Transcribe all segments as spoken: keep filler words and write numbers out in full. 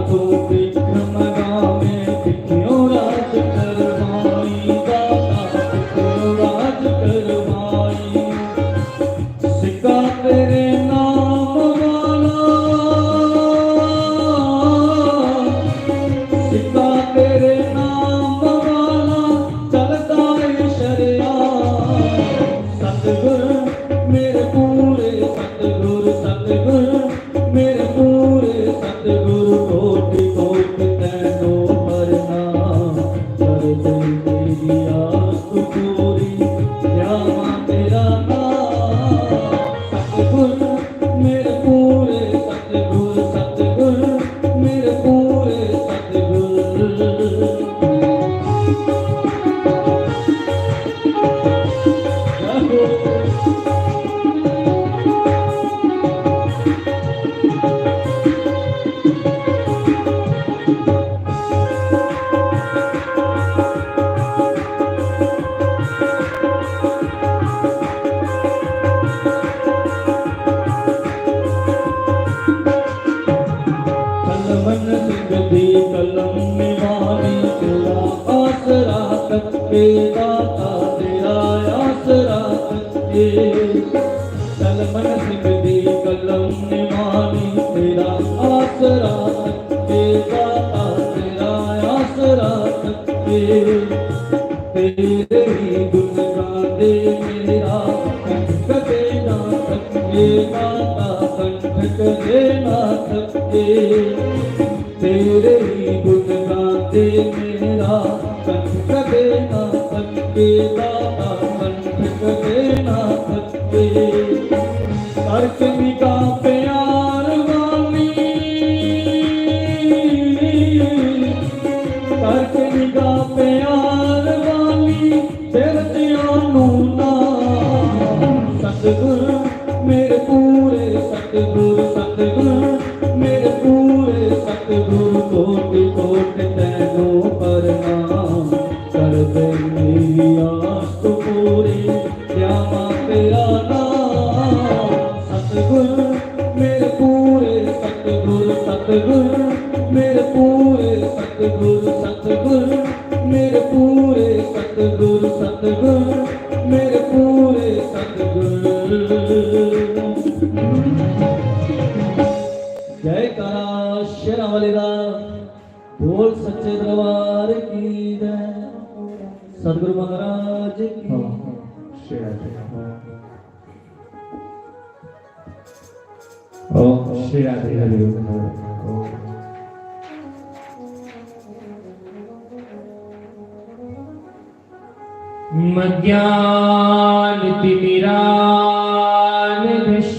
तू विक्रम रामे दिखियो राज करवाई, दाता दिखियो राज करवाई। सिक्का तेरे नाम वाला, सिक्का तेरे नाम वाला चलता है शरिया। सतगुर मेरे पूरे, सतगुर, सतगुर मेरे पूरे, सतगुर कोटि कोटि तैनो प्रणाम। कर दे मेरी आस पूरी, ध्यावा तेरा नाम। सतगुर मेरे पूरे, सतगुर, सतगुर मेरे पूरे, सतगुर। कलमन सिंह दी कलम निवानी, तेरा आसरा तक के दाता, तेरा आसरा तक के। कलमन सिंह दी कलम निवानी, तेरा आसरा तक के दाता, तेरा आसरा तक के। तेरे ही गुण गांदे मेरा कंठ कदे ना थके, माता कंठ कदे ना थके। तेरे ही गुण गांदे मेरा कंठ कदे ना थके, माता कंठ कदे ना थके। करके निगाह प्यार वाली, करके निगाह प्यार वाली, फिर जियां नू ना। सतगुर मेरे पूरे, सतगुर, सतगुर मेरे पूरे, सतगुर कोटि कोटि तैनो प्रणाम। कर दे मेरी आस पूरी, ध्यावा तेरा नाम। सतगुर मेरे पूरे, सतगुर, सतगुर मेरे पूरे, सतगुर, सतगुर मेरे पूरे, सतगुर, सतगुर मेरे पूरे, सतगुर। जयकारा शेरां वाले दा। बोल सच्चे दरबार की जय। सतगुरु महाराज की। हाँ, हाँ, शेरा जी, हाँ। ओम श्री राधे हरि ओम। मज्ञान तिमिरान दश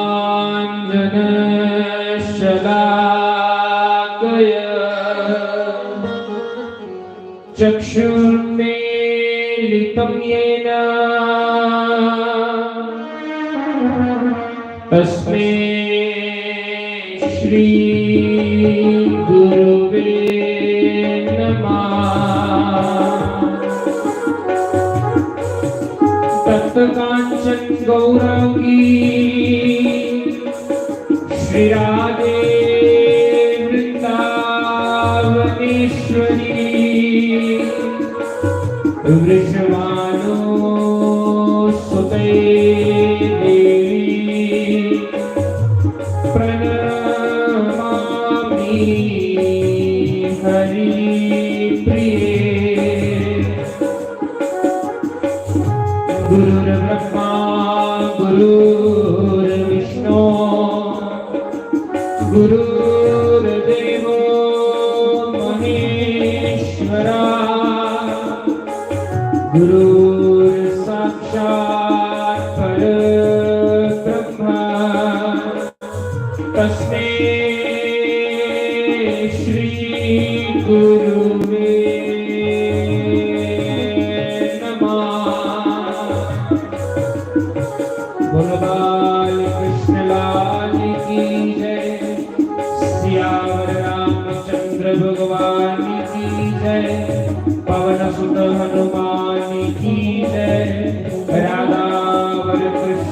ज्ञानांजन शलाकय चक्षुर्मीलितं येन तस्मै श्री गुरुवे नमः। तप्त कांचन गौरांगी श्री राधे वृंदावनेश्वरी वृषभानु सुते देवी प्रणमामि हरिप्रिये। गुरुर्ब्रह्मा गुरुर्विष्णु गुरुर्देवो महेश्वरा। गुरुर्साक्षात् परब्रह्म तस्मै श्री गुरुवे नमः। बोलो बाल कृष्ण लाल की जय, सियावर रामचंद्र भगवान की जय, पवन सुत हनुमान की जय, राधावर कृष्ण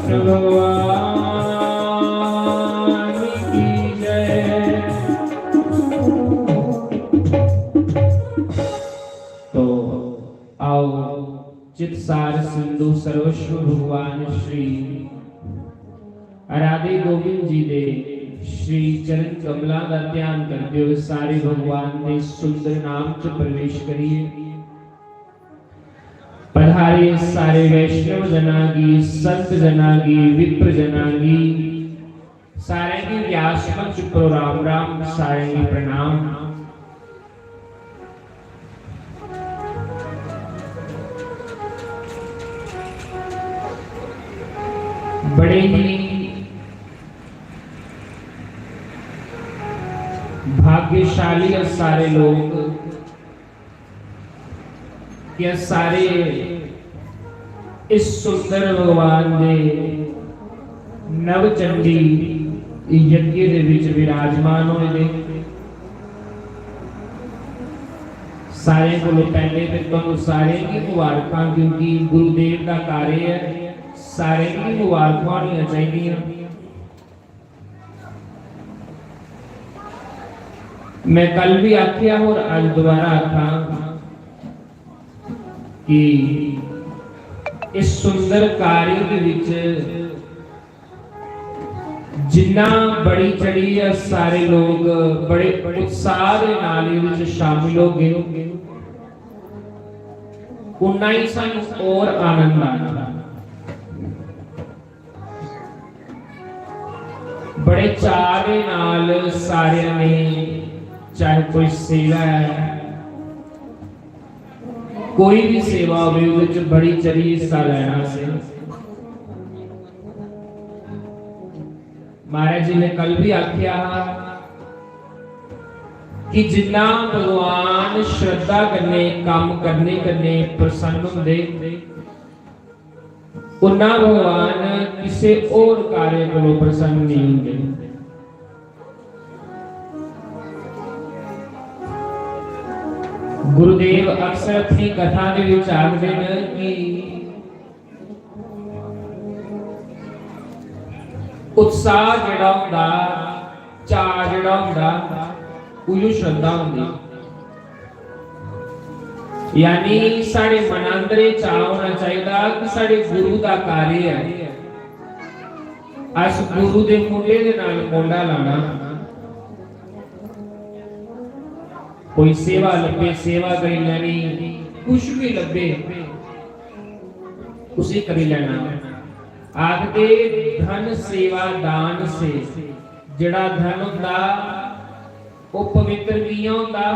सर्वस्व भगवान श्री राधे गोविंद जी दे श्री चरण कमलां दा ध्यान करदे होए सारे भगवान दे सुंदर नाम च प्रवेश करिए। पधारे सारे वैष्णव जना गी, संत जना गी, विप्र जना गी, सारें गी व्यास मंच उप्परों राम राम, सारें गी प्रणाम। बड़े ही भाग्यशाली अस सारे लोग कि अस सारे इस सुंदर भगवान दे नवचंडी यज्ञ दे विच विराजमान होए दे। सारें कोलों पैह्ले ते तुहानू सारें गी मुबारकां, क्योंकि गुरुदेव दा कार्य ऐ, सारें गी मुबारकां होनियां चाहिदियां। मैं कल भी आखिया और अज दोबारा आखां कि इस सुंदर कार्य दे विच जिन्ना बड़ी चढ़ी ऐ, सारे लोग बड़े उत्साह दे नाल इस विच शामिल हो गए, उन्ना ही सानू और आनंद आना। बड़े चाऽ दे नाल सारेआं ने, चाहे कोई सेवा ऐ, कोई भी सेवा होवे, ओहदे च बड़ी चढ़ी हिस्सा लैना असें। महाराज जी ने कल भी आख्या हा कि जिन्ना भगवान श्रद्धा कन्नै कम्म करने कन्नै प्रसन्न होंदे, उन्ना भगवान किसे होर कार्य कोलों प्रसन्न नहीं होंदे। गुरुदेव अक्सर अपनी कथा दे विच आखदे न कि उत्साह जेड़ा होंदा, चाऽ जेड़ा होंदा, उयो श्रद्धा होंदी। यानी साढ़े मन अंदर एह् चाऽ होना चाहिदा कि साढ़े गुरु दा कार्य ऐ, अस गुरु दे मुंडे दे नाल मुंडा लाना। कोई सेवा लब्भे, सेवा करी लैनी, कुछ भी लब्भे, उसी करी लैना। आखदे, धन सेवा दान से, जेड़ा धन होंदा, ओह पवित्र कियां होंदा?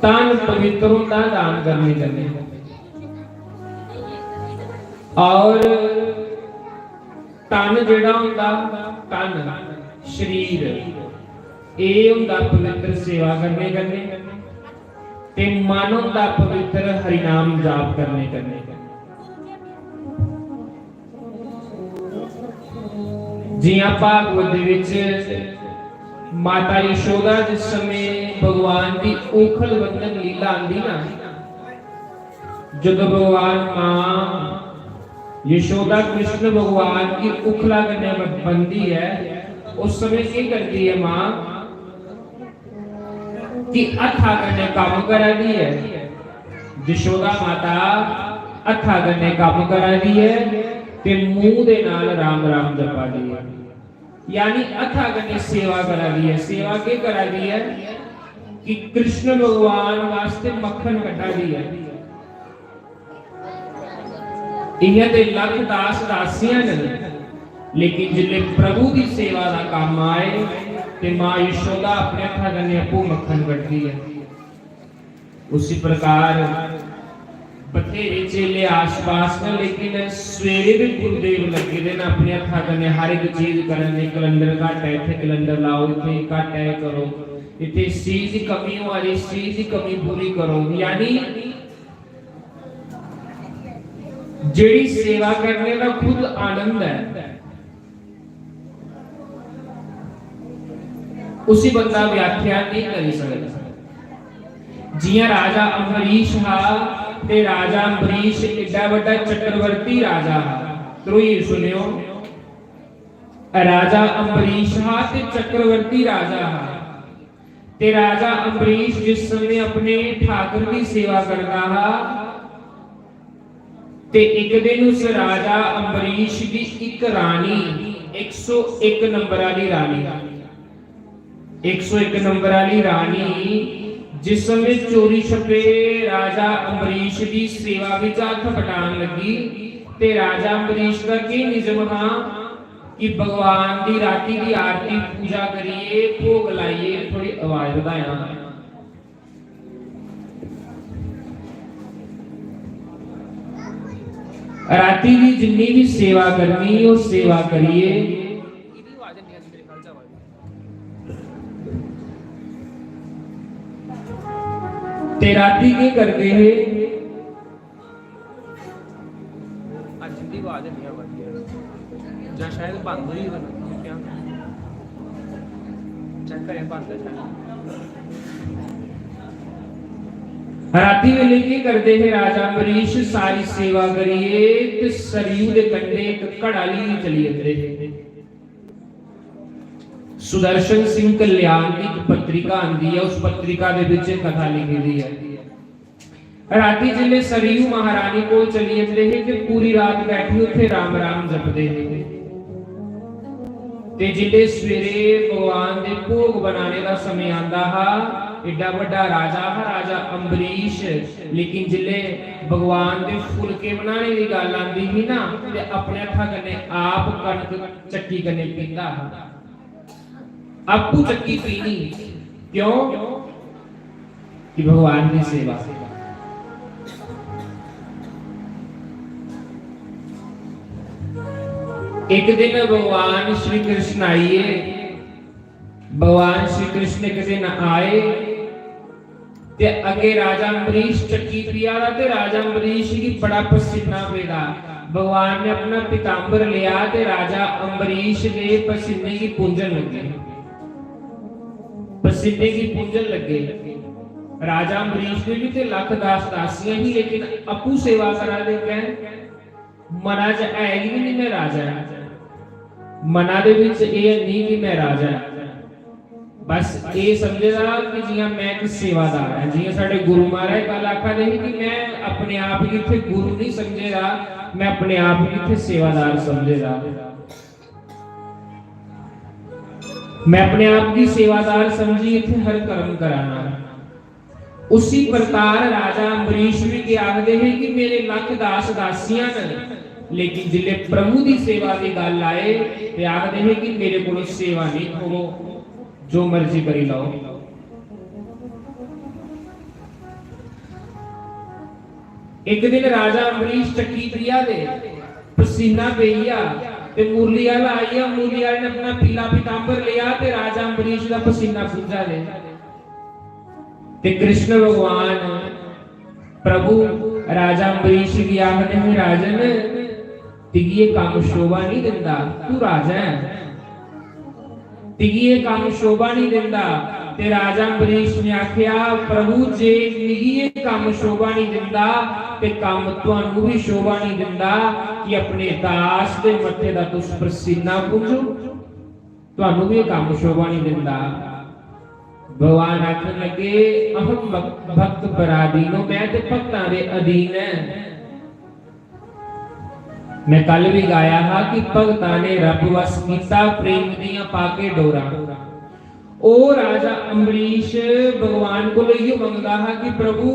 तन पवित्र होंदा दान करने कन्नै। और तन जेड़ा होंदा, तन, शरीर, एह होंदा पवित्र सेवा करने कन्नै, ते मन होंदा पवित्र हरिनाम जाप करने कन्नै। जियां भागवत दे विच माता यशोदा जिस समय भगवान दी उखल बंधन लीला आंदी ना, जदों भगवान मां यशोदा कृष्ण भगवान की उखला कन्नै ब-, बनदी ऐ, उस समय केह् करदी ऐ मां? कि हत्था कन्नै कम्म करा दी ऐ, यशोदा माता हत्था कन्नै कम्म करा दी ऐ ते मूंह दे नाल राम राम जपा दी ऐ। यानी हत्था कन्नै सेवा करा दी ऐ। सेवा केह् करा दी ऐ? कि कृष्ण भगवान वास्ते मक्खन कड्ढा दी ऐ। इ'यां ते लख दास दासियां न, लेकिन जिसले प्रभु दी सेवा दा कम्म आए ते मां यशोदा अपने हत्था कन्नै अप्पू मक्खन कड्ढदी ऐ। उसी प्रकार बथेरे चेले आसपास न, लेकिन सवेरे भी गुरुदेव लग्गे दे न अपने हत्था कन्नै हर इक चीज करन दे। कलंडर घट्ट ऐ, इत्थै कलंडर लाओ, इत्थै घट्ट ऐ, एह् करो, इत्थै इस चीज दी कमी होआ दी, इस चीज दी कमी पूरी करो। यानी जेड़ी सेवा करने दा खुद आनंद ऐ, उसी बंदा व्याख्या नहीं करी सकदा। जियां राजा अम्बरीश हा, ते राजा अम्बरीश एड्डा बड्डा चक्रवर्ती राजा हा। ध्रुई सुनियो, राजा अम्बरीश हा ते चक्रवर्ती राजा हा। ते राजा अम्बरीश जिस समय अपने ठाकर दी सेवा करदा हा, ते इक दिन उस राजा अम्बरीश दी इक रानी, इक सौ इक नंबर आह्ली रानी, इक सौ इक नंबर आह्ली रानी, जिस समें चोरी छप्पे राजा अम्बरीश दी सेवा बिच हत्थ बटान लगी, ते राजा अम्बरीश दा केह् निजम हा कि भगवान दी राती दी आरती पूजा करियै, भोग लाइयै थोड़ी आवाज बधायां। राती दी जिन्नी भी सेवा करनी, ओह् सेवा करियै। ते राती केह् करदे हे? अज्ज इंदी आवाज नहीं आवा दी है, जां शायद बंद होई होनी। चेक करें, बंद है शायद। राती वेले केह् करदे हे राजा अम्बरीश? सारी सेवा करियै ते सरयू दे कंढे इक घड़ा लेइयै चली जंदे हे। सुदर्शन सिंह कल्याण दी इक पत्रिका आंदी ऐ, उस पत्रिका दे बिच एह् कथा लिखी दी ऐ। राती जिसलै सरयू महारानी कोल चली जंदे हे ते पूरी रात बैठी उत्थे राम राम जपदे हे। ते जिसलै सवेरे भगवान दे भोग बनाने दा समें आंदा हा, एड्डा बड्डा राजा हा राजा अम्बरीश, लेकिन जिसलै भगवान दे फुलके बनाने दी गल्ल आंदी ही ना, ते अपने हत्था कन्नै आप कणक चक्की कन्नै पींदा हा। आपूं चक्की पीनी। क्यों? कि भगवान दी सेवा। एक दिन भगवान श्री कृष्ण आइए, भगवान श्री कृष्ण एक दिन आए ते अगे राजा अम्बरीश चक्की पिया दा ते राजा अम्बरीश गी बड़ा पसीना पेदा। भगवान ने अपना पीताम्बर लिया ते राजा अम्बरीश दे पसीने गी पूंझन लगे, पसीने गी पूंझन लगे। राजा अम्बरीश ने भी ते लख दास दासियां ही, लेकिन अप्पू सेवा करा दे कैं? मना च है ही नहीं मैं राजा ऐ, मना दे विच एह् नहीं कि मैं राजा ऐ। बस एह् समझे दा कि जियां मैं इक सेवादार ऐ, जियां साढ़े गुरु महाराज कल आखा दे हे कि मैं अपने आप गी इत्थे गुरु नहीं समझे दा, मैं अपने आप गी इत्थे सेवादार समझे दा। मैं अपने आप गी सेवादार समझी इत्थे हर कर्म करा ना। उसी प्रकार राजा अम्बरीश भी के आखदे हे कि मेरे लख दास दासियां न, लेकिन जिसले प्रभु दी सेवा दी गल आए ते आखदे हे कि मेरे कोलों सेवा नहीं होवो, जो मर्जी करी लाओ। एक दिन राजा अम्बरीश चक्की पिया दे, पसीना पेई गेआ ते मुरली आह्ला आई गेआ। मुरली आह्ले ने अपना पीला पीताम्बर लिया ते राजा अम्बरीश दा पसीना पूंझा दे। ते कृष्ण भगवान प्रभु राजा अम्बरीश गी आखदे हे, राजन, तिगी एह् कम्म शोभा नहीं दिंदा, तू राजा ऐ, तिगी एह् कम्म शोभा नहीं दिंदा। ते राजा अम्बरीश ने आख्या, प्रभु, जे मिगी एह् कम्म शोभा नहीं दिंदा, ते कम्म तुहानू भी शोभा नहीं दिंदा कि अपने दास दे मत्थे दा तुस पसीना पूंझो, तुहानू भी एह् कम्म शोभा नहीं दिंदा। भगवान आखन लगे, अहम भक-, भक्त पराधीनो, मैं ते भक्तां दे अधीन ऐ। मैं कल भी गाया हा कि भगतां ने रब वस कीता प्रेम दियां पाके डोरा। ओ राजा अम्बरीश भगवान कोल इयो मंगदा हा कि प्रभु,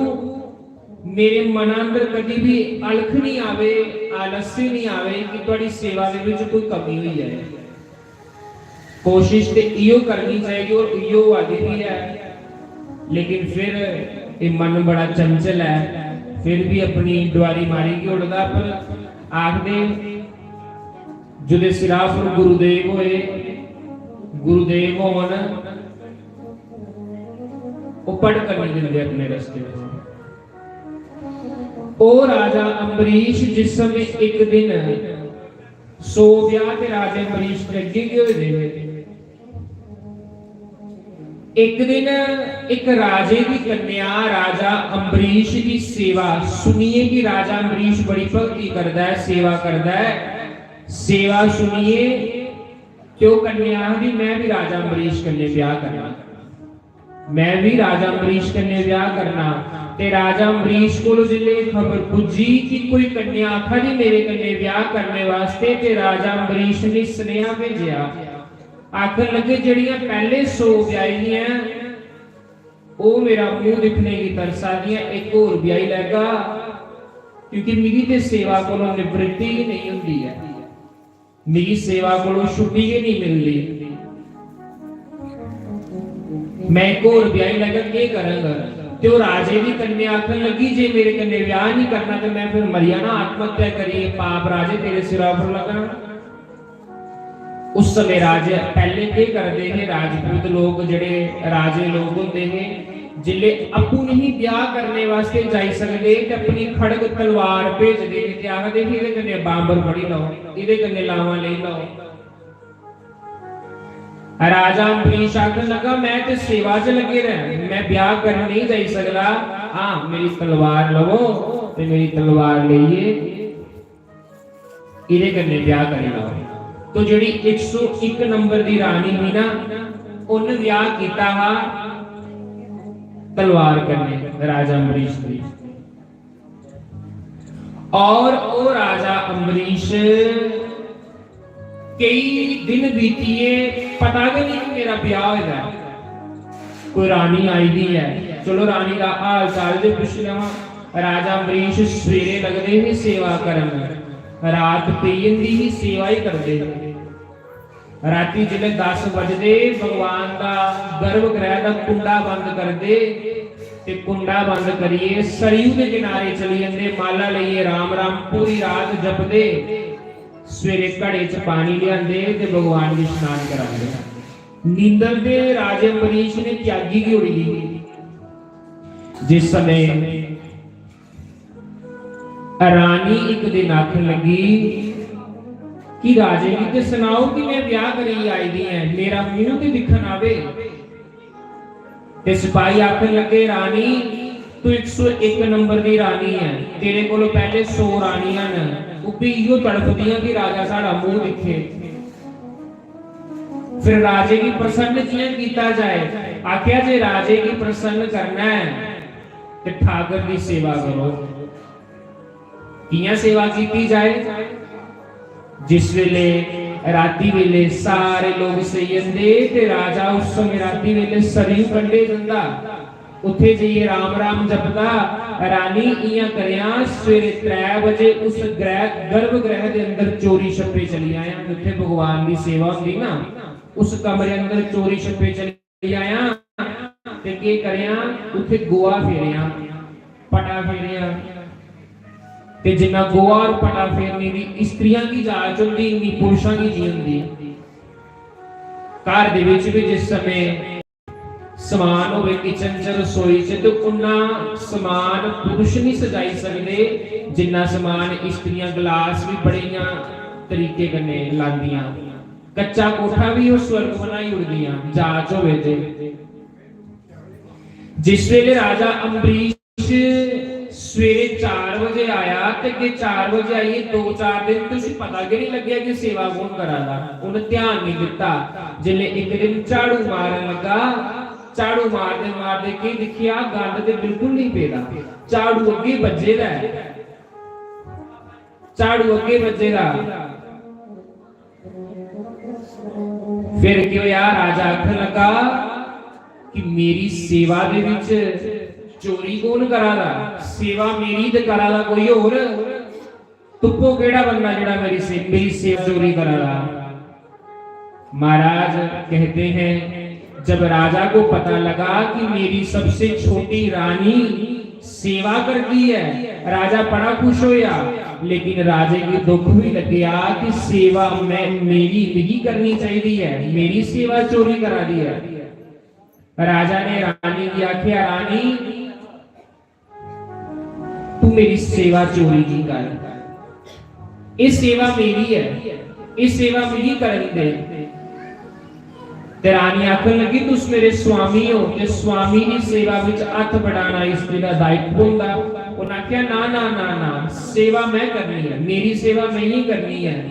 मेरे मना अंदर कदी भी अलख नहीं आवे, आलस्य नहीं आवे कि तुहाड़ी सेवा दे विच कोई कमी होई जाए। कोशिश ते इयो करनी चाहिदी और इयो होआ दी भी है, लेकिन फिर ये मन बड़ा चंचल है, फिर भी अपनी डुआरी मारी गी उड़दा। पर आखदे, जुदे सिरा पर गुरुदेव होए, गुरुदेव होन, ओह् भटकन नहीं दिंदे अपने रस्ते च। ओ राजा अम्बरीश जिस समय एक दिन सौ ब्याह ते राजे अम्बरीश दे अग्गे गै होए दे हे। एक दिन एक राजे दी कन्या राजा अम्बरीश दी सेवा सुनिए कि राजा अम्बरीश बड़ी भक्ति करदा है, सेवा करदा है, सेवा सुनिए ते ओह् कन्या आखदी, मैं भी राजा अम्बरीश कन्नै ब्याह करना। मैं भी राजा अम्बरीश कन्नै ब्याह करना। ते राजा अम्बरीश कोल जिसलै खबर पुज्जी कि कोई कन्या आखा दी मेरे कन्नै ब्याह करने वास्ते, ते राजा अम्बरीश ने सनेहा भेजेआ, आखन लगे, "जेह्ड़ियां पैह्ले सौ ब्याही दियां, ओह् मेरा मूंह दिक्खने गी तरसा दियां, इक होर ब्याही लैगा, क्योंकि मिगी ते सेवा कोलों निवृत्ति गै नेईं होंदी ऐ, मिगी सेवा कोलों छुट्टी गै नेईं मिलदी। मैं इक होर ब्याही लैगा, केह् करंग?" ते ओह् राजे दी कन्या आखन लगी, "जे मेरे कन्नै ब्याह नहीं करना ते मैं फिर मरी जाना, आत्महत्या करियै, पाप राजे तेरे सिरा पर लगना।" उस समय राजे पैह्ले केह् करदे हे, राजपूत लोक जेह्ड़े राजे लोक होंदे हे, जिसलै आपूं नहीं ब्याह करने वास्ते जाई सकदे ते अपनी खड़ग तलवार भेजदे हे ते आखदे हे, "एह्दे कन्नै बांबर फड़ी लैओ, एह्दे कन्नै लावां लेई लैओ।" राजा अम्बरीश आखन लगा, "मैं ते सेवा च लग्गे दा ऐ, मैं ब्याह करन नेईं जाई सकदा। हां, मेरी तलवार लवो ते मेरी तलवार लेइयै एह्दे कन्नै ब्याह करी लैओ।" तो जेह्ड़ी इक सौ इक नंबर दी रानी ही ना, उन्न ब्याह कीता हा तलवार कन्नै राजा अम्बरीश दी। और ओह् राजा अम्बरीश केई दिन बीतिये पता गै नहीं कि मेरा ब्याह होए दा ऐ। कोई रानी आई दी ऐ, चलो रानी दा हाल चाल ते पुच्छी लवां। राजा अम्बरीश सवेरे लगदे हे सेवा करन, रात पेई जंदी ही, सेवा ही करदे हे। राती जिसलै दस बजदे, भगवान दा गर्भगृह दा कुंडा बंद करदे ते कुंडा बंद करियै सरयू दे किनारे चली जंदे, माला लेइयै राम राम पूरी रात जपदे। सवेरे घड़े च पानी लेआंदे ते भगवान गी स्नान करांदे। नींदर दे राजे अम्बरीश ने त्यागी गी उड़ी दी। जिस समय रानी इक दिन आखन लगी कि राजे गी ते सनाओ कि मैं ब्याह करियै आई दी ऐ, मेरा मूंह ते दिक्खन आवे। ते सिपाही आखन लगे, "रानी, तू इक सौ इक नंबर दी रानी ऐ, तेरे कोलों पैह्ले सौ रानियां न, ओह् बी इयो तड़फदियां कि राजा साढ़ा मूंह दिक्खे।" फिर राजे गी प्रसन्न कि'यां कीता जाए? आखेआ जे राजे गी प्रसन्न करना ऐ ते ठाकर दी सेवा करो। कि'यां सेवा कीती जाए? जिस वेले, राती वेले सारे लोग सेई जंदे ते राजा उस समय राती वेले सरयू कंढे जंदा, उत्थे जाइयै राम राम जपदा। रानी, इ'यां करेआं, सवेरे त्रै बजे उस गृह, गर्भगृह दे अंदर चोरी छप्पे चली आयां, जित्थे भगवान दी सेवा होंदी ना, उस कमरे अंदर चोरी छप्पे चली आयां ते केह् करेआं, उत्थे गोहा फेरेआं, पटा फेरेआं। ते जिन्ना गोहा और पटा फेरने दी स्त्रियां गी जाच होंदी, इन्नी पुरुषां गी नहीं होंदी। घर दे विच भी जिस समय समान होवे किचन च, रसोई च, ते उन्ना समान पुरुष नहीं सजाई सकदे जिन्ना समान स्त्रियां। ग्लास भी बड़े इ'यां तरीके कन्नै लांदियां। कच्चा कोठा भी ओह् स्वर्ग बनाई ओड़दियां, जाच होवे ते। जिस वेले राजा अम्बरीश सवेरे चार बजे आया ते अग्गे चार बजे आइयै दो चार दिन तुसी पता गै नहीं लग्गेआ कि सेवा कौन करा दा, उन्हें ध्यान नहीं दिता। जिसले इक दिन झाड़ू मारन लगा, झाड़ू मारदे मारदे केह् दिक्खेआ, गंद ते बिल्कुल नहीं पेदा, झाड़ू अग्गे बज्जे दा ऐ, झाड़ू अग्गे बज्जे दा। फिर केह् होया, राजा आखन लगा कि मेरी सेवा दे विच चोरी कौन करा दा? सेवा मेरी ते करा दा कोई होर। तुप्पो केड़ा बंदा जेड़ा मेरी से-, मेरी सेवा चोरी करा दा। महाराज कहते हैं, जब राजा को पता लगा कि मेरी सबसे छोटी रानी सेवा करती है, राजा बड़ा खुश होया, लेकिन राजे गी दुख भी लग्गेआ कि सेवा मैं, मेरी, मिगी करनी चाहिदी है, मेरी सेवा चोरी करा दी है। राजा ने रानी गी आख्या, रानी, तू मेरी सेवा चोरी नहीं कर, ये सेवा मेरी है, ये सेवा मिगी करन दे। ते रानी आखन लगी, "तुस मेरे स्वामी हो, ते स्वामी दी सेवा विच हत्थ बढ़ाना स्त्री दा दायित्व होंदा।" उन्हें आख्या, "ना, ना, ना, ना, सेवा मैं करनी है, मेरी सेवा मैं ही करनी है।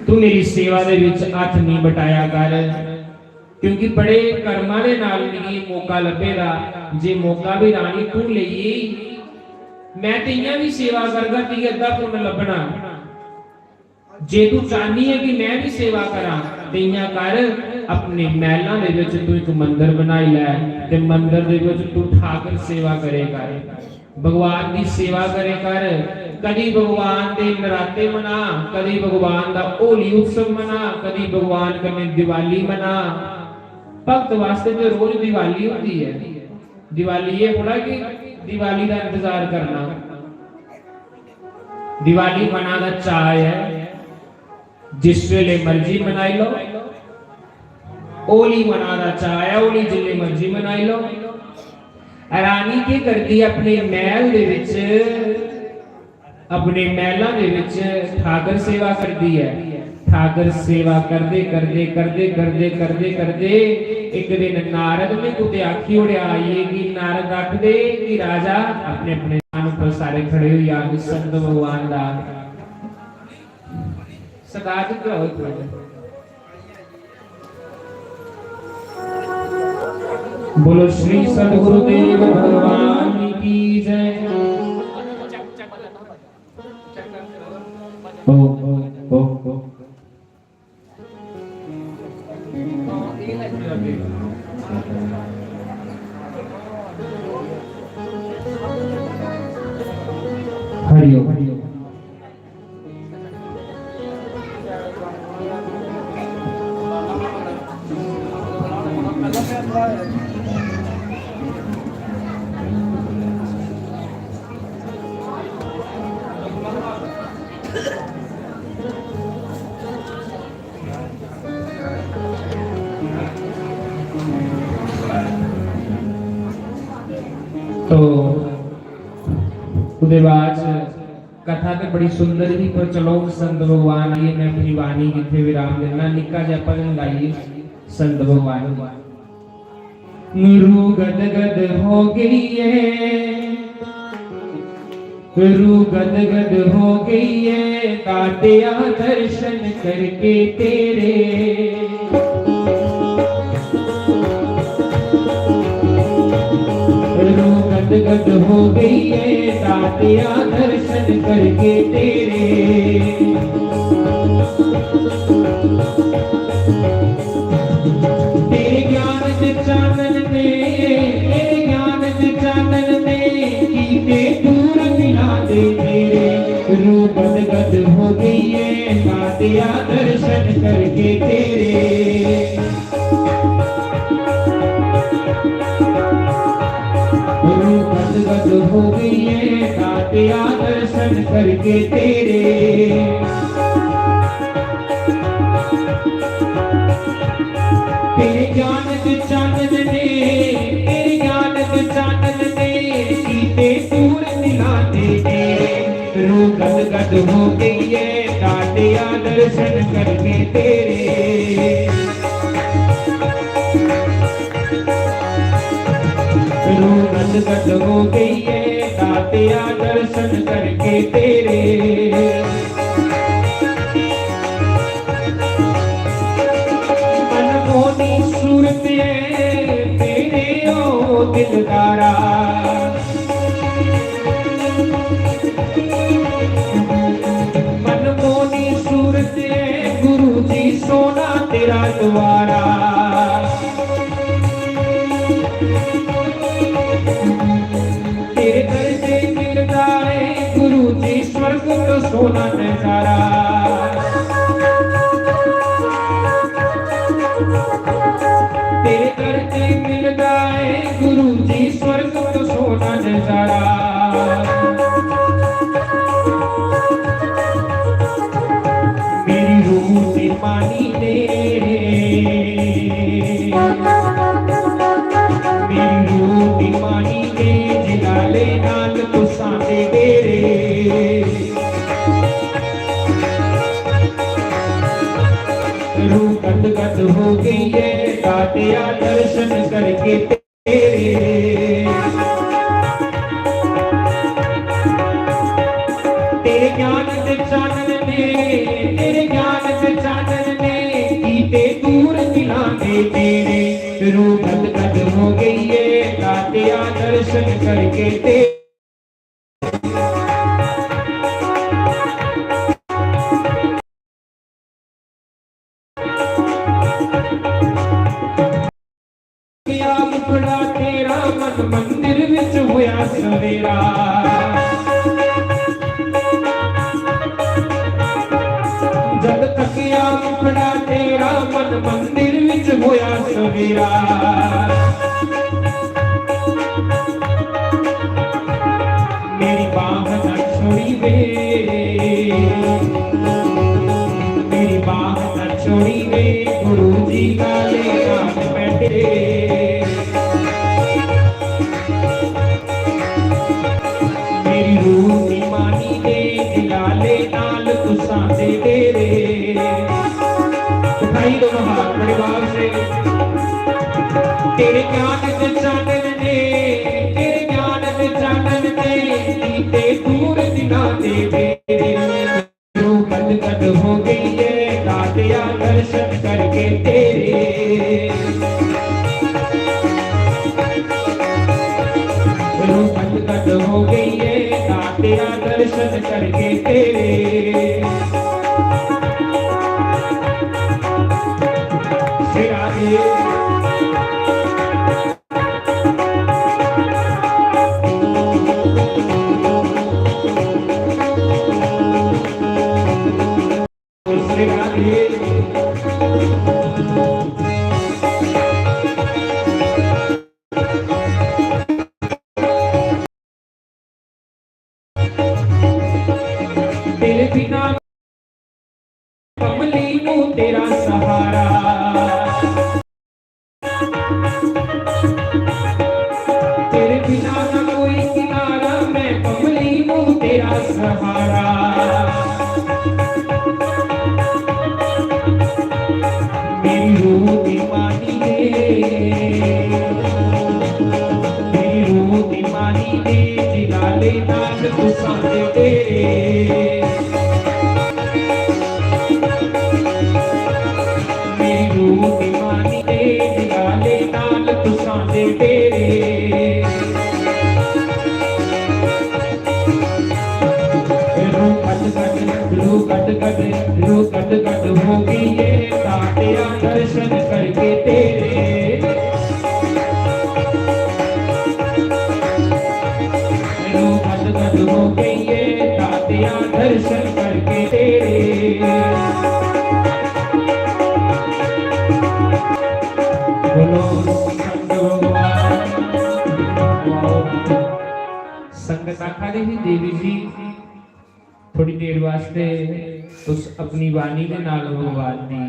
तू मेरी सेवा दे विच हत्थ नहीं बटाया कर।" क्योंकि बड़े कर्मां दे नाल मिगी मौका लब्भे दा, जे मौका बी रानी तू लेई गेई, मैं ते इ'यां बी सेवा करगा, तुगी अद्धा पुन्न लब्भना। जे तू चाहनी है कि मैं भी सेवा करां, ते इ'यां कर, अपने महलां दे विच तू इक मंदर बनाई लै, ते मंदर दे विच तू ठाकर सेवा करे कर, भगवान दी सेवा करे कर। कदी भगवान दे नराते मना, कदी भगवान दा होली उत्सव मना, कदी भगवान कन्नै दिवाली मना। भक्त वास्तै ते रोज दिवाली होंदी ऐ। दिवाली एह् थोड़ा कि दिवाली दा इंतजार करना। दिवाली मना दा चाऽ ऐ, जिस वेले मर्जी मनाई लो। होली मना दा चाऽ ऐ, होली जिल्ले मर्जी मनाई लो। रानी केह् करदी, अपने मैह्ल दे विच, अपने मैह्लां दे विच ठाकर सेवा करदी ऐ। ठाकर सेवा करदे, करदे, करदे, करदे, करदे, करदे इक दिन नारद ने कुतै आखी ओड़ेआ आइयै कि नारद आखदे कि राजा, अपने, अपने स्थान उप्पर सारे खड़े होई जान, संत भगवान दा सरदार जी, कराओ इक मिनट। बोलो श्री सदगुरुदेव भगवान की जय। ओ, ओ, ओ, ओ। हरिओम। तो ओह्दे बाद च कथा ते बड़ी सुंदर ही, पर चलो, संत भगवान आइयै मैं अपनी वाणी गी इत्थै विराम दिन्ना। निक्का जेहा भजन गाइए संत भगवान गी। रू गद गद हो गई है, रू गद गद हो गई है, दातिया दर्शन करके तेरे। रू गद गद हो गई है, दातिया दर्शन करके तेरे। तेरे ज्ञान दे चानन ने, तेरे ज्ञान दे चानन ने, कीते दूर मिला दे तेरे। रू गद गद हो गई है, दातिया दर्शन करके तेरे। रू गद गद हो गई है, दातिया दर्शन करके तेरे। तेरे ज्ञान दे चानन ने, तेरे ज्ञान दे चानन ने, कीते दूर मिला दे तेरे। रू गद गद हो गई है, दातिया दर्शन करके तेरे। रू गद गद हो गई है, दातिया दर्शन करके तेरे। मनमोहनी सूरत है तेरे ओ दिलदारा। मनमोहनी सूरत है गुरु जी, सोना तेरा द्वारा। तेरे दर से मिलदा है गुरु जी, स्वर्ग तो सोना नजारा। तेरे दर से मिलदा है गुरु जी, स्वर्ग तो सोना नजारा। मेरी रूह दीवानी ने, मेरी रूह दीवानी ने, जलाले नाल तुसां दे डेरे। रूह गद गद हो गई है, दातिया दर्शन करके तेरे। तेरे ज्ञान दे चानन ने, तेरे ज्ञान दे चानन ने, कीते दूर मिलांदे तेरे, रूह गदगद हो गई है दातिया दर्शन करके तेरे। क्या मुखड़ा तेरा मन मंदिर विच होया सवेरा। जद तकिया मुखड़ा तेरा मन मंदिर विच होया सवेरा। मेरी बाह ना छोड़ी वे, मेरी बाह ना छोड़ी वे, गुरु जी का लेना बैठे। मेरी रूह दी मानी दे दिलाले नाल तुसां दे डेरे। उठाइए दोनों हाथ बड़े भाव से। तेरे ज्ञान दे चानन ने, तेरे ज्ञान दे चानन ने, कीते दूर दिना दे बेरे। रूह गदगद हो गई है दातिया दर्शन करके तेरे। रूह गदगद हो गई है दातिया दर्शन करके तेरे। सिराजे। तेरे बिना कमली नू तेरा सहारा। तेरे बिना ना कोई किनारा, मैं कमली नू तेरा सहारा। मेरी रूह दीवानी है, मेरी रूह दीवानी है, दिलाले नाल तुसां दे तेरे। मेरी रूह दीवानी दे दिलाले नाल तुसां दे तेरे। रूह गदगद, रूह गदगद, रूह गदगद हो गई है, तात्या दर्शन करके तेरे। रूह गदगद हो गई है, तात्या दर्शन करके तेरे। बोलो संत भगवान। संगत आखा दे ही, देवी जी, थोड़ी देर वास्ते तुस अपनी वाणी दे नाल भगवान दी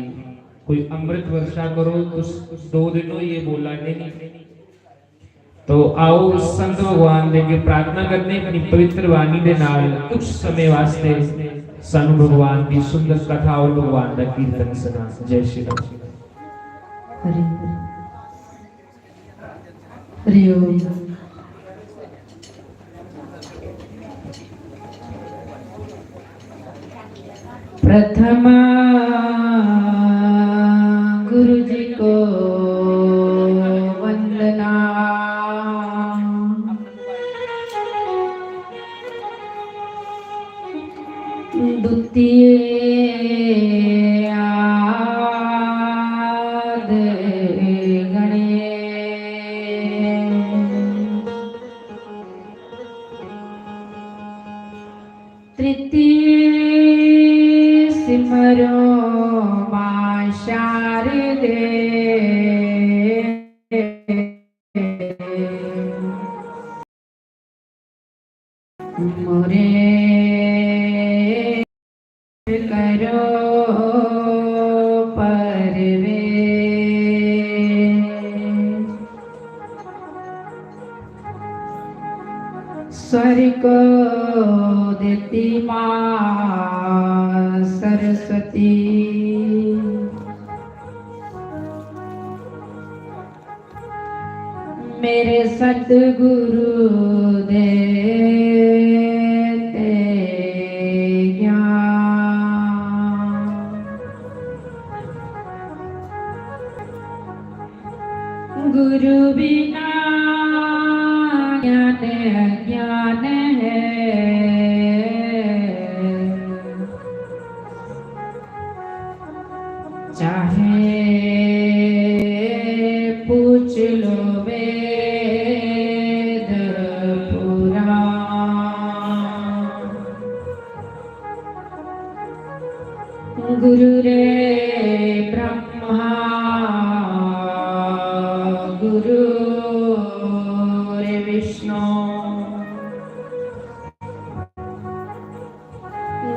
कोई अमृत वर्षा करो। तुस दो दिन होइए बोला दे नहीं। तो आओ, संत भगवान दे अगे प्रार्थना करने, अपनी पवित्र वाणी दे नाल कुछ समय वास्ते सानू भगवान दी सुंदर कथा और भगवान दा कीर्तन सुना। जय श्री राम। हरि हरि ओम। प्रथम गुरु जी को वंदना, द्वितीय आद गणे। तृतीय सिमरो मां शारदे। मोरे करो परवेश। स्वर को देती माँ सरस्वती। मेरे सतगुरु दे ते ज्ञान। ज्ञान है। चाहे पूछ लो वेद पुराण। गुरु रे ब्रह्मा, गुरु रे विष्णु,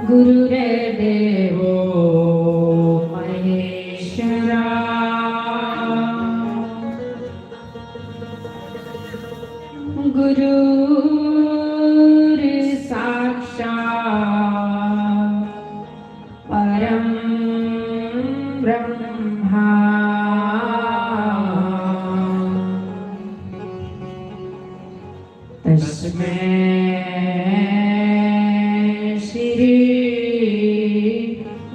गुरु रे देवो महेश्वरा। गुरु साक्षात परम ब्रह्मा। तस्मै श्री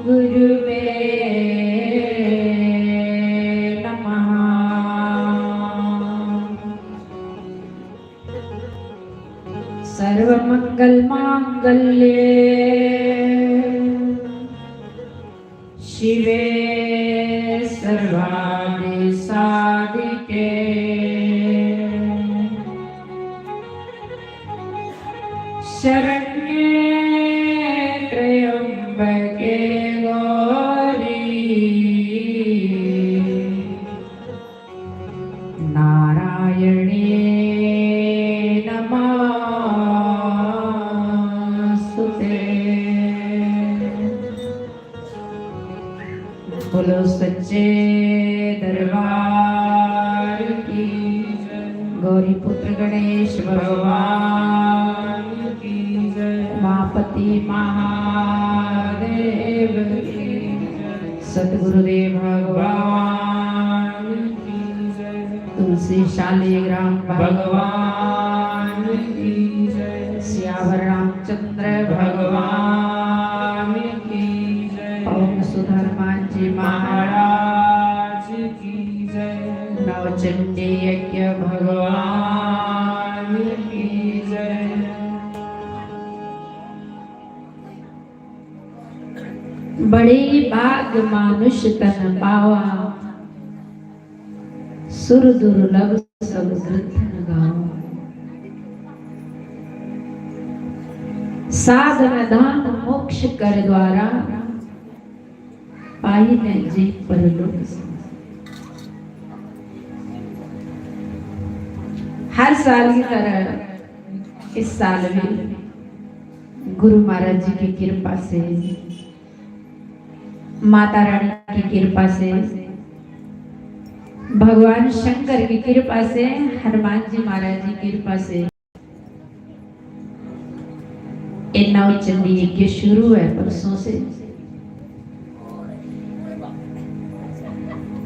गुरुवे नमः। सर्वमंगल मांगल्ये शिवे सर्वादि साधिके। शरण्ये त्र्यंबके गौरी नारायणी नमोस्तुते। बोलो सच्चे दरबार की। गौरी पुत्र गणेश भगवान की जय। उमापति महादेव की जय। सतगुरुदेव भगवान की जय। तुलसी शालिग्राम भगवान की जय। सियावर रामचंद्र भगवान की जय। पवन सुत हनुमान जी महाराज की जय। नवचंडी यज्ञ भगवान की जय। बड़ी भाग मानुष तन पावा, सुर दुर्लभ सब कीर्तन गावा। साधन दान मोक्ष कर द्वारा, पाई ने जी परलोक। हर साल की तरह इस साल भी गुरु महाराज जी की कृपा से, माता रानी की कृपा से, भगवान शंकर की कृपा से, हनुमान जी महाराज जी की कृपा से इन्ना उच्चंदी यज्ञ शुरू है परसों से।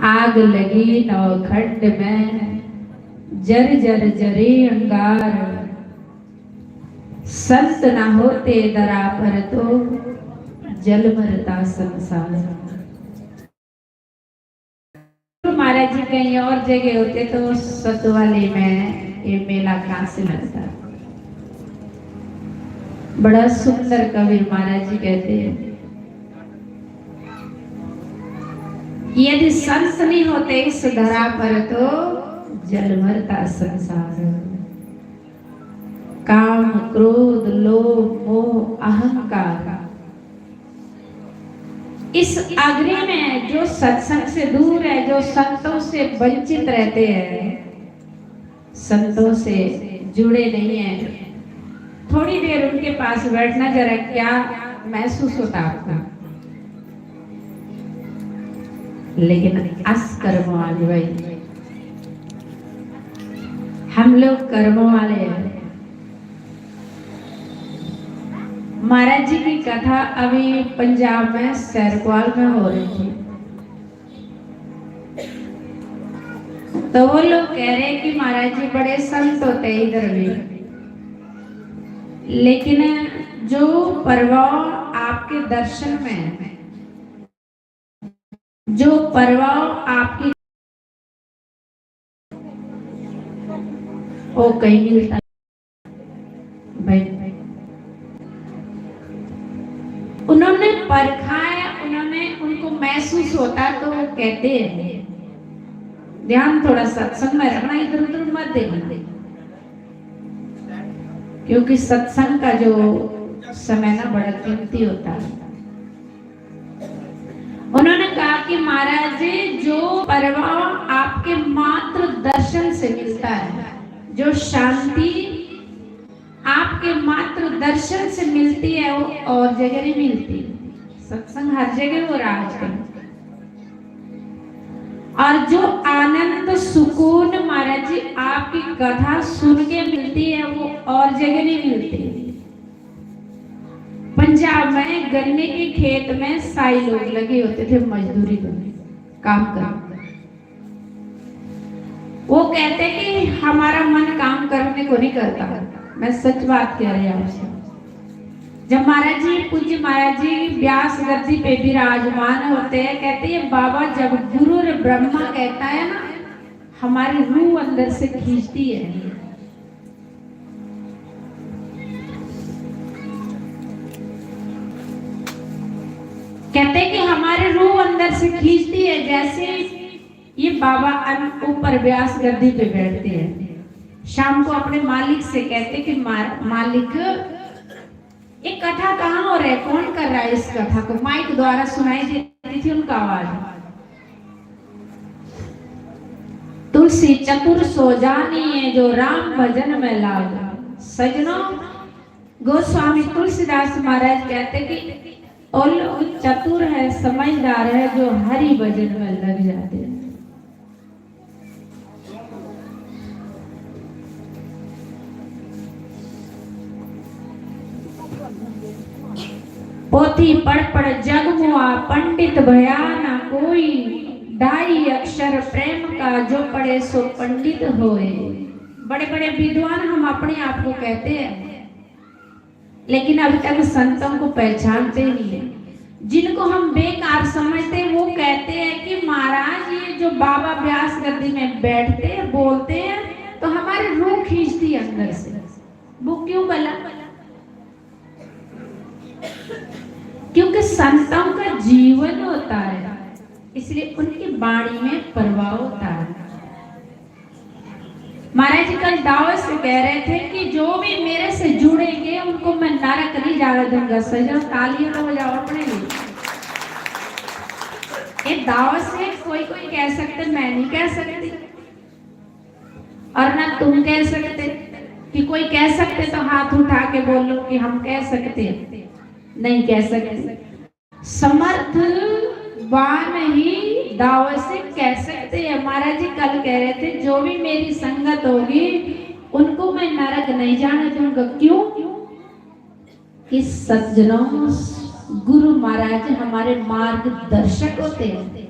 आग लगी नौखंड में, जर जर जरे अंगार। संत ना होते दरा पर तो, जल मरता संसार। महाराज जी कहीं और जगह होते तो सतवाली में ये मेला कहाँ से लगता। बड़ा सुंदर कबीर महाराज जी कहते हैं, यदि संत नहीं होते इस धरा पर तो, जल मरता संसार। काम, क्रोध, लोभ, मोह, अहंकार, इस अग्नि में जो सत्संग से दूर है, जो संतों से वंचित रहते हैं, संतों से जुड़े नहीं है, थोड़ी देर उनके पास बैठना, जरा क्या महसूस होता आपको। लेकिन अस कर्म वाले भाई, हम लोग कर्म वाले हैं। महाराज जी की कथा अभी पंजाब में सैरकुआल में हो रही थी, तो वो लोग कह रहे कि महाराज जी बड़े संत होते इधर भी, लेकिन जो प्रभाव आपके दर्शन में, जो प्रभाव आपकी, वो कहीं मिलता। भाई, उन्होंने परखा है, उन्होंने, उनको महसूस होता है तो वो कहते हैं। ध्यान थोड़ा सत्संग में रखना, इधर उधर मत देखना, क्योंकि सत्संग का जो समय ना बड़ा कीमती होता है। उन्होंने कहा कि महाराज जी, जो परवाह आपके मात्र दर्शन से मिलता है, जो शांति आपके मात्र दर्शन से मिलती है, वो और जगह नहीं मिलती। सत्संग हर जगह हो रहा है आजकल। और जो आनंद, सुकून महाराज जी आपकी कथा सुन के मिलती है, वो और जगह नहीं मिलती। पंजाब में गन्ने के खेत में साई लोग लगे होते थे मजदूरी करने, काम करने। वो कहते कि हमारा मन काम करने को नहीं करता। मैं सच बात कह रही हूँ आपसे। जब महाराज जी, पूज्य महाराज जी व्यास गद्दी पे विराजमान होते हैं, कहते हैं, "बाबा, जब गुरु और ब्रह्मा कहता है ना, हमारी रूह अंदर से खींचती है।" कहते हैं कि हमारी रूह अंदर से खींचती है, जैसे ये बाबा अन-, ऊपर व्यास गद्दी पे बैठते हैं, शाम को अपने मालिक से कहते कि "मा-, मालिक, ये कथा कहाँ हो रही है, कौन कर रहा है इस कथा को?" माइक द्वारा सुनाई देती थी उनका आवाज। "तुलसी चतुर सो जानिए, जो राम भजन में लाग।" सजनों, गोस्वामी तुलसीदास महाराज कहते कि "उल चतुर है, समझदार है, जो हरि भजन में लग जाते हैं।" "पोथी पढ़ पढ़ जग मुआ, पंडित भया ना कोई। ढाई अक्षर प्रेम का, जो पढ़े सो पंडित होए।" बड़े बड़े विद्वान हम अपने आप को कहते हैं, लेकिन अभी तक संतों को पहचानते नहीं है। जिनको हम बेकार समझते हैं, वो कहते हैं कि "महाराज, ये जो बाबा व्यास गद्दी में बैठते हैं, बोलते हैं, तो हमारी रूह खींचती है अंदर से।" वो क्यों भला? क्योंकि संतों का जीवन होता है, इसलिए उनकी वाणी में प्रभाव होता है। महाराज जी कल दावोस से कह रहे थे कि "जो भी मेरे से जुड़ेंगे, उनको मैं नरक नहीं जाने दूंगा।" सजनों, तालियां तो बजाओ अपने लिए। ये दावोस से कोई कोई कह सकते, मैं नहीं कह सकती, और ना तुम कह सकते। कि कोई कह सकते तो हाथ उठा के बोलो कि हम कह सकते हैं, नहीं कह सकते। समर्थवान ही दावोस से कह सकते हैं। महाराज जी कल कह रहे थे, "जो भी मेरी संगत होगी, उनको मैं नरक नहीं जाने दूंगा।" क्यों? कि सज्जनों, गुरु महाराज हमारे मार्गदर्शक होते हैं।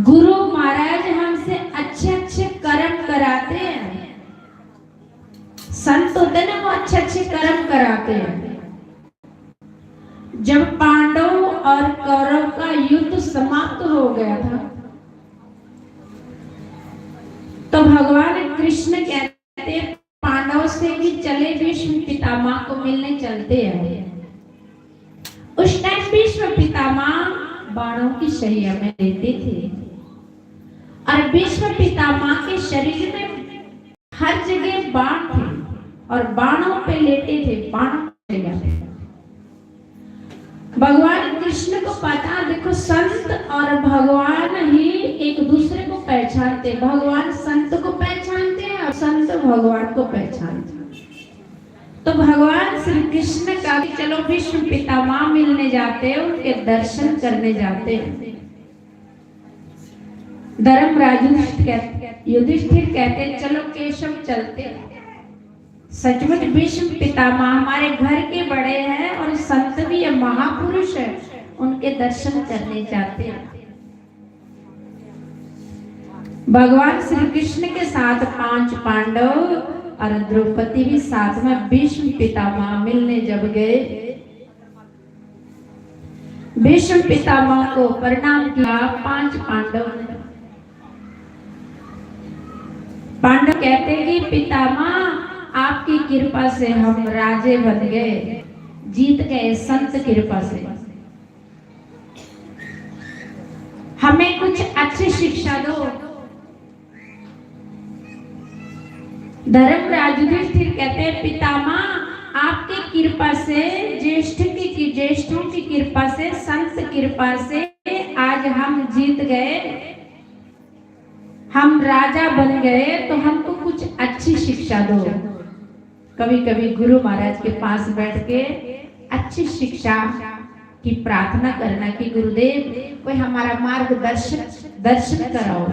गुरु महाराज हमसे अच्छे अच्छे कर्म कराते हैं। संत होते ना, वो अच्छे अच्छे कर्म कराते हैं। जब पांडव और कौरव का युद्ध समाप्त हो गया था, तो भगवान कृष्ण कहते, पांडव से कि "चले, भीष्म पितामह को मिलने चलते हैं।" उस टाइम भीष्म पितामह बाणों की शैया में लेटे थे, और भीष्म पितामह के शरीर में हर जगह बाण थे, और बाणों पे लेटे थे, बाणों पे लेटे थे। भगवान कृष्ण को पता, देखो, संत और भगवान ही एक दूसरे को पहचानते। भगवान संत को पहचानते हैं और संत भगवान को पहचानते हैं। तो भगवान श्री कृष्ण का कि "चलो, भीष्म पितामह मिलने जाते हैं, उनके दर्शन करने जाते हैं।" धर्मराज युधिष्ठिर कह-, युधिष्ठिर कहते, "चलो केशव, चलते हैं।" सचमुच भीष्म पितामह हमारे घर के बड़े हैं और संत भी है, महापुरुष है, उनके दर्शन करने जाते हैं। भगवान श्री कृष्ण के साथ पांच पांडव और द्रौपदी भी साथ में भीष्म पितामह मिलने जब गए, भीष्म पितामह को प्रणाम किया पांच पांडव ने। पांडव कहते कि "पितामह, आपकी कृपा से हम राजे बन गए, जीत गए संत कृपा से। हमें कुछ अच्छी शिक्षा दो। धर्मराज युधिष्ठिर कहते हैं, पितामह, आपकी कृपा से, ज्येष्ठ की, की ज्येष्ठों की कृपा से, संत कृपा से आज हम जीत गए, हम राजा बन गए, तो हमको कुछ अच्छी शिक्षा दो। कभी कभी गुरु महाराज के पास बैठ के अच्छी शिक्षा की प्रार्थना करना कि गुरुदेव, कोई हमारा मार्गदर्शक दर्शन कराओ।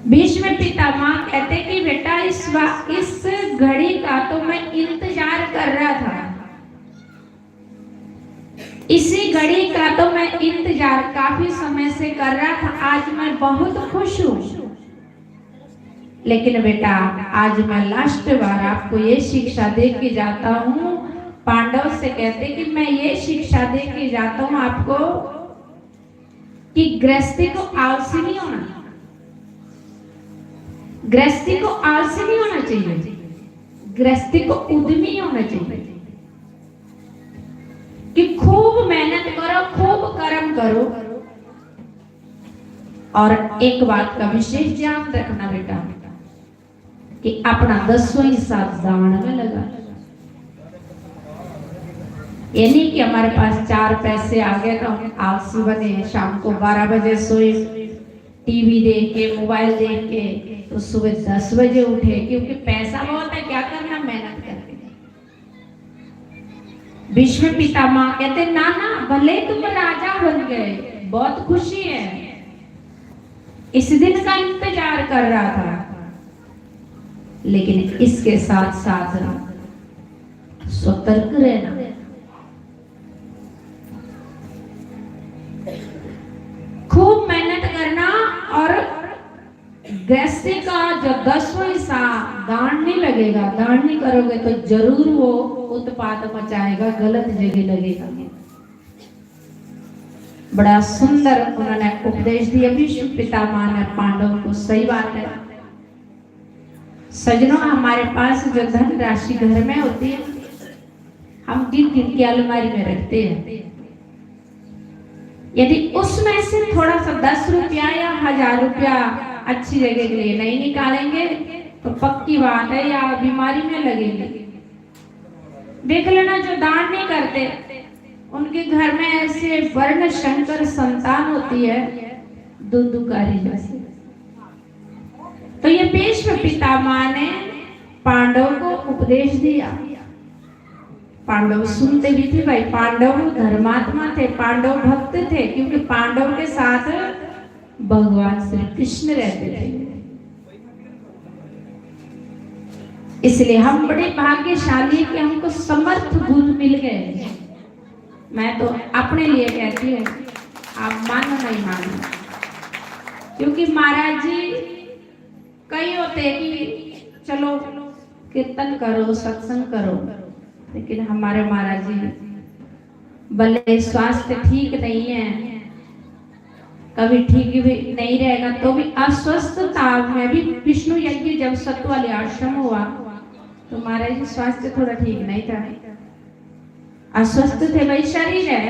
भीष्म पितामह कहते कि बेटा, इस वा-, इस घड़ी का तो मैं इंतजार कर रहा था, इसी घड़ी का तो मैं इंतजार काफी समय से कर रहा था। आज मैं बहुत खुश हूँ, लेकिन बेटा, आज मैं लास्ट बार आपको ये शिक्षा दे के जाता हूँ। पांडव से कहते कि मैं ये शिक्षा दे के जाता हूँ आपको कि गृहस्थी को आलसी नहीं होना, गृहस्थी को आलसी नहीं होना चाहिए, गृहस्थी को उद्यमी होना चाहिए कि खूब मेहनत करो, खूब कर्म करो। और एक बात का विशेष ध्यान रखना बेटा, कि अपना दसवां हिस्सा दान में लगा। ये नहीं कि हमारे पास चार पैसे आ गए तो हम आलसी बने, शाम को बारह बजे सोए, टीवी देख के, मोबाइल देख के, तो सुबह दस बजे उठे, क्योंकि पैसा बहुत है, क्या करना मेहनत करके। भीष्म पितामह कहते, ना ना, भले तुम राजा बन गए, बहुत खुशी है, इस दिन का इंतजार कर रहा था, लेकिन इसके साथ साथ सतर्क रहना, खूब मेहनत करना। और गृहस्थी का जो दसवां हिस्सा दान नहीं लगेगा, दान नहीं करोगे तो जरूर वो उत्पात मचाएगा, गलत जगह लगेगा। बड़ा सुंदर उन्होंने उपदेश दिया भीष्म पितामह ने पांडव को। सही बात है सज्जनों, हमारे पास जो धन राशि घर में होती है, हम गिन गिन के अलमारी में रखते हैं। यदि उसमें से थोड़ा सा दस रुपया या हजार रुपया अच्छी जगह के लिए नहीं निकालेंगे, तो पक्की बात है, या बीमारी में लगेंगे। देख लेना, जो दान नहीं करते, उनके घर में ऐसे वर्ण शंकर संतान होती है, धुंधुकारी जैसे। तो ये भीष्म पितामह ने पांडव को उपदेश दिया। पांडव सुनते भी थे भाई, पांडव धर्मात्मा थे, पांडव भक्त थे, क्योंकि पांडव के साथ भगवान श्री कृष्ण रहते थे। इसलिए हम बड़े भाग्यशाली कि हमको समर्थ गुरु मिल गए। मैं तो अपने लिए कहती हूँ, आप मानो नहीं मानो, क्योंकि महाराज जी कई होते कि चलो कीर्तन करो, सत्संग करो, लेकिन हमारे महाराज जी भले स्वास्थ्य ठीक नहीं है, कभी ठीक भी नहीं रहेगा, तो भी अस्वस्थता में भी, विष्णु यज्ञ जब सत्य वाले आश्रम हुआ तो महाराज जी स्वास्थ्य थोड़ा ठीक नहीं था, अस्वस्थ थे। भाई, शरीर है,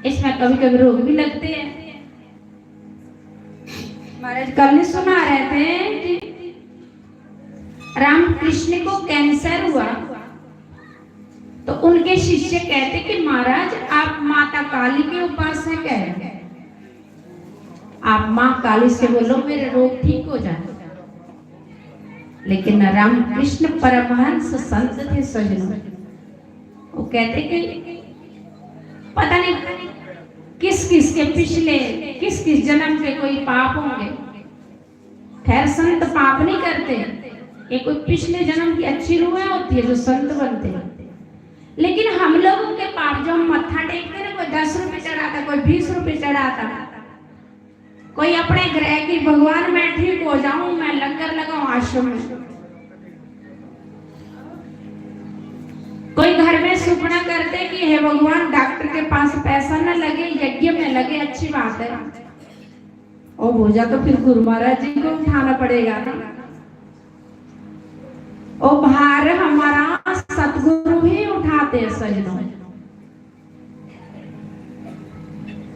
इसमें कभी कभी रोग भी लगते हैं। महाराज कल ही सुना रहे थे कि रामकृष्ण को कैंसर हुआ, तो उनके शिष्य कहते कि महाराज, आप माता काली के उपासक हैं, आप माँ काली से बोलो मेरे रोग ठीक हो जाए। लेकिन रामकृष्ण परमहंस संत थे सज्जनों, वो कहते कि पता नहीं किस किस के पिछले, किस किस जन्म के कोई पाप होंगे। खैर, संत पाप नहीं करते, ये कोई पिछले जन्म की अच्छी रूहें होती है जो संत बनते हैं। लेकिन हम लोगों के पाप, जो हम मत्था टेकते ना, कोई दस रुपए चढ़ाता, कोई बीस रुपए चढ़ाता, कोई अपने ग्रह की, भगवान मैं ठीक हो जाऊं, मैं लंगर लगाऊं आश्रम में, कोई घर में सुपना करते कि हे भगवान, डॉक्टर के पास पैसा ना लगे, यज्ञ में लगे, अच्छी बात है। वो बोझा तो फिर गुरु महाराज जी को उठाना पड़ेगा ना। वो भार हमारा सतगुरु ही उठाते हैं सजनों।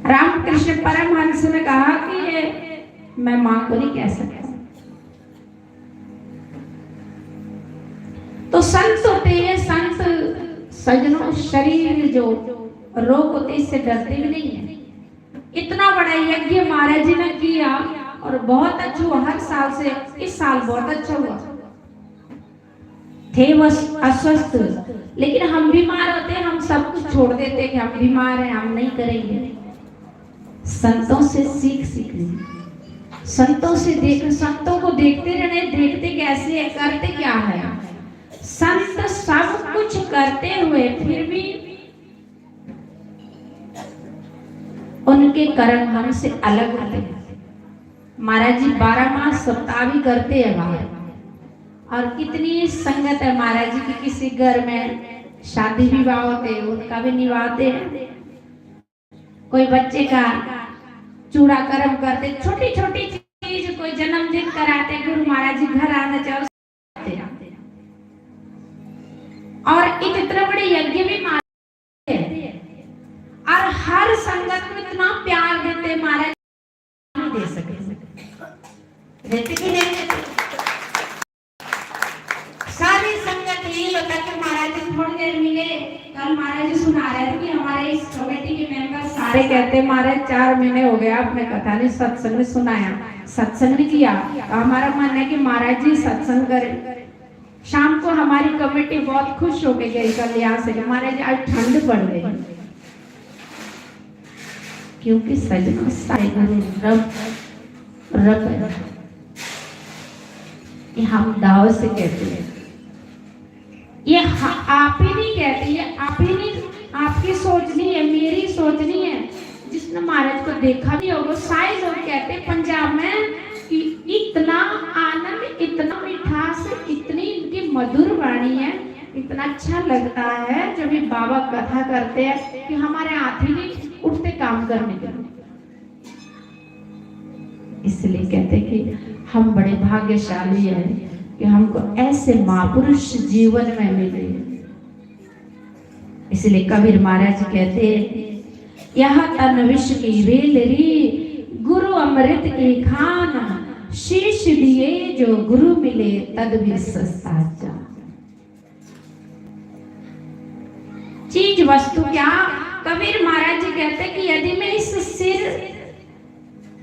रामकृष्ण परमहंस ने कहा कि ये मैं मां को नहीं कह सकता। तो संत होते हैं, संत सजनों, शरीर जो रोग होते, इससे डरते भी नहीं है। इतना बड़ा यज्ञ महाराज जी ने किया और बहुत अच्छा हुआ। हर साल से इस साल बहुत अच्छा हुआ। थे वो अस्वस्थ, लेकिन हम बीमार होते हैं, हम सब कुछ छोड़ देते हैं कि हम बीमार हैं, हम नहीं करेंगे। संतों से सीख सीखनी, संतों से देख, संतों को देखते रहने, देखते कैसे है, करते क्या है। संत सब कुछ करते हुए फिर भी उनके कर्म हमसे अलग होते हैं। महाराज जी बारह मास सप्ताह भी करते हैं बाहर। और कितनी संगत है महाराज जी की, किसी घर में शादी विवाह होते हैं, उनका भी निभाते हैं। कोई बच्चे का चूड़ाकर्म करते, छोटी छोटी चीज, कोई जन्मदिन कराते, गुरु महाराज जी घर आना चाहो। और एक इतना बड़े यज्ञ भी मारते हैं और हर संगत को इतना प्यार देते, महाराज नहीं दे सके। देते कि नहीं देते? सारी संगत यही होता कि महाराज जी थोड़ी देर मिले। कल महाराज जी सुना रहे थे कि हमारे इस कमेटी के मेंबर सारे कहते, महाराज चार महीने हो गए आपने कथा नहीं, सत्संग नहीं सुनाया, सत्संग नहीं किया। तो हमारा मन है कि महाराज जी सत्संग करें। शाम को हमारी कमेटी बहुत खुश होके गई कल यहाँ से कि महाराज जी आज ठंड पड़ गई, क्योंकि सजनों सारे गुरु रब, रब है। ये हम दाव से कहते हैं, ये ह-, आप ही नहीं कहते, ये आप ही नहीं, आपकी सोच नहीं है, मेरी सोच नहीं है। जिसने महाराज को देखा भी होगा, सारे लोग कहते हैं पंजाब में कि इतना आनंद, इतना मिठास, इतनी इनकी मधुर वाणी है, इतना अच्छा लगता है जब ये बाबा कथा करते हैं कि हमारे हाथ ही नहीं उठते काम करने के लिए। इसलिए कहते हैं कि हम बड़े भाग्यशाली हैं कि हमको ऐसे महापुरुष जीवन में मिले। इसलिए कबीर महाराज कहते हैं, "यह तन विष की वेल री, गुरु अमृत की खान, शीश दिए जो गुरु मिले, तद विष सस्ता जान।" चीज वस्तु क्या, कबीर महाराज जी कहते कि यदि मैं इस सिर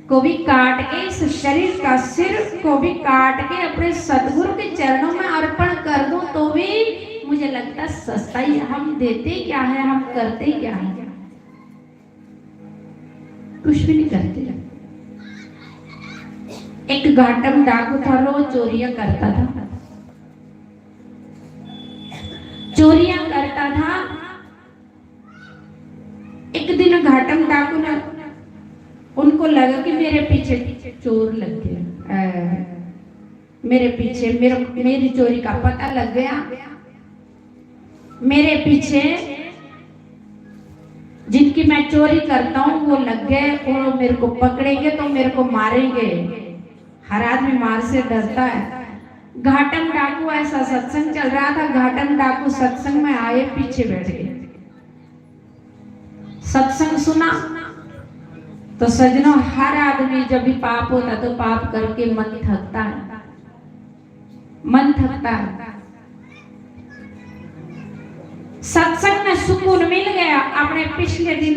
को भी काट के, इस शरीर का सिर को भी काट के अपने सदगुरु के चरणों में अर्पण कर दूं, तो भी मुझे लगता सस्ता ही। हम देते क्या है, हम करते क्या है? कुछ भी नहीं करते। एक घाटम डाकू था, रोज चोरियां करता था, चोरियां करता था। एक दिन घाटम डाकू ने, उनको लगा कि मेरे पीछे चोर लग गए, अ, मेरे पीछे, मेरे, मेरी चोरी का पता लग गया, मेरे पीछे जिनकी मैं चोरी करता हूँ वो लग गए, वो मेरे को पकड़ेंगे तो मेरे को मारेंगे। हर आदमी मार से डरता है। घाटम डाकू ऐसा सत्संग चल रहा था, घाटम डाकू सत्संग में आए, पीछे बैठ गए। सत्संग सुना तो सजनों, हर आदमी जब भी पाप होता तो पाप करके मन थकता है, मन थकता है। सत्संग में सुकून मिल गया। अपने पिछले दिन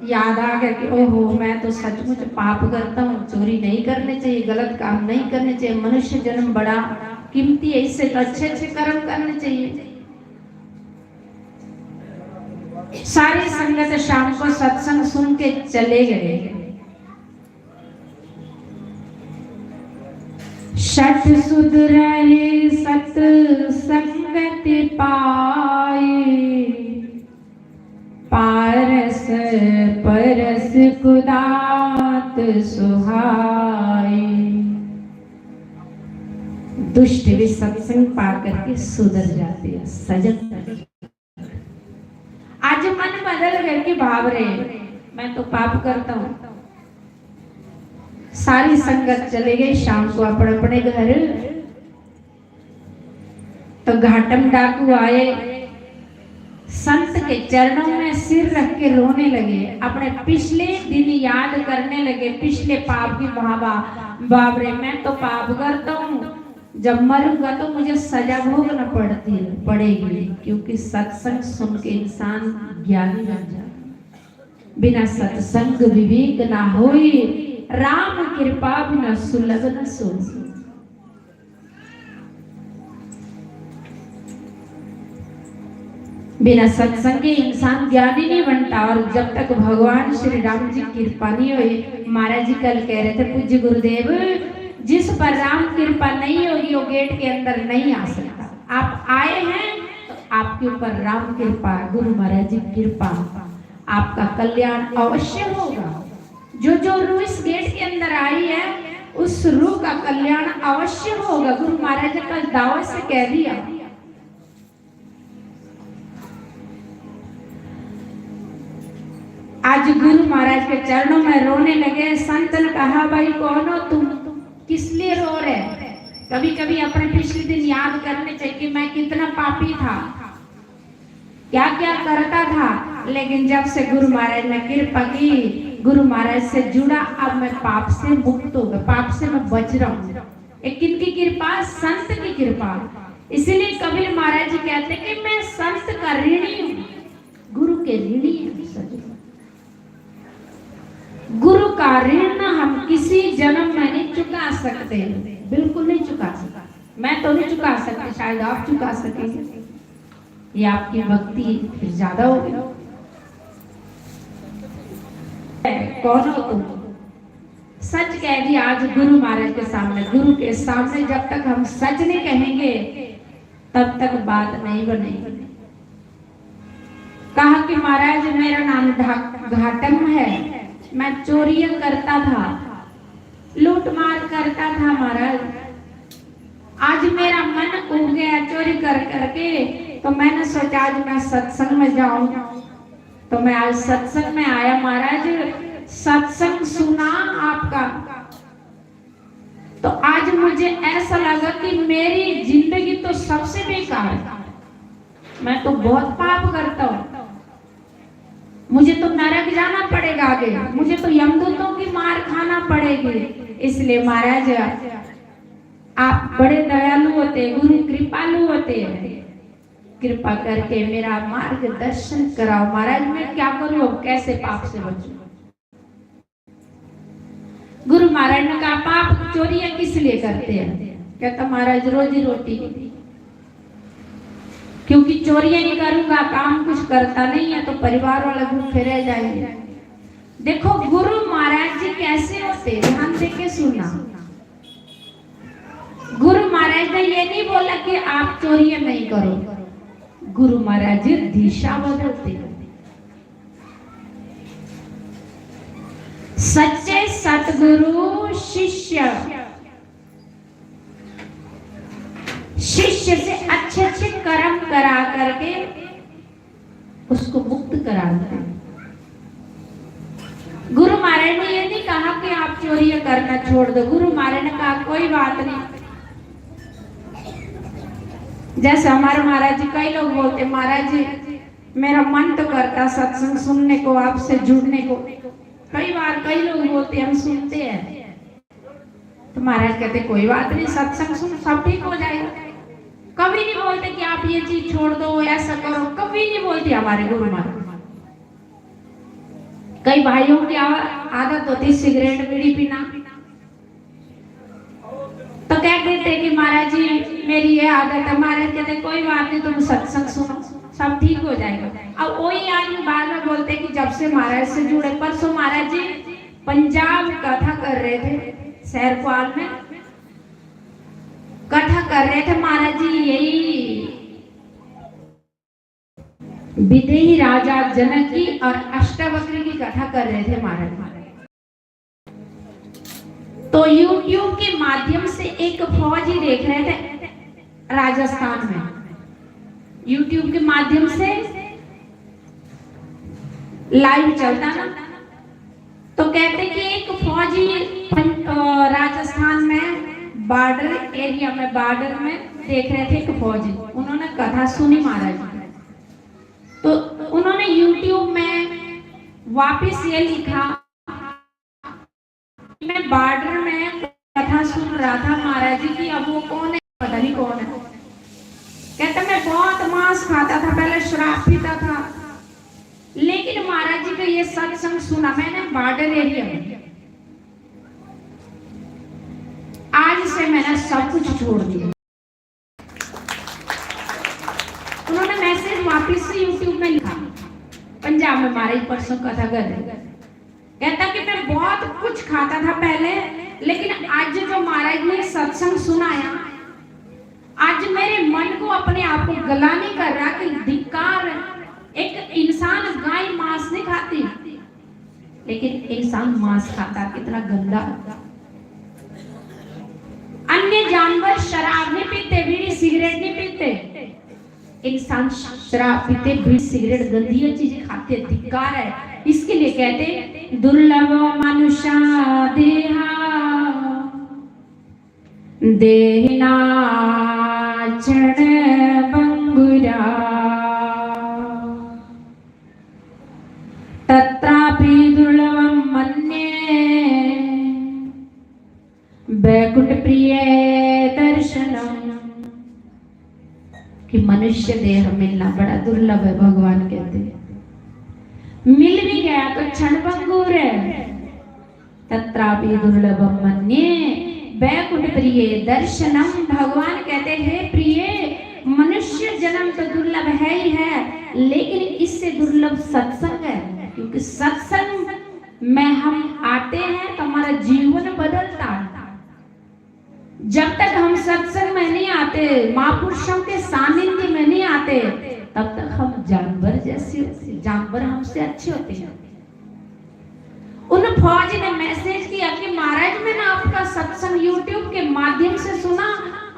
याद आ गया कि ओहो, मैं तो सचमुच पाप करता हूँ, चोरी नहीं करनी चाहिए, गलत काम नहीं करने चाहिए, मनुष्य जन्म बड़ा कीमती है, इससे तो अच्छे अच्छे कर्म करने चाहिए। सारी संगत शाम को सत्संग सुन के चले गए। षठ सुधरहि सत संगति पाई, पारस परस कुदात सुहाई। दुष्ट भी सत्संग पा करके सुधर जाते हैं, सजग। आज मन बदल करके भाव रहे, मैं तो पाप करता हूँ। सारी संगत चले गई शाम को अपने अपने घर। तो घाटम डाकू आए, संत के चरणों में सिर रख के रोने लगे, अपने पिछले दिन याद करने लगे, पिछले पाप की महाबा, बाप रे, मैं तो पाप करता हूँ, जब मरूंगा तो मुझे सजा भोगना पड़ती है, पड़ेगी, क्योंकि सत्संग सुन के इंसान ज्ञानी बन जाता। बिना सत्संग विवेक ना होई, राम कृपा बिना सुलभ न सोई। बिना सत्संग के इंसान ज्ञानी नहीं बनता। और जब तक भगवान श्री राम जी कृपा नहीं होई, महाराज जी कल कह रहे थे, पूज्य गुरुदेव, जिस पर राम कृपा नहीं होगी वो गेट के अंदर नहीं आ सकता। आप आए हैं तो आपके ऊपर राम कृपा, गुरु महाराज जी कृपा, आपका कल्याण अवश्य होगा। जो जो रूह इस गेट के अंदर आई है, उस रूह का कल्याण अवश्य होगा। गुरु महाराज ने कल दावा से कह दिया। आज गुरु महाराज के चरणों में रोने लगे। संत ने कहा, भाई कौन हो तुम, किस लिए रो रहे? कभी कभी अपने पिछले दिन याद करने चाहिए कि मैं कितना पापी था, क्या क्या करता था, लेकिन जब से गुरु महाराज ने कृपा की, गुरु महाराज से जुड़ा, अब मैं पाप से मुक्त हो गया, पाप से मैं बच रहा हूँ। ये किन की कृपा? संत की कृपा। इसीलिए कबीर महाराज जी कहते कि मैं संत का ऋणी हूँ, गुरु के ऋणी हूँ सजन। गुरु का ऋण हम किसी जन्म में नहीं चुका सकते, बिल्कुल नहीं चुका सकते। मैं तो नहीं चुका सकती, शायद आप चुका सकेंगे। ये आपकी भक्ति फिर ज्यादा होगी। कौन हो तुम? सच कह दिया आज गुरु महाराज के सामने। गुरु के सामने जब तक हम सच नहीं कहेंगे, तब तक बात नहीं बनेगी। कहा कि महाराज, मेरा नाम ढा-, घाटम है, मैं चोरियां करता था, लूटमार करता था महाराज। आज मेरा मन उग गया चोरी कर करके, तो मैंने सोचा आज मैं सत्संग में जाऊं। तो मैं आज सत्संग में आया महाराज, सत्संग सुना आपका, तो आज मुझे ऐसा लगा कि मेरी जिंदगी तो सबसे बेकार है, मैं तो बहुत पाप करता हूँ, मुझे तो नरक जाना पड़ेगा आगे, मुझे तो यमदूतों की मार खाना पड़ेगी। इसलिए महाराज, आप बड़े दयालु होते, गुरु कृपालु होते हैं, कृपा करके मेरा मार्गदर्शन कराओ महाराज, मैं क्या करूं, अब कैसे पाप से बचूं? गुरु महाराज ने कहा, पाप चोरियां किस लिए करते हैं? कहता, महाराज, रोजी रोटी, क्योंकि चोरियां नहीं करूंगा, काम कुछ करता नहीं है, तो परिवार वाले भूखे रह जाएंगे। देखो, गुरु महाराज जी कैसे होते, ध्यान देके सुनना। गुरु महाराज ने ये नहीं बोला कि आप चोरियां नहीं करो, गुरु महाराज जी दिशा बदलते हैं। सच्चे सतगुरु शिष्य, शिष्य से अच्छे अच्छे कर्म करा करके उसको मुक्त करा देते हैं। गुरु महाराज ने ये नहीं कहा कि आप चोरी करना छोड़ दो। गुरु महाराज ने कहा, कोई बात नहीं। जैसे हमारे महाराज जी, कई लोग बोलते, महाराज जी, मेरा मन तो करता सत्संग सुनने को, आपसे जुड़ने को। कई बार कई लोग बोलते, हम सुनते हैं, तो महाराज कहते, कोई बात नहीं, सत्संग सुन, सब ठीक हो जाएगा। कभी नहीं बोलते कि आप ये चीज छोड़ दो, ऐसा करो, कभी नहीं बोलते हमारे गुरु महाराज। कई भाइयों की आवा-, आदत होती सिगरेट, बीड़ी पीना, तो कह देते कि महाराज जी, मेरी ये आदत है। महाराज कहते, कोई बात नहीं, तुम सत्संग सुनो, सब ठीक हो जाएगा। अब वही आदमी बाद में बोलते कि जब से महाराज से जुड़े, परसों महाराज जी पंजाब कथा कर रहे थे, सैरपाल में कथा कर रहे थे महाराज जी, यही विदेही राजा जनक की और अष्टावक्र की कथा कर रहे थे महाराज। तो YouTube के माध्यम से एक फौजी देख रहे थे राजस्थान में, YouTube के माध्यम से लाइव चलता ना, तो कहते कि एक फौजी पं-, अ, राजस्थान में बॉर्डर एरिया में, बॉर्डर में देख रहे थे एक फौजी, उन्होंने कथा सुनी महाराज की। तो उन्होंने YouTube में वापस ये लिखा, मैं बॉर्डर में कथा सुन रहा था महाराज जी की, अब वो कौन है, पता नहीं कौन है। कहता, मैं बहुत मांस खाता था, पहले शराब पीता था, लेकिन महाराज जी का ये सत्संग सुना मैंने बॉर्डर एरिया में। आज से मैंने सब कुछ छोड़ दिया। उन्होंने मैसेज वापस से YouTube में लिखा, पंजाब में महाराज परसों कथा कर रहे, कहता कि मैं बहुत कुछ खाता था पहले, लेकिन आज जो महाराज ने सत्संग सुनाया, आज मेरे मन को अपने आप को ग्लानि कर रहा कि धिक्कार, एक इंसान गाय मांस नहीं खाती, लेकिन इंसान मांस खाता, कितना गंदा। अन्य जानवर शराब नहीं पीते, बीड़ी सिगरेट नहीं पीते, इंसान शराब पीते, बीड़ी सिगरेट, गंदी चीजें खाते, धिक्कार है। इसके लिए कहते, दुर्लभ मनुष्य देहा, देहिना क्षण भंगुरा, तत्रापि दुर्लभम मन्ये वैकुंठ प्रिय दर्शनम। कि मनुष्य देह मिलना बड़ा दुर्लभ है, भगवान कहते हैं। मिल भी गया तो क्षण भंगुर है। तत्रापि दुर्लभम मन्ये वैकुंठ प्रिय दर्शनम। भगवान कहते हैं, प्रिय, मनुष्य जन्म तो दुर्लभ है ही है, लेकिन इससे दुर्लभ सत्संग है, क्योंकि सत्संग में हम आते हैं तो हमारा जीवन बदलता है। जब तक हम सत्संग में नहीं आते, महापुरुषों के सानिध्य में नहीं आते, तब तक हम जानवर जैसे होते हैं। जानवर हमसे अच्छे होते हैं। उन फौज ने मैसेज किया कि महाराज, मैंने आपका सत्संग YouTube के माध्यम से सुना,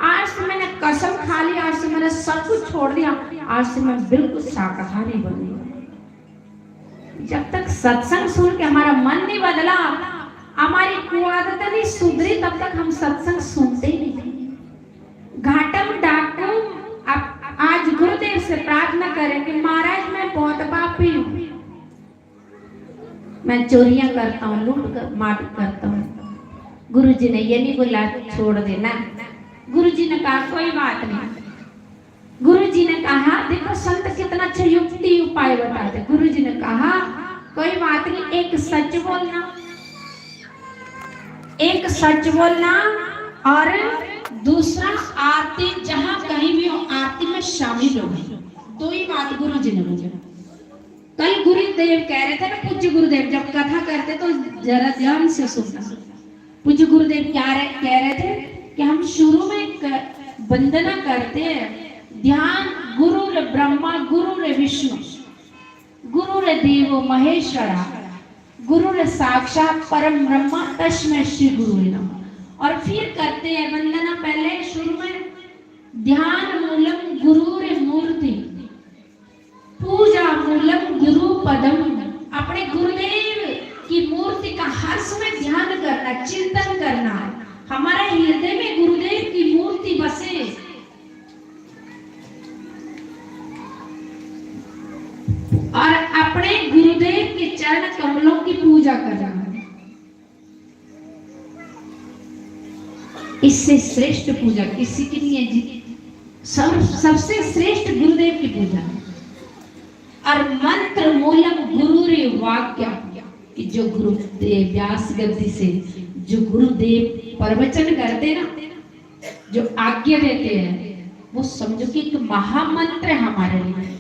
आज से मैंने कसम खा ली, आज से मैंने सब कुछ छोड़ दिया, आज से मैं बिल्कुल शाकाहारी बन गई। जब तक सत्संग सुन के हमारा मन नहीं बदला, हमारी कुआदत नहीं सुधरी, तब तक हम सत्संग सुनते ही नहीं। घाटम डाकू, आप आज गुरुदेव से प्रार्थना करें कि महाराज, मैं बहुत पापी हूँ, मैं चोरियां करता हूँ, लूट कर, मार करता हूँ। गुरु जी ने ये नहीं बोला छोड़ देना, गुरु जी ने कहा कोई बात नहीं। गुरु जी ने कहा, देखो संत कितना अच्छा युक्ति उपाय बताते। गुरु जी ने कहा, कोई बात नहीं, एक सच बोलना, एक सच बोलना और दूसरा आरती, जहां कहीं भी हो आरती में शामिल हो। दो ही बात गुरु जी ने बोली। कल गुरुदेव कह रहे थे ना, पूज्य गुरुदेव जब कथा करते तो जरा ध्यान से सुनना। पूज्य गुरुदेव क्या रहे, कह रहे थे कि हम शुरू में क-, वंदना करते हैं, ध्यान, गुरुर्ब्रह्मा गुरुर्विष्णु गुरुर्देवो महेश्वरा गुरुर्साक्षात् परम ब्रह्म तस्मै श्री गुरुवे नमः। और फिर करते हैं वंदना, पहले शुरू में ध्यान मूलम गुरुर्मूर्ति, पूजा मूलम गुरु पदम। अपने गुरुदेव की मूर्ति का हर समय ध्यान करना, चिंतन करना। हमारे हृदय में गुरुदेव की मूर्ति बसे और अपने गुरुदेव के चरण कमलों की पूजा करना। इससे श्रेष्ठ पूजा किसी की नहीं है जी। सब, सबसे श्रेष्ठ गुरुदेव की पूजा। और मंत्र मूलम गुरुर्वाक्य, कि जो गुरुदेव व्यास गद्दी से जो गुरुदेव प्रवचन करते ना, जो आज्ञा देते हैं, वो समझो कि एक महामंत्र है हमारे लिए,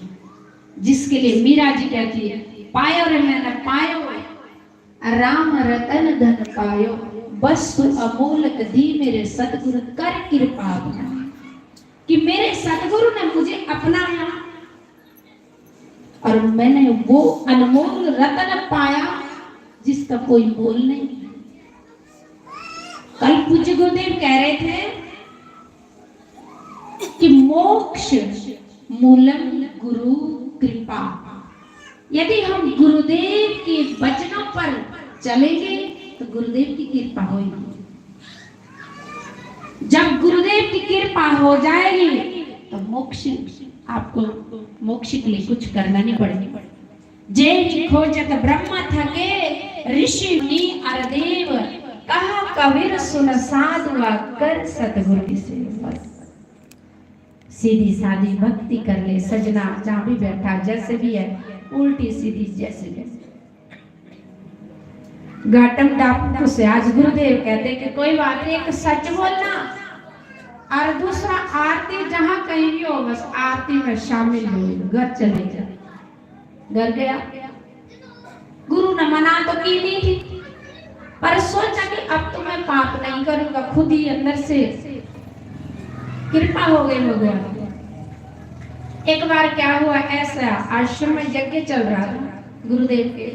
जिसके लिए मीरा जी कहती है, पायो रे मैंने पायो, राम रतन धन पायो, वस्तु अमूलक दी मेरे सतगुरु कर कृपा अपनाई। कि मेरे सतगुरु ने मुझे अपनाया और मैंने वो अनमोल रतन पाया जिसका कोई मोल नहीं। कल पूज्य गुरुदेव कह रहे थे कि मोक्ष मूलम गुरु कृपा। यदि हम गुरुदेव के वचनों पर चलेंगे, तो गुरुदेव की कृपा होगी। जब गुरुदेव की कृपा हो जाएगी तो मोक्ष, आपको मोक्ष के लिए कुछ करना नहीं पड़ेगा। जे ही खोजत ब्रह्म थके ऋषि मुनि अर देव, कहा कबीर सुन साधु आकर सतगुरु की सेवा। बस सीधी सादी भक्ति कर ले सजना, जहाँ भी बैठा, जैसे भी है, उल्टी सीधी जैसे भी है। घाटम डाकू से आज गुरुदेव कहते कि कोई बात नहीं, एक सच बोलना और दूसरा आरती, जहाँ कहीं भी हो, बस आरती में शामिल हो, घर चले जा, घर गया। गुरु ने मना तो की नहीं थी, पर सोचा कि अब तो मैं पाप नहीं करूंगा, खुद ही अंदर से कृपा हो गई भगवान। एक बार क्या हुआ, ऐसा आश्रम में यज्ञ चल रहा था गुरुदेव के,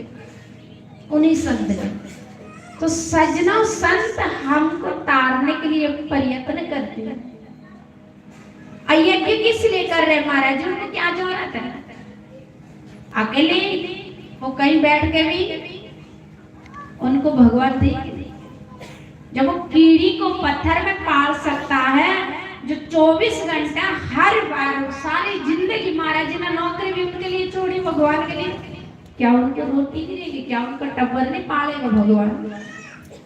उन्हीं संत के। तो सजना, संत हमको तारने के लिए प्रयत्न करते हैं। और यज्ञ किस लिए कर रहे हैं महाराज जी? उनको क्या जरूरत है? अकेले ही वो कहीं बैठ के भी उनको भगवान देंगे। जब वो कीड़ी को पत्थर में पाल सकता है, जो चौबीस घंटा हर बार सारी जिंदगी महाराज जी ने नौकरी भी उनके लिए छोड़ी भगवान के लिए, क्या उनको रोटी नहीं देगी? क्या उनका टब्बर नहीं पालेगा भगवान?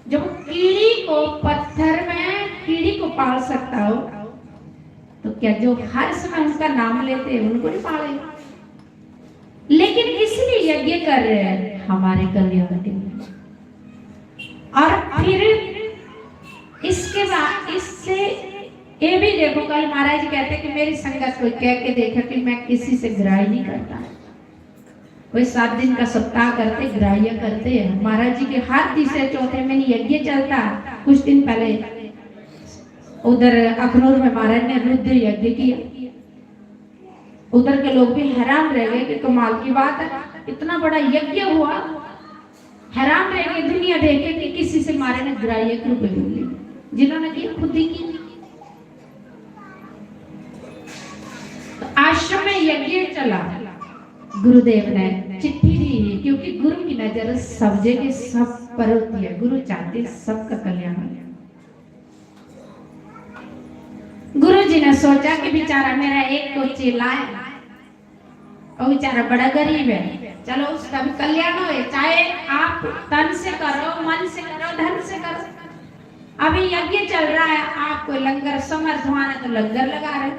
जब वो कीड़ी को पत्थर में कीड़ी को पाल सकता हो, तो क्या जो हर समय उनका नाम लेते हैं उनको नहीं पालेगा? लेकिन इसलिए यज्ञ कर रहे हैं हमारे कल्याण के लिए। और फिर इसके बाद इससे ये भी देखो, कल महाराज जी कहते कि मेरी संगत को कह के देखा कि मैं किसी से ग्राही नहीं करता। कोई सात दिन का सप्ताह करते, ग्राह्य करते हैं। महाराज जी के हर तीसरे चौथे में यज्ञ चलता। कुछ दिन पहले उधर अखनूर में महाराज ने रुद्र यज्ञ किया। उधर के लोग भी हैरान रह गए कि कमाल की बात है, इतना बड़ा यज्ञ हुआ, हैरान रह गई दुनिया देख के कि किसी से महाराज ने ग्राह्य क्यों कोई बोली, जिन्होंने की खुद ही की। तो आश्रम में यज्ञ चला, गुरुदेव ने चिट्ठी दी, क्योंकि गुरु की नजर सब जगह सब पर होती है। गुरु चाहते सबका कल्याण हो। गुरु जी ने सोचा कि बेचारा मेरा एक को चेला है, वो बेचारा बड़ा गरीब है, चलो उसका भी कल्याण हो, चाहे आप तन से करो, मन से करो, धन से करो। अभी यज्ञ चल रहा है, आपको लंगर समर्थवान है तो लंगर लगा रहे,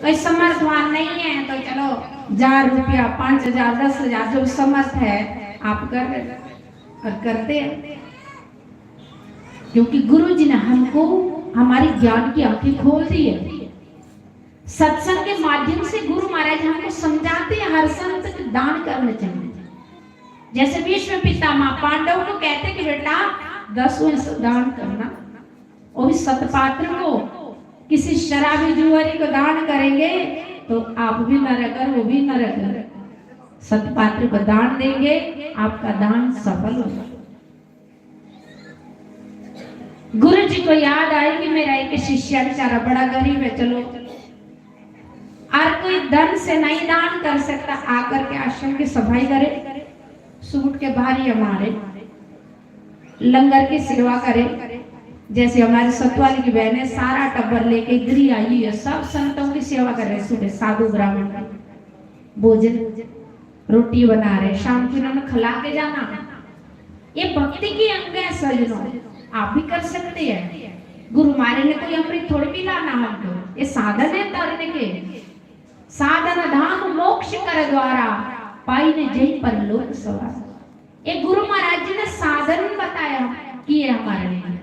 कोई समर्थवान नहीं है तो चलो हजार रुपया, पाँच हजार, दस हजार, जो समर्थ है आप कर रहे और करते हैं, क्योंकि गुरु जी ने हमको हमारी ज्ञान की आंखें खोल दी है। सत्संग के माध्यम से गुरु महाराज हमको समझाते हैं हर संत को दान करना चाहिए। जैसे भीष्म पितामह पांडव को कहते कि बेटा दसवें से दान करना, वो भी सतपात्र को। किसी शराबी जुआरी को दान करेंगे तो आप भी नरक और वो भी नरक। सतपात्र को दान देंगे, आपका दान सफल होगा। गुरु जी को याद आई कि मेरा एक शिष्य बेचारा बड़ा गरीब है, चलो, और कोई धन से नहीं दान कर सकता, आकर के आश्रम की सफाई करे, सूट के भारी हमारे लंगर की सेवा करे। जैसे हमारे सतवाली की बहन है, सारा टब्बर लेके इधर ही आई हुई है, सब संतों की सेवा कर रहे, सुबह साधु ब्राह्मण का भोजन, रोटी बना रहे, शाम को इन्होंने खिला के जाना। ये भक्ति के अंग है सजनों, आप भी कर सकते हैं। गुरु महाराज ने कोई अमृत थोड़ी पिलाना हमको, ये साधन है तरने के। साधन धाम मोक्ष कर द्वारा, पाई ने जय परलोक सवार। ये गुरु महाराज जी ने साधन बताया कि ये हमारे लिए।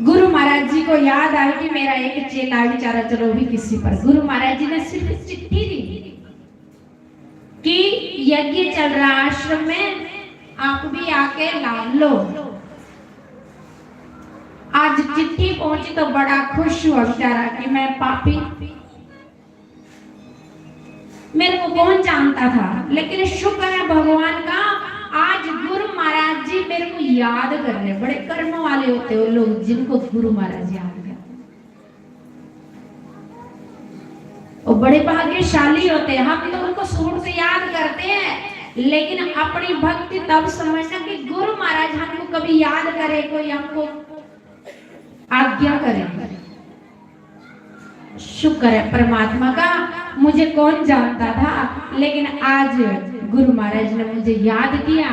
गुरु महाराज जी को याद आया कि मेरा एक चेला बेचारा, चलो भी किसी पर। गुरु महाराज जी ने सिर्फ चिट्ठी दी कि यज्ञ चल रहा आश्रम में, आप भी आके लाभ लो। आज चिट्ठी पहुंची तो बड़ा खुश हुआ बेचारा कि मैं पापी, मेरे को कौन जानता था, लेकिन शुक्र है भगवान का, आज गुरु महाराज जी मेरे को याद कर रहे। बड़े कर्म वाले होते हैं वो लोग जिनको गुरु महाराज याद करते हैं, वो बड़े भाग्यशाली होते हैं। हम तो उनको सूट से याद करते हैं, लेकिन अपनी भक्ति तब समझना कि गुरु महाराज हमको कभी याद करे, कोई हमको आज्ञा करे। शुक्र है परमात्मा का, मुझे कौन जानता था, लेकिन आज गुरु महाराज ने मुझे याद किया।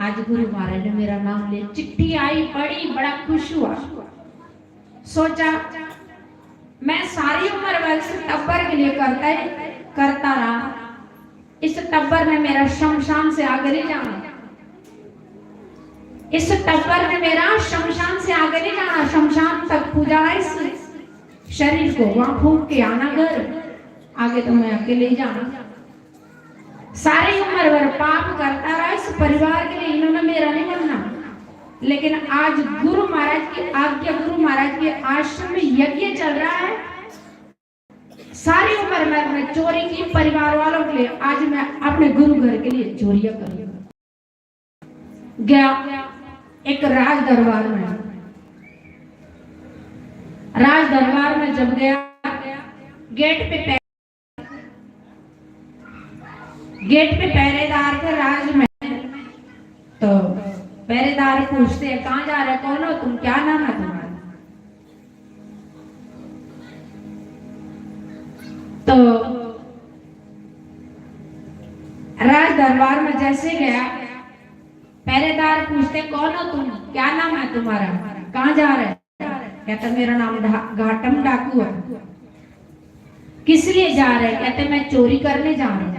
आज गुरु महाराज ने मेरा नाम लिया, चिट्ठी आई, पढ़ी, बड़ा खुश हुआ। सोचा, मैं सारी उम्र वंश टब्बर के लिए करता ही करता रहा। इस टब्बर ने मेरा शमशान से आगे नहीं जाना, इस टब्बर ने मेरा शमशान से आगे नहीं जाना। शमशान तक पूजा है इस शरीर को, वहां फूक के आना घर, आगे तो मैं अकेले ही जाना। सारी उम्र भर पाप करता रहा इस परिवार के लिए, इन्होंने मेरा नहीं बनना। लेकिन आज गुरु महाराज की आज्ञा, गुरु महाराज के आश्रम में यज्ञ चल रहा है। सारी उम्र में मैं चोरी की परिवार वालों के लिए, आज मैं अपने गुरु घर के लिए चोरियां करूंगा। गया एक राज दरबार में, राज दरबार में जब गया, गेट पे पह-, गेट पे पहरेदार थे राज में। तो पहरेदार पूछते हैं, "कहाँ जा रहे, कौन हो तुम, क्या नाम है तुम्हारा?" तो राज दरबार में जैसे गया, पहरेदार पूछते, "कौन हो तुम, क्या नाम है तुम्हारा, कहाँ जा रहे?" कहता, "मेरा नाम ढा-, घाटम डाकू है।" "किस लिए जा रहे?" कहते, "मैं चोरी करने जा रहा हूँ।"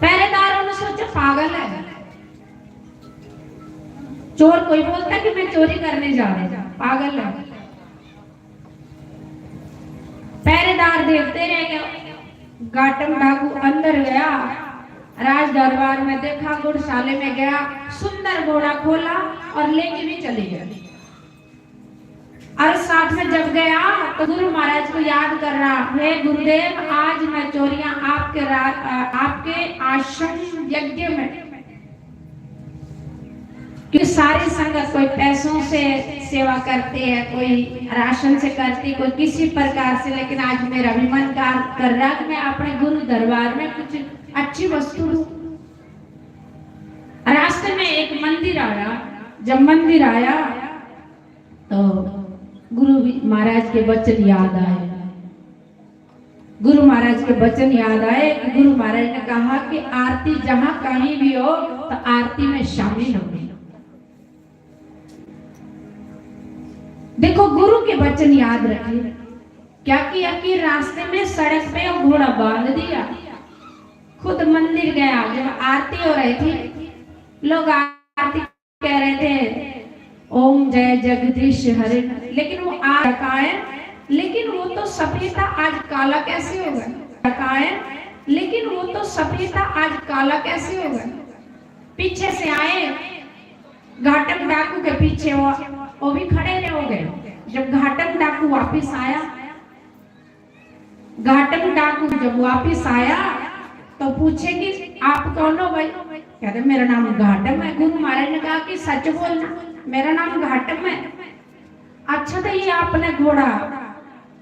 पहरेदारों ने सोचा, "पागल है, चोर कोई बोलता कि मैं चोरी करने जा रहा हूँ, पागल है।" पहरेदार देखते रह गए। घाटम डाकू अंदर गया, राज दरबार में देखा, घोड़शाले में गया, सुंदर घोड़ा खोला और लेके भी चले गए। और साथ में जब गया तो गुरु महाराज को याद कर रहा, "हे गुरुदेव, आज मैं चोरियां आपके रा-, अ, आपके आश्रम यज्ञ में, क्योंकि सारी संगत कोई पैसों से सेवा करती है, कोई राशन से करती, कोई किसी प्रकार से, लेकिन आज मेरा भी मन कर, कर रहा कि मैं अपने गुरु दरबार में कुछ अच्छी वस्तु दूं।" रास्ते में एक मंदिर आया, जब मंदिर आया तो गुरु महाराज के वचन याद आए। गुरु महाराज के वचन याद आए कि गुरु महाराज ने कहा कि आरती जहां कहीं भी हो तो आरती में शामिल हो। देखो, गुरु के वचन याद रखिए। क्या किया कि रास्ते में सड़क पे वो घोड़ा बांध दिया, खुद मंदिर गया। जब आरती हो रही थी, लोग आरती कह रहे थे, "ओम जय जगदीश हरे", लेकिन वो आ रखा है, लेकिन वो तो सफेद था, आज काला कैसे हो गया? रखा है, लेकिन वो तो सफेद था, आज काला कैसे हो गया? पीछे से आए, घाटम डाकू के पीछे वो, वो भी खड़े रह गए। जब घाटम डाकू वापस आया, घाटम डाकू जब वापस आया तो पूछे कि "आप कौन हो भाई?" कहते, "मेरा नाम घाटम है।" गुरु महाराज ने कहा कि "सच बोलना, मेरा नाम घाटम है।" "अच्छा, तो ये आपने घोड़ा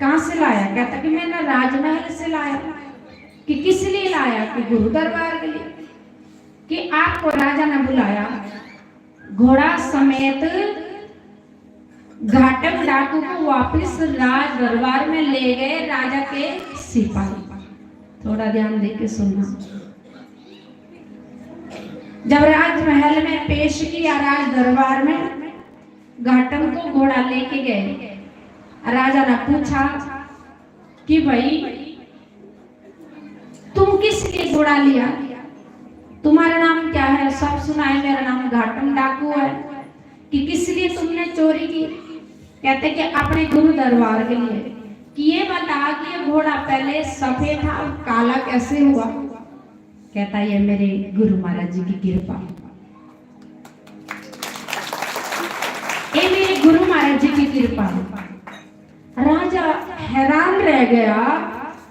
कहाँ से लाया?" कहता कि "मैंने राजमहल से लाया।" कि "किस लिए लाया?" कि "गुरु दरबार के लिए।" कि "आपको राजा ने बुलाया, घोड़ा समेत घाटम डाकू को वापस राज दरबार में ले गए राजा के सिपाही।" थोड़ा ध्यान दे के सुनना। जब राजमहल में पेश किया, राज दरबार में घाटम को घोड़ा लेके गए, राजा ने पूछा कि "भाई, तुम किस लिए घोड़ा लिया? तुम्हारा नाम क्या है?" सब सुनाए, "मेरा नाम घाटम डाकू है।" कि "किस लिए तुमने चोरी की?" कहते कि "अपने गुरु दरबार के लिए।" कि "ये बता कि ये घोड़ा पहले सफेद था, अब काला कैसे हुआ?" कहता, "ये मेरे गुरु महाराज जी की कृपा, ये मेरे गुरु महाराज जी की कृपा।" राजा हैरान रह गया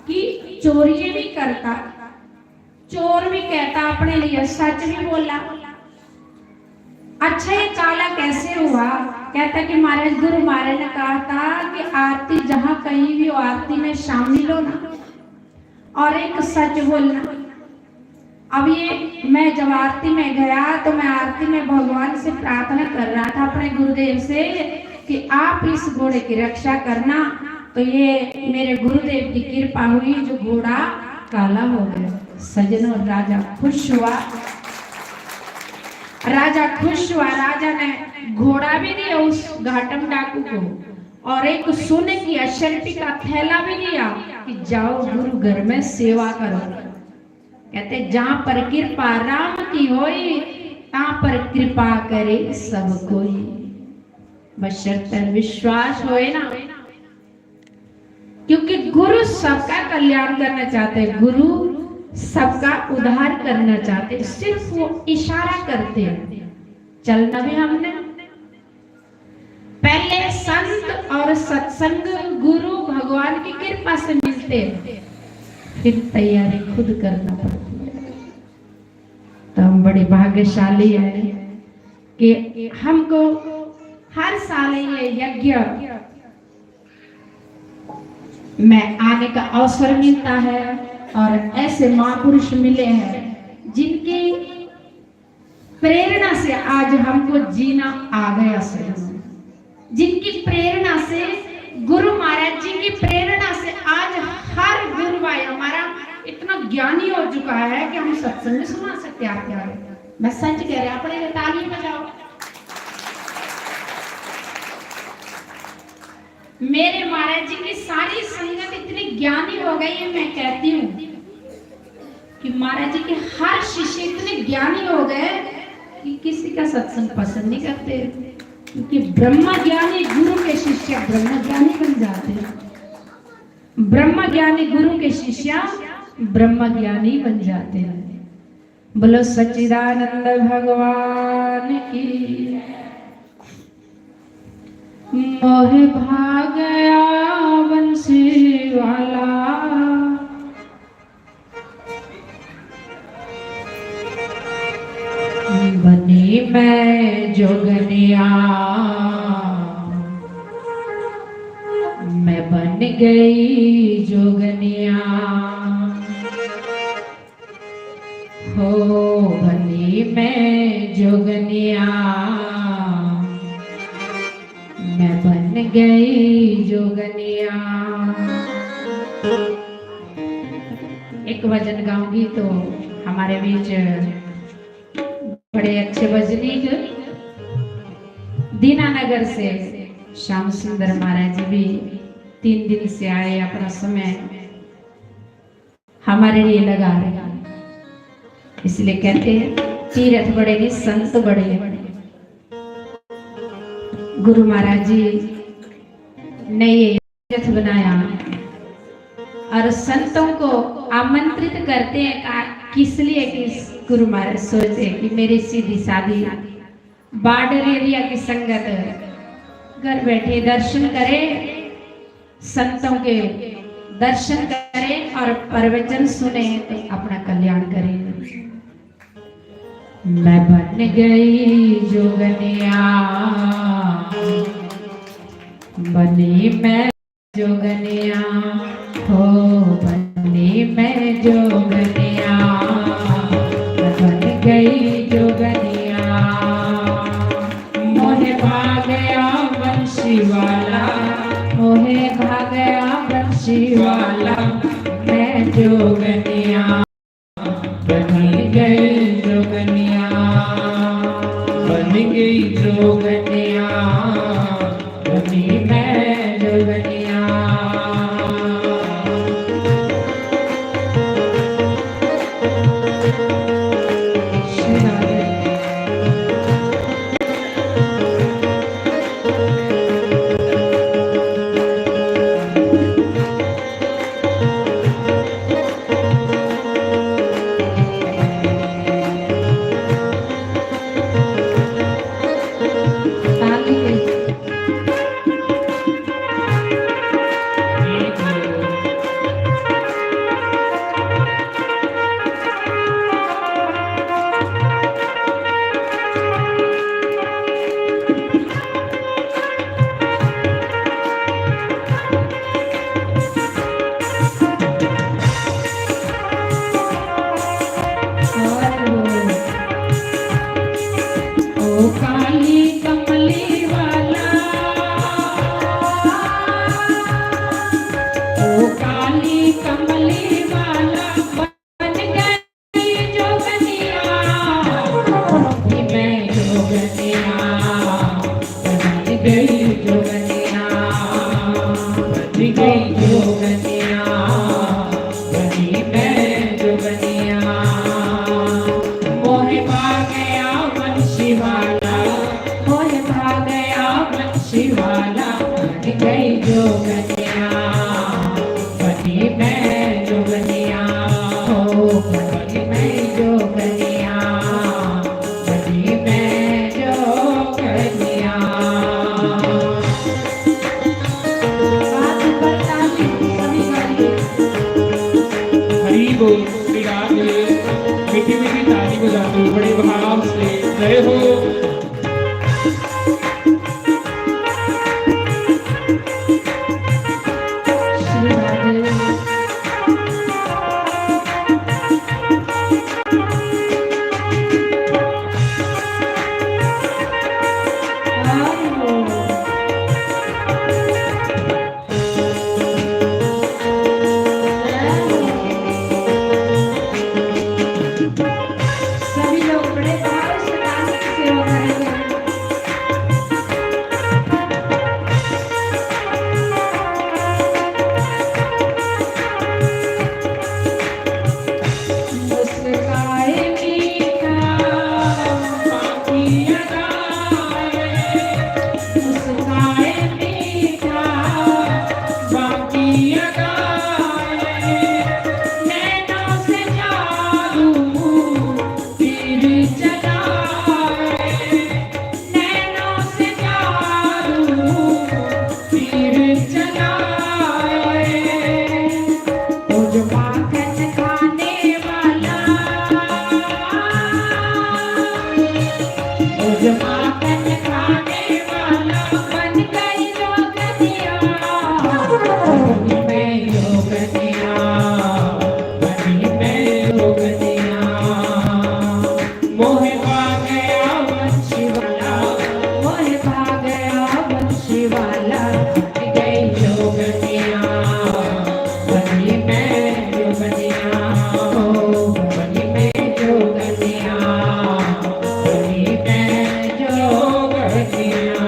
कि चोरी भी करता, चोर भी कहता, अपने लिए सच भी बोला। "अच्छा, ये काला कैसे हुआ?" कहता कि "महाराज, गुरु महाराज ने कहा था कि आरती जहां कहीं भी हो, आरती में शामिल हो ना।" और एक सच बोलना। अब ये, मैं जब आरती में गया तो मैं आरती में भगवान से प्रार्थना कर रहा था, अपने गुरुदेव से, कि आप इस घोड़े की रक्षा करना। तो ये मेरे गुरुदेव की कृपा हुई, जो घोड़ा काला हो गया। सज्जनों, राजा खुश हुआ। राजा खुश हुआ, राजा ने घोड़ा भी दिया उस घाटम डाकू को, और एक सोने की अशर्पी का थैला भी दिया कि जाओ गुरु घर में सेवा करो। कहते, जहां पर कृपा राम की होई, तां पर कृपा करे सब कोई। बशर्ते विश्वास होए ना, क्योंकि गुरु सबका कल्याण करना चाहते हैं, गुरु सबका उद्धार करना चाहते हैं, सिर्फ वो इशारा करते हैं। चलना भी हमने, पहले संत और सत्संग, गुरु भगवान की कृपा से मिलते हैं, फिर तैयारी खुद करना पड़ती है। तो हम बड़े भाग्यशाली हैं कि हमको हर साल ये यज्ञ में आने का अवसर मिलता है और ऐसे महापुरुष मिले हैं जिनकी प्रेरणा से आज हमको जीना आ गया सर, जिनकी प्रेरणा से, गुरु महाराज जी की प्रेरणा से आज हर गुरु भाई हमारा इतना ज्ञानी हो चुका है कि हम सत्संग सुना सकते हैं आपके आगे। मैं सच कह रहा, अपने लिए ताली बजाओ। मेरे महाराज जी की सारी संगत इतनी ज्ञानी हो गई है, मैं कहती हूँ कि महाराज जी के हर शिष्य इतने ज्ञानी हो गए कि किसी का सत्संग पसंद नहीं करते, क्योंकि ब्रह्म ज्ञानी गुरु के शिष्य ब्रह्म ज्ञानी बन जाते हैं, ब्रह्म ज्ञानी गुरु के शिष्य ब्रह्म ज्ञानी बन जाते हैं। बोलो सच्चिदानंद भगवान की। मोह भागया बंसी वाला, बनी मैं जोगनिया, मैं बन गई जोगनिया। हो बनी मैं जोगनिया, मैं बन गई जोगनिया। एक भजन गाऊंगी तो हमारे बीच बड़े अच्छे भजनीक दीनानगर से श्याम सुंदर महाराज जी भी तीन दिन से आए, अपना समय हमारे लिए लगा रहे हैं। इसलिए कहते हैं, तीरथ बड़े नहीं, संत बड़े हैं। गुरु महाराज जी ने ये तीरथ बनाया और संतों को आमंत्रित करते हैं। का-, किस लिए? कि गुरु महाराज सोचते हैं कि मेरी सीधी सादी बॉर्डर एरिया की संगत घर बैठे दर्शन करे, संतों के दर्शन करे और प्रवचन सुने तो अपना कल्याण करे। मैं बन गई जोगनिया, बनी मैं जोगनिया, हो बनी मैं जोगनिया, मैं बन गई जोगनिया। मोहे भागया बंसी वाला, मोहे भागया बंसी वाला, मैं जोगनिया। बनी गई जोगनिया, बनी गई जोगनिया, बनी मैं जोगनिया। जोगनिया, बनी मैं जोगनिया, हो, बनी मैं जोगनिया, बनी मैं जोगनिया। हाथ ऊपर ताली, सभी गाइए। हरी बोल, श्री राधे। मीठी मीठी ताली बजाते हुए बड़े भाव से जय हो। सभी लोग बड़े भाव से दास की सेवा करेंगे। मुस्काए मीठा बाकी अदाए, मुस्काए मीठा बाकी अदाए, नैनों से जादू तीर चलाए, नैनों से जादू तीर चलाए। ओ जो माखन खाने वाला, ओ जो माखन खाने वाला बन गई जोगनिया, बनी मैं जोगनिया, बनी मैं जोगनिया। मोहे पा गया वंशी वाला, मोहे पा गया वंशी वाला, बन गई जोगनिया, बनी मैं जोगनिया, ओ बनी मैं जोगनिया, बनी मैं जोगनिया।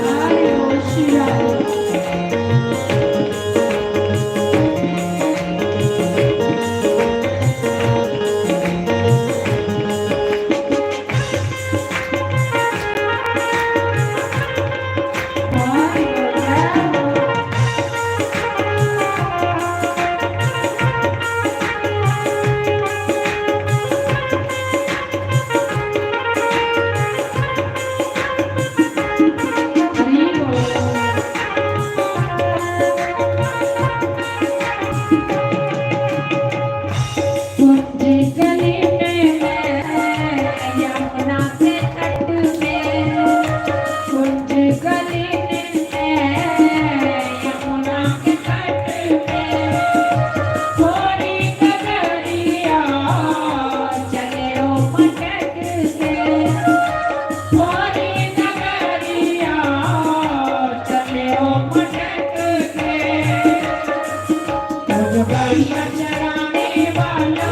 हरे बोल श्री राधे। कुंज गली में मैं यमुना के तट में, कुंज गली में मैं यमुना के तट में, थोड़ी कगरिया चले ओ मटक के, थोड़ी कगरिया चले ओ मटक के। ओ जो गाइयाँ चराने वाला,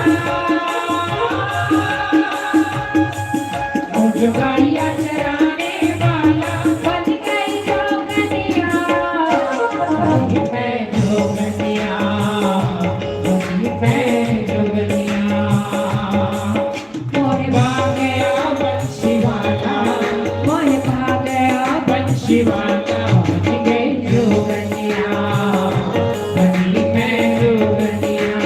ओ जो गाइयाँ चराने वाला बन गई जोगनिया, बनी मैं जोगनिया, बनी मैं जोगनिया। मोहे पा गया वंशी वाला, मोहे पा गया वंशी वाला, बनी गई जोगनिया, बनी मैं जोगनिया,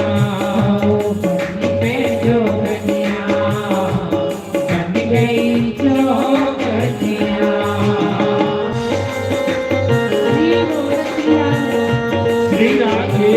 ओ बनी मैं जोगनिया, बनी गई जोगनिया। श्री राधे।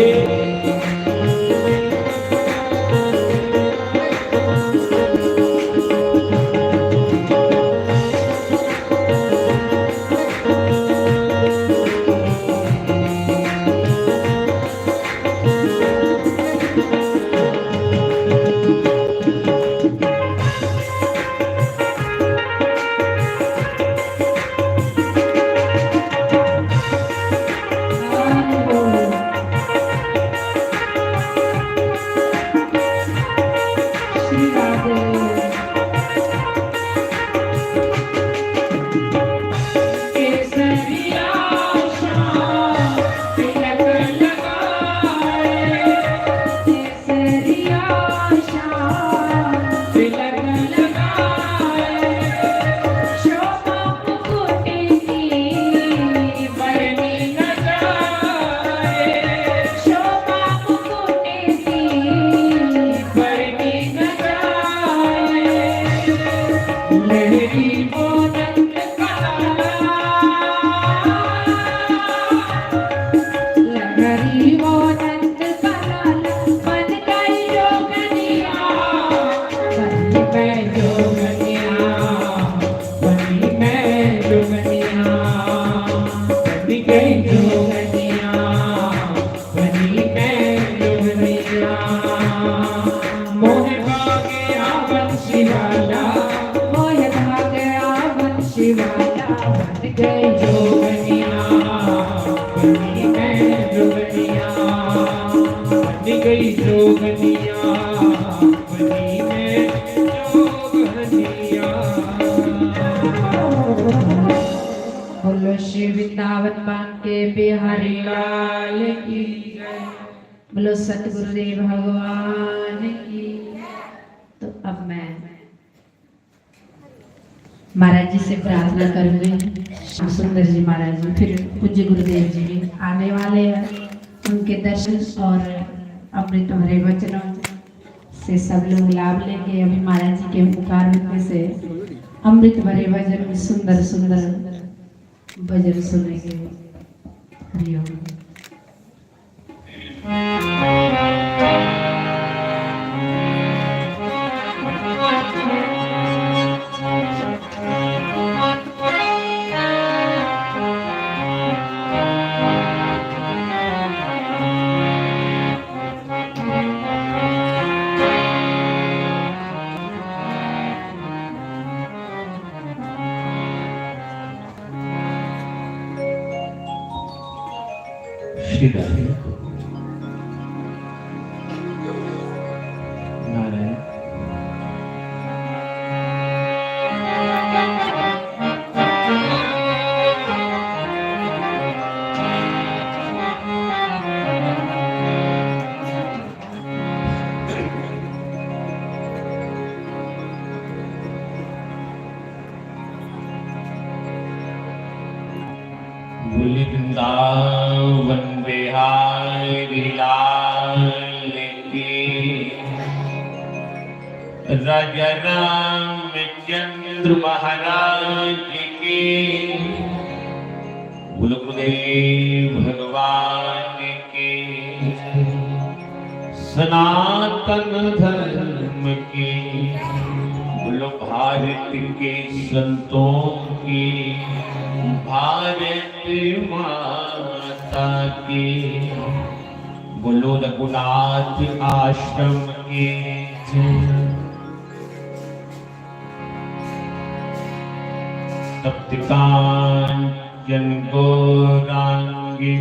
लहरी वो नंद का लाला, लहरी वो नंद का लाला, बन गई जोगनिया, बनी मैं जोगनिया, बनी मैं जोगनिया, बनी गई जोगनिया, बनी मैं जोगनिया। मोहे भागे आवन शिवाला, मोहे भागे आवन शिवाला, बन गई जोगनिया, बनी मैं जोगनिया, बन गई जोगनिया, बनी मैं जोगनिया। बोलो श्री वृंदावन बांके बिहारी लाल की जय। बोलो सतगुरुदेव भगवान की। तो अब मैं महाराज जी से प्रार्थना करूंगी। श्याम सुंदर जी महाराज जी, फिर पूज्य गुरुदेव जी भी आने वाले हैं, उनके दर्शन और अमृत भरे वचनों से सब लोग लाभ लेंगे। अभी महाराज जी के मुखारविंद से अमृत भरे वचन, सुंदर सुंदर भजन सुनेंगे। हरिओम। श्री राधे। नारायण। बोले वृंदावन बिहारी लाल की, राजा रामचंद्र महाराज की, बोलो गुरुदेव भगवान की, सनातन धर्म की, बोलो भारत के संतों की, भारत माता की, बोलो रघुनाथ आश्रम की जय। तप्त कांचन गौरांगी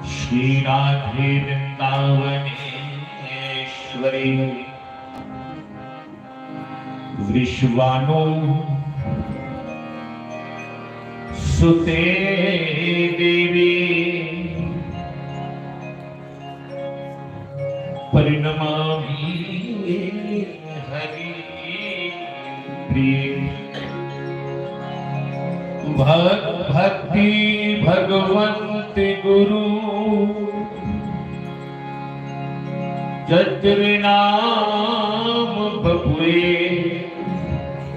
श्री राधे वृंदावनेश्वरी वृषभानु सुते देवी प्रणमामि हरि प्रिय। भक-, भक्ति भगवंत गुरु चतुर नाम बपुए,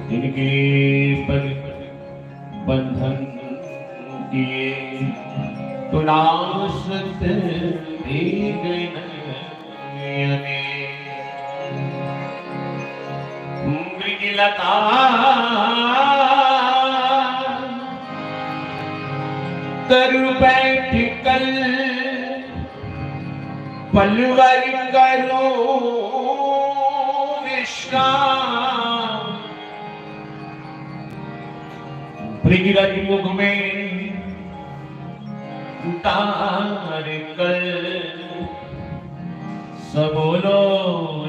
जिनके पद बंधन किए, तुलासत दीन नयने। मृगलता तरु बैठ कल, पलवर करो विश्राम। ब्रजरज मुख में उतार कर, सब बोलो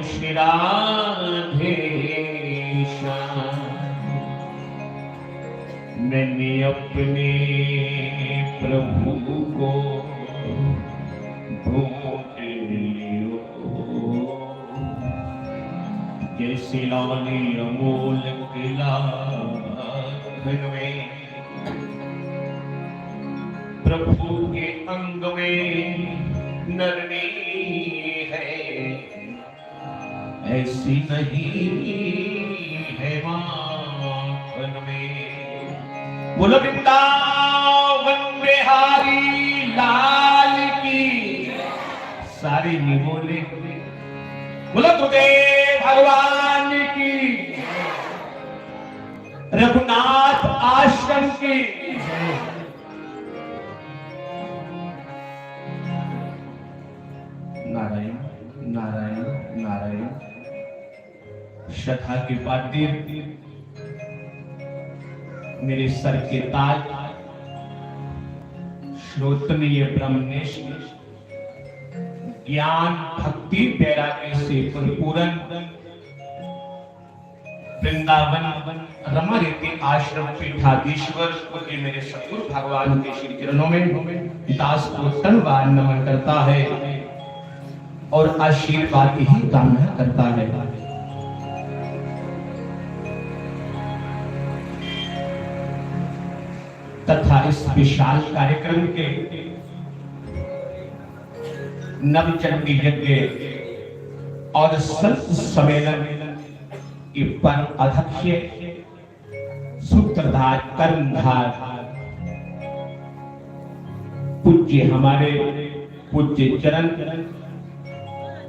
श्री राधे श्याम। मैंने अपने प्रभु को ढूंढ लियो, जैसे लाल अमोल के लाखन में प्रभु के अंग में नरमी है, ऐसी नहीं है माखन में। बोलो वृंदावन बिहारी लाल की। सारे नहीं बोले। बोलो दुर्गे भगवान की, रघुनाथ आश्रम की। नारायण, नारायण, नारायण। श्रद्धा के पात्र, मेरे सर के ताज, श्रोतनीय ब्रह्मनिष्ठ, ज्ञान भक्ति वैराग्य से परिपूर्ण वृंदावन रमा रेती आश्रम पीठाधीश्वर पूज्य मेरे सतगुरु भगवान के श्री चरणों में दास को तन बार नमन करता है और आशीर्वाद की ही कामना करता है। तथा इस विशाल कार्यक्रम के नवचंडी यज्ञ और संत सम्मेलन के परम अध्यक्ष सूत्रधार कर्मधार पूज्य हमारे पूज्य चरण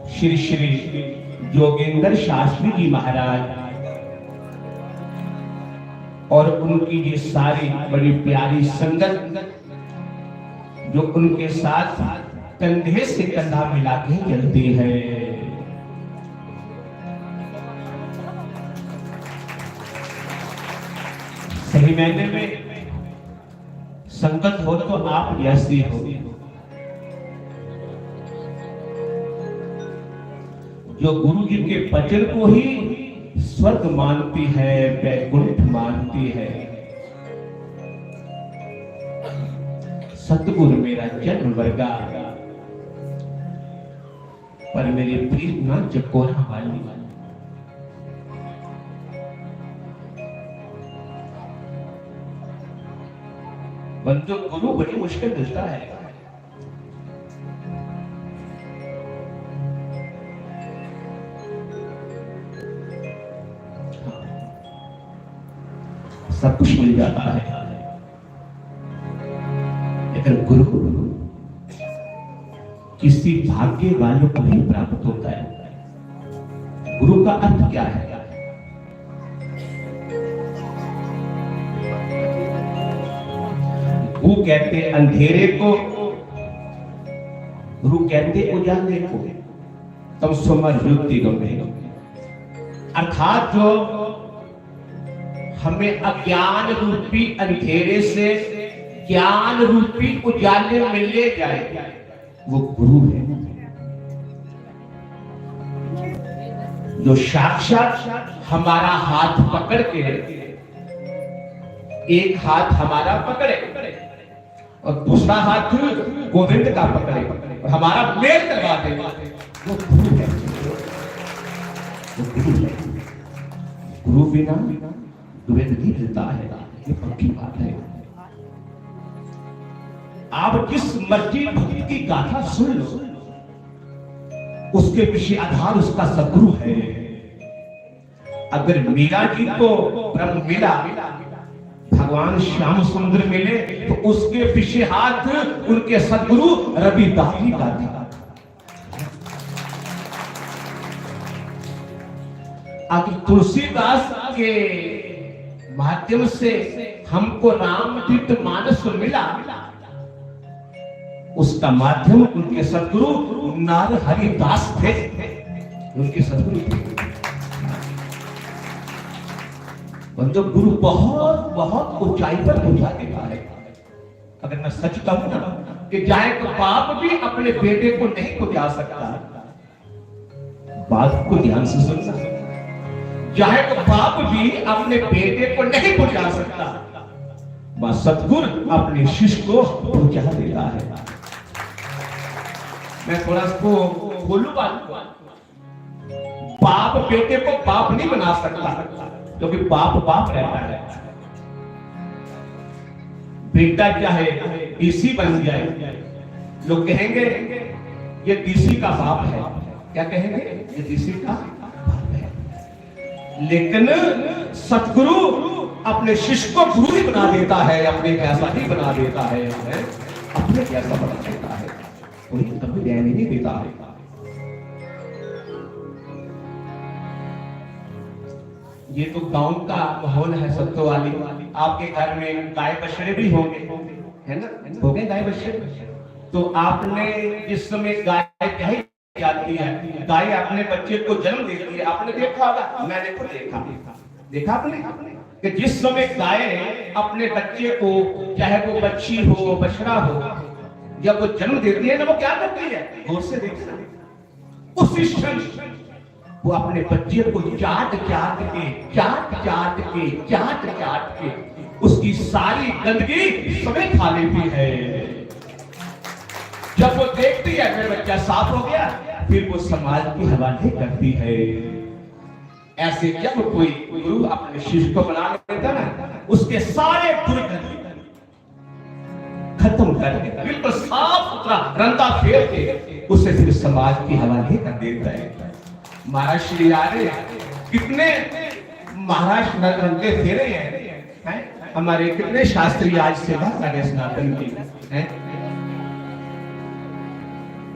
श्री श्री योगेंद्र शास्त्री जी महाराज और उनकी ये सारी बड़ी प्यारी संगत जो उनके साथ कंधे से कंधा मिला के चलती है। सही मायने में संगत हो तो आप जैसी हो, जो गुरु जी के वचन को ही स्वर्ग मानती है, वैकुंठ मानती है। सतगुरु मेरा जन्म वर्गा, पर मेरी प्रीत ना चकोरा वाली। बंधु, गुरु बड़ी मुश्किल मिलता है। सब कुछ मिल जाता है, लेकिन गुरु किसी भाग्य वालों को ही प्राप्त होता है। गुरु का अर्थ क्या है? वो कहते अंधेरे को, गुरु कहते उजाले को। तमसो मा ज्योतिर्गमय, अर्थात जो हमें अज्ञान रूपी अंधेरे से ज्ञान रूपी उजाले में ले जाए, वो गुरु है, जो साक्षात हमारा हाथ पकड़ के, एक हाथ हमारा पकड़े और दूसरा हाथ गोविंद का पकड़े और हमारा मेल करवा दे, वो गुरु है। वो गुरु है। गुरु बिना द्वैत नहीं मिलता है, ये पक्की बात है। आप जिस मर्जी भक्त की गाथा सुन लो, उसके पीछे आधार उसका सदगुरु है। अगर मीरा जी को ब्रह्म मिला, भगवान श्याम सुंदर मिले, तो उसके पीछे हाथ उनके सदगुरु रविदास जी का था। अगर तुलसीदास के माध्यम से हमको रामचरित मानस मिला, उसका माध्यम उनके सदगुरु नारहरि दास थे, उनके सदगुरु थे। बंधु, गुरु बहुत, बहुत ऊंचाई पर पहुंचा देता है। अगर मैं सच कहूं ना कि जहां एक बाप भी अपने बेटे को नहीं पहुंचा सकता, बात को ध्यान से सुनना, जहां एक बाप भी अपने बेटे को नहीं पहुंचा सकता, वह सतगुरु अपने शिष्य को पहुंचा देता है। मैं थोड़ा इसको खोलूं बात को। बाप बेटे को बाप नहीं बना सकता, क्योंकि बाप बाप रहता है। बेटा चाहे डीसी बन जाए, लोग कहेंगे, "ये डीसी का बाप है।" क्या कहेंगे? "ये डीसी का बाप।" लेकिन सतगुरु अपने शिष्य को गुरु ही बना देता है, अपने जैसा ही बना देता है, अपने जैसा बना देता है, कोई कभी रहने नहीं देता है। ये तो गांव का माहौल है सत्तो वाली। आपके घर में गाय बछड़े भी होंगे, है ना? हो गए गाय बछड़े। तो आपने जिस समय गाय ब्याही जाती है, गाय अपने बच्चे को जन्म देती है, आपने देखा होगा, मैंने खुद देखा। देखा आपने कि जिस समय गाय अपने बच्चे को, चाहे वो बच्ची हो, बछड़ा हो, जब वो जन्म देती है ना, वो क्या करती है? गौर से देखना, उस क्षण वो अपने बच्चे को चाट चाट के, चाट चाट के, चाट चाट के उसकी सारी गंदगी समेत खा लेती है। जब वो देखती है मेरा बच्चा साफ हो गया, फिर वो समाज के हवाले करती है। ऐसे जब कोई गुरु अपने शिष्य को बना लेता ना, उसके सारे दुर्गुण खत्म करके बिल्कुल साफ सुथरा रंदा फेर के उसे फिर समाज के हवाले कर देता है। महाराज श्री आ रहे हैं, कितने महाराज न-, रंदे फेरे हैं, हैं? हमारे कितने शास्त्री आज सेवा कर रहे सनातन की, हैं?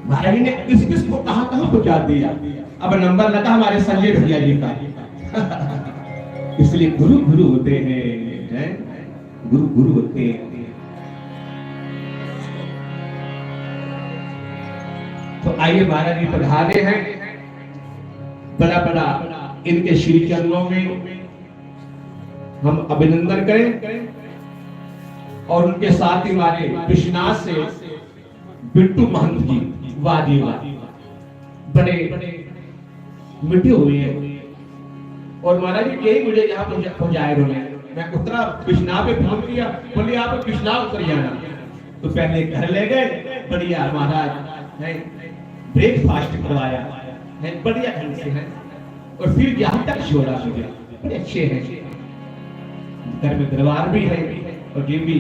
महाराज ने किस किस को कहां कहां पहुंचा दिया। अब नंबर लगा हमारे संजय भैया जी का। इसलिए गुरु गुरु होते हैं, हैं? गुरु गुरु होते हैं। तो आइए, महाराज जी पधारे हैं, बड़ा बड़ा इनके श्री चरणों में हम अभिनंदन करें और उनके साथ ही हमारे विश्वनाथ से बिट्टू महंत जी, वाह जी वाह, बड़े मिठे हुए हैं। और महाराज जी यही मुझे यहाँ पहुँचा-, पहुँचाए उन्होंने। मैं उतरा, बिश्नाह पे फोन किया, बोले आप बिश्नाह उतर जाना। तो पहले घर ले गए, बढ़िया महाराज है, ब्रेकफास्ट करवाया है, बढ़िया ढंग से है, और फिर यहाँ तक छोड़ा मुझे। बड़े अच्छे हैं, घर में दरबार भी है और ये भी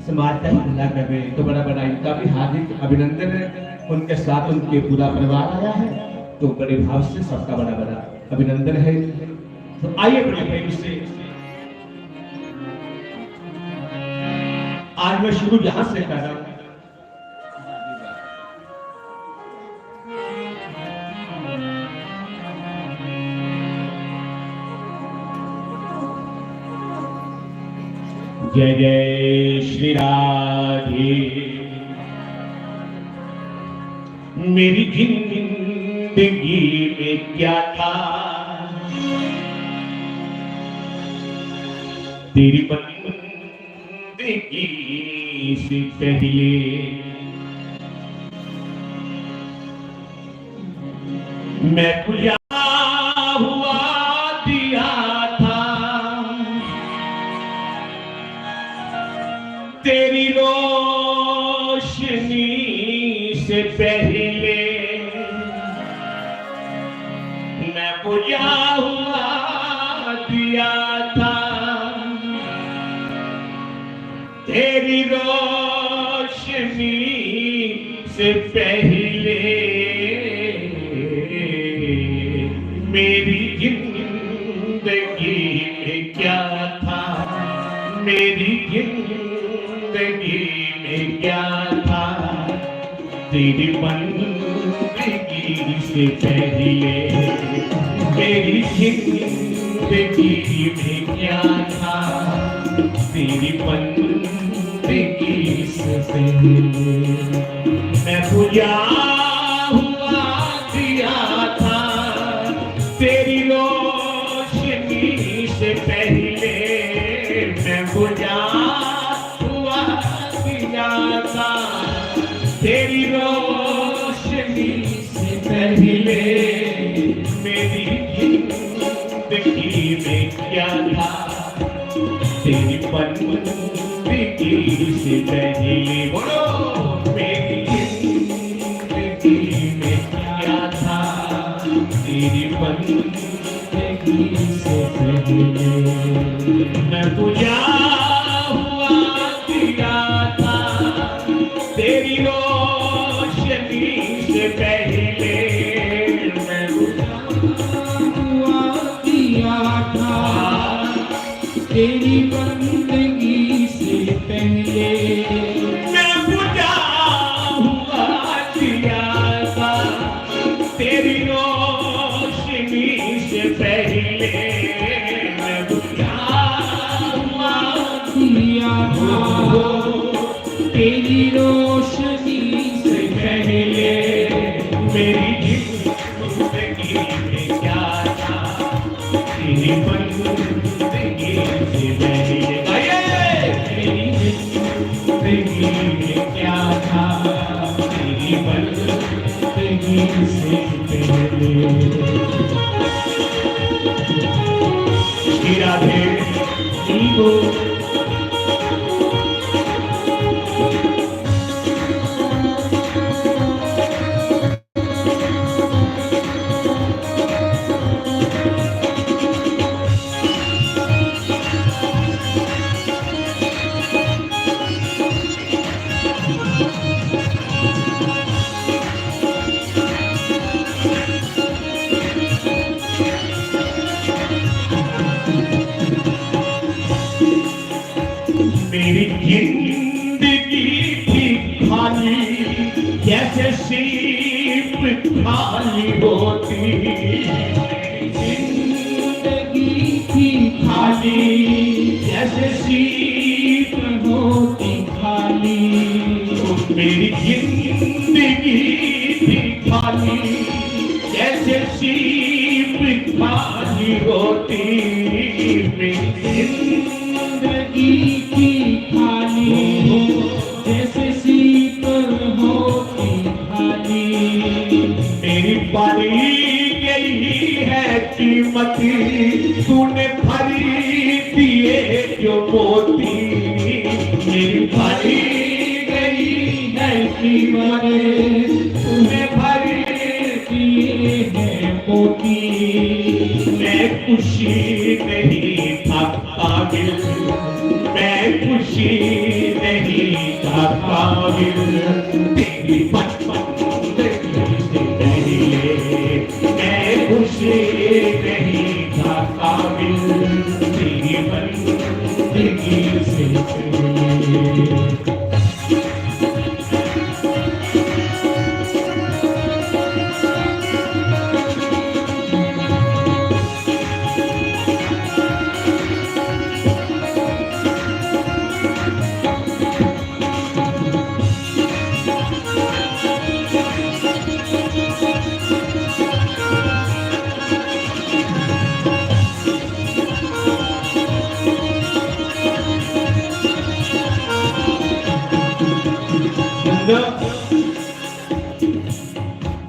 समाज का ही भला कर रहे हैं। तो बड़ा बड़ा इनका भी हार्दिक अभिनंदन है। उनके साथ उनके पूरा परिवार आया है, तो बड़े भाव से सबका बड़ा बड़ा अभिनंदन है। तो आइए बड़े प्रेम से, आज मैं शुरू यहां से कर रहा हूं। जय जय श्री राधे। मेरी जिंदगी में क्या था, तेरी बंदगी से पहले मैं बुझा हुआ दिया था, तेरी रोशनी से पहले मैं बुझा हुआ दिया था, तेरी रोशनी से पहले मेरी जिंदगी में क्या था, मेरी जिंदगी में क्या था, तेरी बंदगी से पहले मेरी जिंदगी में क्या था, तेरी बंदगी से पहले मैं बुझा हुआ दिया था, तेरी रोशनी से पहले मैं बुझा हुआ दिया था, तेरी रोशनी से पहले मेरी जिंदगी में क्या था, तेरी बंदगी से पहले, बोलो, मेरी जिंदगी में क्या था, तेरी बंदगी से पहले मैं बुझा हुआ दिया था, तेरी रोशनी से पहले मैं बुझा हुआ दिया तेरी बंदगी से पहले मैं बुझा हुआ दिया था, तेरी रोशनी से पहले मैं बुझा हुआ दिया था। तेरी रोशनी से पहले मेरी जिंदगी में क्या था, तेरी बंदगी से पहले। गाइए। तेरी जिंदगी में क्या था, तेरी बंदगी से पहले। श्री राधे। मेरी जिंदगी थी खाली, जैसे सीप खाली होती। जिंदगी थी खाली, जैसे सीप होती खाली। मेरी जिंदगी थी खाली, जैसे सीप खाली होती। मेरी जिंदगी थी खाली, जैसे सीप होती खाली। मेरी पानी गई है कीमत, तूने भरी दिए जो मोती। मेरी भरी गई है कीमत, तूने भरी दिए हैं मोती। मैं खुशी नहीं था काबिल, मैं खुशी नहीं था काबिल। तेरी बचपन से पहले मैं खुशी नहीं था काबिल, तेरी बंदगी से पहले।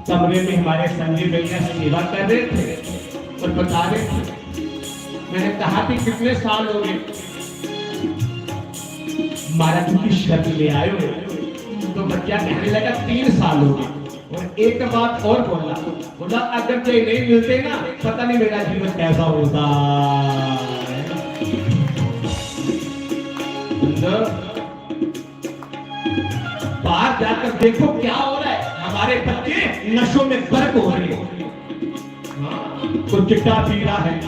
कमरे में हमारे संजय भैया सेवा कर रहे थे और बता रहे थे, मैंने कहा कि कितने साल हो गए महाराज जी की शरण ले आए हो, तो बच्चा कहने लगा, "तीन साल हो गए।" और एक बात और बोला, बोला, "अगर ये नहीं मिलते ना, पता नहीं मेरा जीवन कैसा होता।" बाहर जाकर देखो क्या हो रहा है, हमारे बच्चे नशों में गर्क हो रहे हैं। हाँ, कोई चिट्टा पी रहा है,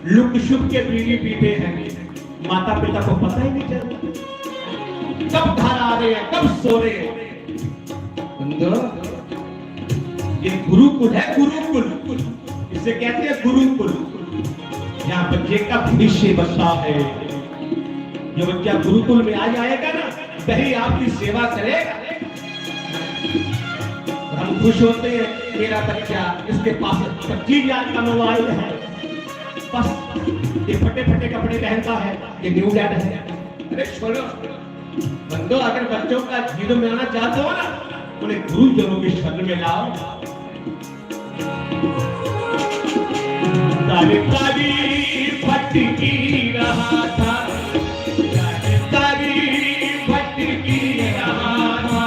लुक छुप के बीड़ी पीते हैं, माता पिता को पता ही नहीं चलता, कब घर आ रहे हैं, कब सो रहे हैं। बंदो, ये गुरुकुल है, गुरुकुल, इसे कहते हैं गुरुकुल। यहाँ बच्चे का भविष्य बनता है। जो बच्चा गुरुकुल में आ जाएगा ना, वही आपकी सेवा करेगा। हम खुश होते हैं, मेरा बच्चा, इसके पास पच्चीस हजार का मोबाइल है, बस ये फटे फटे कपड़े पहनता है, ये न्यू डैड है। अरे छोड़ो बंदो, अगर बच्चों का जीवन बनाना चाहते हो ना, उन्हें गुरुजनों की शरण में लाओ। तारी तारी भटकी रहा था, तारी भटकी रहा था,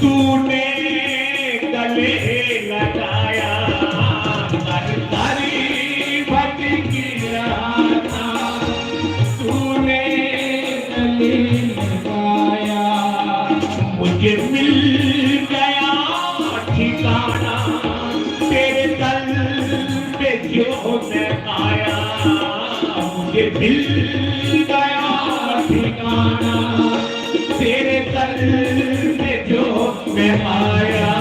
तूने गले लगाया। तारी तारी भटकी रहा था, तूने गले लगाया। मुझे मिल गया ठिकाना, तेरे दर पे जो मैं आया। ये मिल गया ठिकाना तेरे दर में जो मैं आया।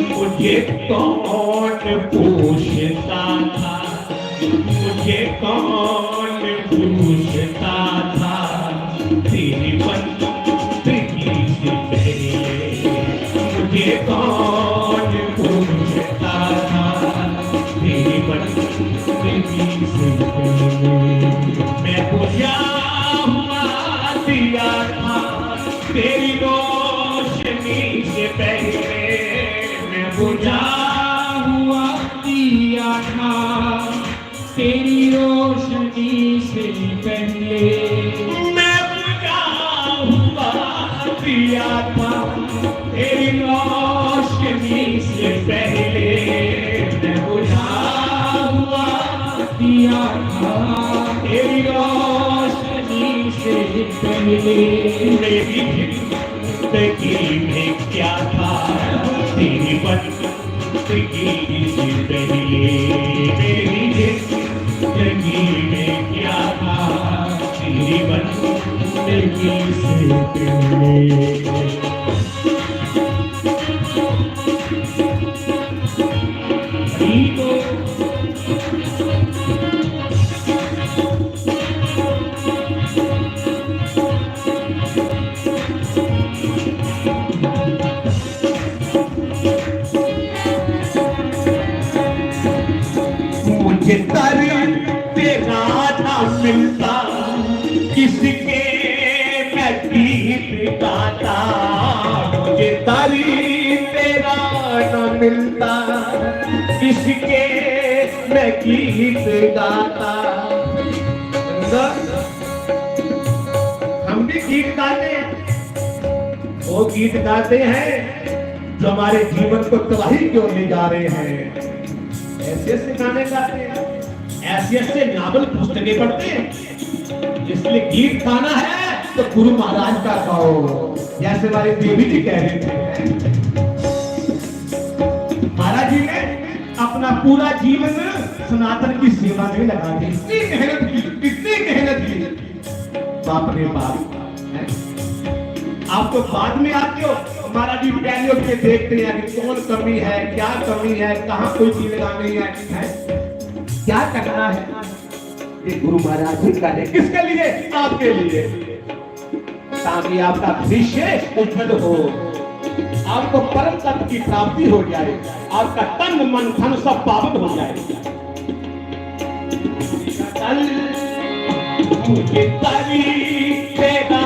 मुझे कौन पूछता था, मुझे कौन पूछता था, तेरी बंदगी से पहले मुझे कौन पूछता था, तेरी बंदगी से पहले मैं बुझा हुआ दिया था, तेरी रोशनी से पहले मैं बुझा हुआ दिया था, तेरी रोशनी से पहले मैं बुझा हुआ दिया था, तेरी रोशनी से पहले मैं बुझा हुआ दिया था, तेरी रोशनी से पहले मेरी जिंदगी में क्या था, तेरी बंदगी से पहले मेरी जिंदगी में क्या था, तेरी बंदगी से पहले। मुझे दर तेरा ना मिलता, किसके मैं गीत गाता। मुझे दर तेरा ना मिलता, किसके मैं गीत गाता। हम भी गीत गाते हैं, वो गीत गाते हैं जो हमारे जीवन को तबाही की ओर ले जा रहे हैं। ऐसे ऐसे गाने गाते हैं, ऐसे ऐसे नावल पुस्तकें पढ़ते हैं। इसलिए गीत गाना है तो गुरु महाराज का गाओ, जैसे हमारे देवी जी कह रहे थे। महाराज जी ने अपना पूरा जीवन सनातन की सेवा में लगा दिया, इतनी मेहनत की, इतनी मेहनत की। बाप रे बाप, हैं? आप तो बाद में आते हो, महाराज जी पहले उठ के देखते हैं कि कौन कमी है, क्या कमी है, कहाँ कोई चीज लगानी है, हैं? क्या करना है। ये गुरु महाराज जी का है, किसके लिए? आपके लिए, ताकि आपका भविष्य उज्जवल हो, आपको परम पद की प्राप्ति हो जाए, आपका तन मन धन सब पावन हो जाए। कल मुझे दर तेरा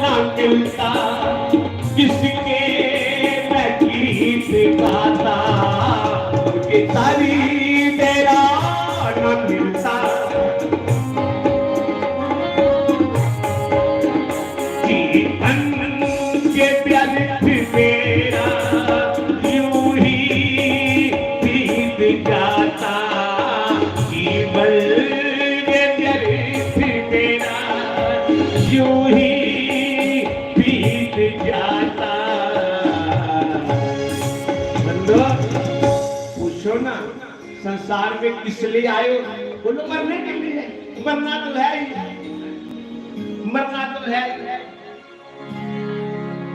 ना मिलता, किसके मैं गीत गाता। मुझे दर तेरा ना मिलता, जीवन ये व्यर्थ मेरा यूं ही बीत जाता। जीवन ये व्यर्थ मेरा यूं ही बीत जाता। बंदो, पूछो ना, संसार में किस लिए आए हो? बोलो, मरने के लिए। मरना तो है ही, मरना तो है ही।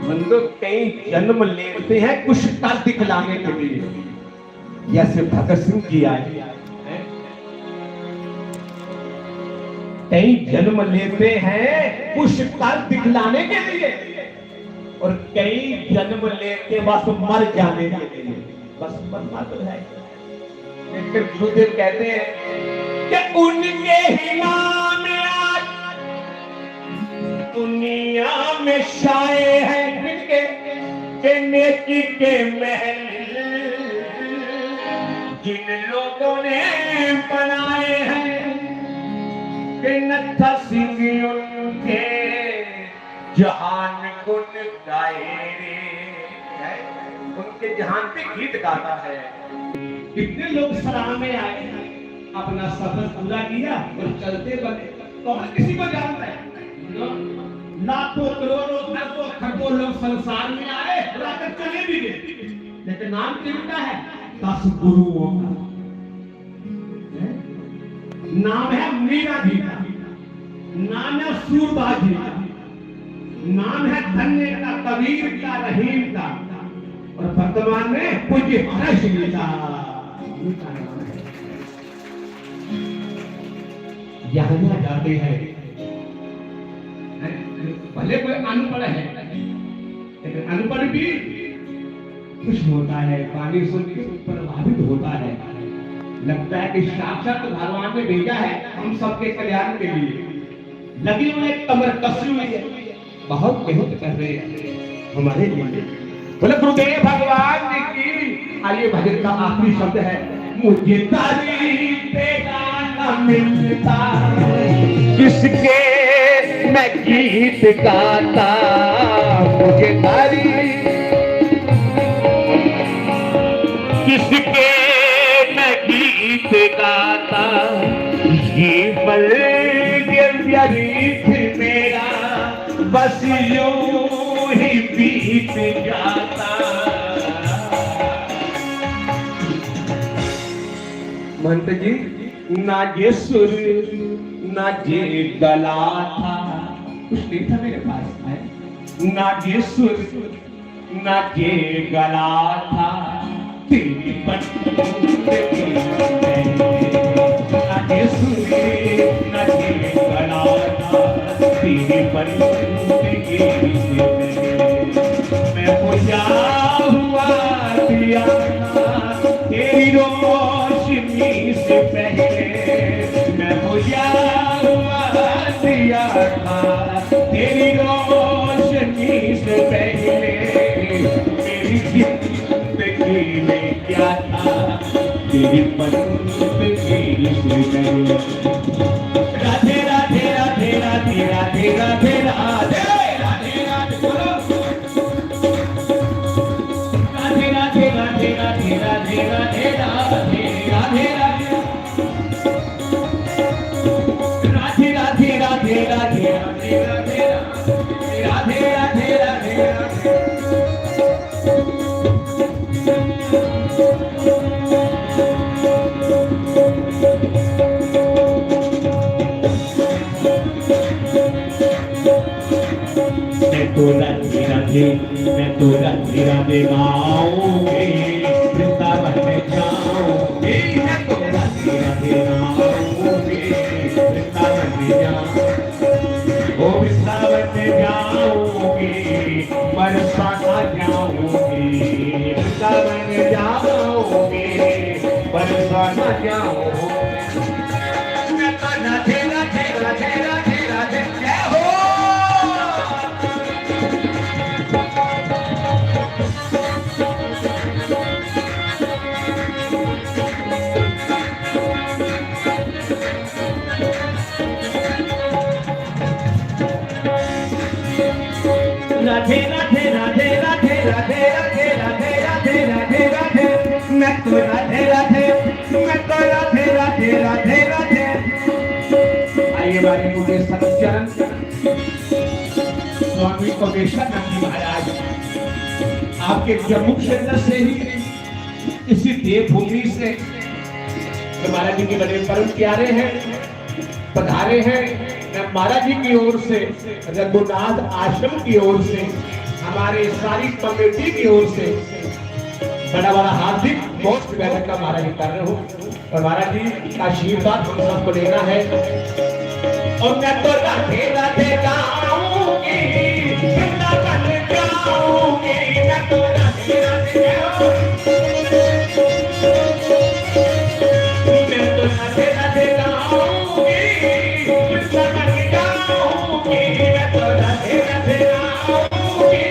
बंदो, कई जन्म लेते हैं कुछ कर दिखलाने के लिए, जैसे भगत सिंह जी आए। कई जन्म लेते हैं कुछ कर दिखलाने के लिए, और कई जन्म लेते बस मर जाने के लिए। बस मरना तो है। लेकिन गुरुदेव कहते हैं कि उनके ही नाम आज दुनिया में छाए हैं, जिनके, के नेकी के महल जिन लोगों ने बनाए हैं, कि नत्था सिंह उनके जहान गुन गाए रे। उनके जहान पे गीत गाता है। कितने लोग सराह में आए, अपना सफर पूरा किया और चलते बने। कौन किसी को जानता है? लाखों, करोड़ों, अरबों, खरबों लोग संसार में आए और आकर चले भी गए, लेकिन नाम किनका है? दस गुरुओं का, हैं? नाम है मीरा जी का, नाम है सूरदास जी का, नाम है धन्य का, कबीर का, रहीम का, और वर्तमान में पूज्य हर्ष जी का, इनका नाम है। यहाँ यहाँ जाते हैं, भले कोई अनपढ़ है, लेकिन अनपढ़ भी खुश होता है, पानी सुन के प्रभावित होता है, लगता है कि साक्षात भगवान ने भेजा है हम सबके कल्याण के लिए। लगी हुई है, कमर कसी हुई है, बहुत मेहनत कर रहे हैं हमारे लिए। बोले गुरुदेव भगवान जी की। आइए, भजन का आखिरी शब्द है, मुझे तारीफ का न मिलता, किसके मैं गीत गाता, मुझे तारीफ किसके मैं गीत गाता, ये बल व्यर्थ मेरा, बस यूं ही बीत जाता। महंत जी, ना ये सुर, ना ये गला था, कुछ नहीं था मेरे पास, है ना ये सुर, ना ये गला था, तेरी बंदगी में। ना ये सुर, ना ये गला था, तेरी बंदगी में। मैं बुझा हुआ दिया था, तेरी रोशनी से पहले। मैं बुझा हुआ दिया था, तेरी रोशनी से पहले। मेरी जिंदगी में क्या था, तेरी बंदगी से पहले। राधे राधे राधे राधे राधे राधे राधे राधे राधे राधे, बोलो। राधे राधे राधे राधे राधे राधे राधे राधे राधे। राधे राधे राधे राधे राधे राधे राधे राधे राधे राधे राधे। मैं तो राधे राधे, मैं तो राधे राधे गाऊंगी, वृंदावन में जाऊंगी। मैं तो राधे राधे गाऊंगी, वृंदावन में जाऊंगी। ओ वृंदावन में जाऊंगी, बरसाना जाऊंगी, वृंदावन में जाऊंगी, बरसाना जाऊंगी। राधे राधे राधे राधे राधे, जय हो। राधे राधे राधे राधे राधे राधे राधे राधे राधे राधे। मैं तो राधे राधे, मैं तो राधे राधे राधे राधे। आइए, हमारे मुझे सच्चरण स्वामी परमेश्वरानंद जी महाराज, आपके जम्मू क्षेत्र से ही, इसी देवभूमि से, जो महाराज जी के बड़े परम प्यारे हैं, पधारे हैं। मैं महाराज जी की ओर से, रघुनाथ आश्रम की ओर से, हमारे सारी कमेटी की ओर से बड़ा बड़ा हार्दिक most welcome महाराज जी कर रहे हो। और महाराज जी का आशीर्वाद हम सबको लेना है। और मैं तो राधे राधे गाऊंगी, वृंदावन जाऊंगी, मैं तो राधे राधे गाऊंगी। मैं तो राधे राधे गाऊंगी, वृंदावन जाऊंगी, मैं तो राधे राधे गाऊंगी।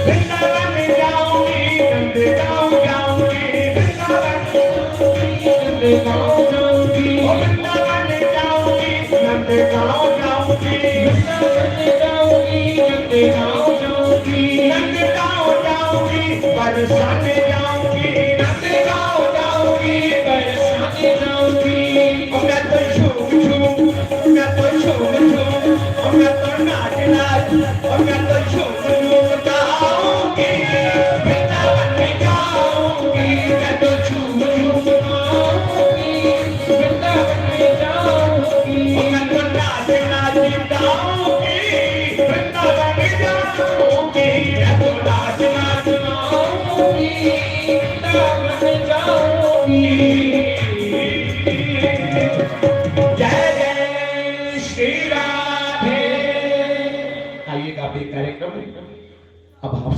वृंदावन जाऊंगी, नंदगांव जाऊंगी, वृंदावन जाऊंगी, नंदगांव जाऊंगी, ओ वृंदावन जाऊंगी, नंदगांव जाऊंगी, वृंदावन जाऊंगी, नंदगांव जाऊंगी, नंदगांव जाऊंगी, बरसाने जाऊंगी, नंदगांव जाऊंगी, बरसाने जाऊंगी। ओ मैं तो झूम झूम, ओ मैं तो झूम झूम, ओ मैं तो नाच नाच, ओ मैं तो झूम झूम गाऊंगी।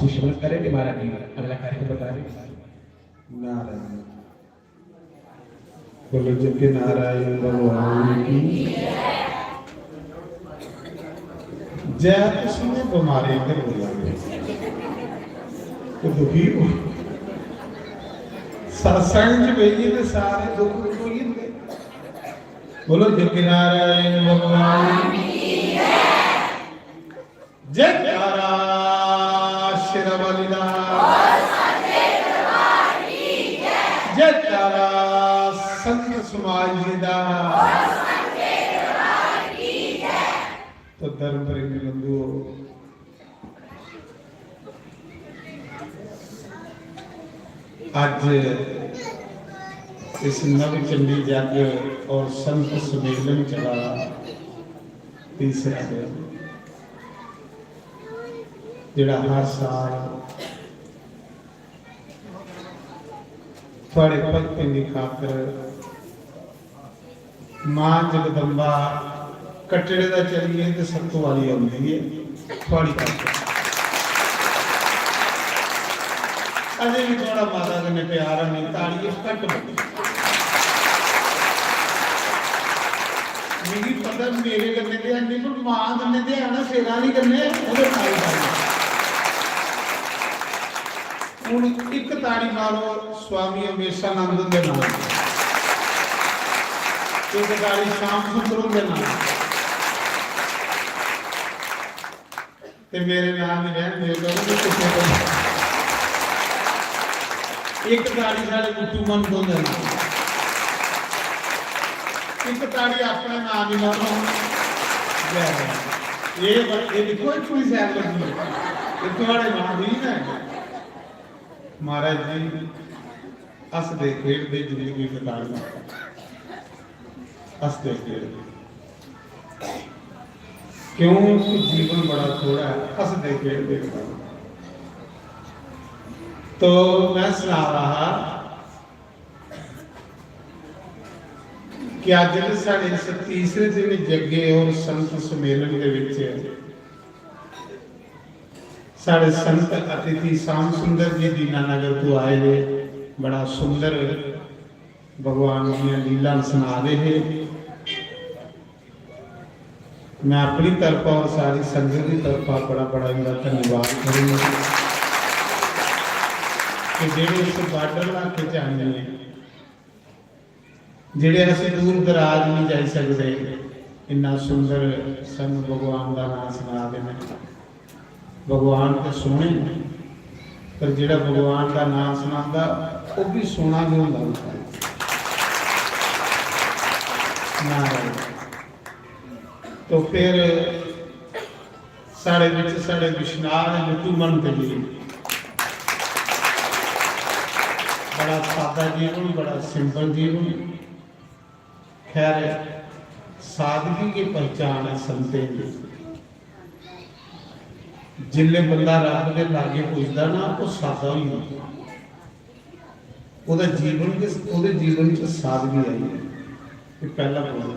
विश्वास करें कि महाराज जी अगला कार्यक्रम बता रहे। नारायण। बोलो जग नारायण भगवान की। जय तुसें बमारें ते बोला दे। ते दुखी हो। सत्संग च बेहियै ते सारे दुख दूर होई जंदे। बोलो जग नारायण भगवान की। जयकारा शेरा वाली दा। जयकारा संत समाज जी दा। तो धर्म प्रेमी बंधुओ, अज इस नव चंडी जग और संत सम्मेलन चला दा तीसरा दिन, जेड़ा हर साल थुआड़े भक्तें दी खातर मां जगदम्बा कटड़े दा चलिए ते सत्तू वाली औंदी है, थुआड़ी खातर। अजे भी थुआड़ा माता कन्नै प्यार है, नहीं ताड़ी घट बनी। मिगी पता मेरे कन्नै ते है नहीं, पर मां कन्नै ते है ना, शेरा आह्ली कन्नै, ओह्दे ताई ताई। हुन इक ताड़ी मारो स्वामी अमेशानंद हुंदे नाम, इक ताड़ी श्याम सुंदर हुंदे नाम, ते मेरे नाम ही रहन दियो, करो ते कुसै को। इक ताड़ी साढ़े गुट्टू मन हुंदे नाम, इक ताड़ी अपने नाम ही मारो। जय राम। ये ब-, ये दिक्खो, इत्थों ही सैर लग्गी है। ये थुआड़े नाम ही ना। महाराज जी, हसदे खेडदे जिंदगी बितानी, हसदे खेडदे, क्योंकि जीवन बड़ा थोड़ा है, हसदे खेडदे बितानी। तो मैं सना रहा हा कि अज्ज दे साढ़े इस तीसरे दिन जग्गे और संत सम्मेलन दे विच साढ़े संत अतिथि श्याम सुंदर जी दीनानगर तो आए दे, बड़ा सुंदर भगवान दियां लीलां सना दे हे। मैं अपनी तरफा और सारी संगत की तरफा बड़ा बड़ा इनका धन्यवाद करूंगा कि जेह्ड़े इस बार्डर इलाके च आइयै जेह्ड़े अस दूर दराज नहीं जाई सकदे, इन्ना सुंदर सानू भगवान दा नांऽ सना दे न। भगवान ते सोहने न, पर जेह्ड़ा भगवान दा नांऽ सनांदा, ओह् भी सोहना गै होंदा। नारायण। तो फिर साढ़े बिच साढ़े बिश्नाह ने मिट्टू मंत जी, बड़ा सादा जीवन, बड़ा सिंपल जीवन। खैर, सादगी की पहचान है संतें दी। जिसले बंदा रब दे लागे पुजदा ना, ओह् सादा होई जंदा। ओह्दा जीवन गै, ओह्दे जीवन च सादगी आई है। ये पहला गुण।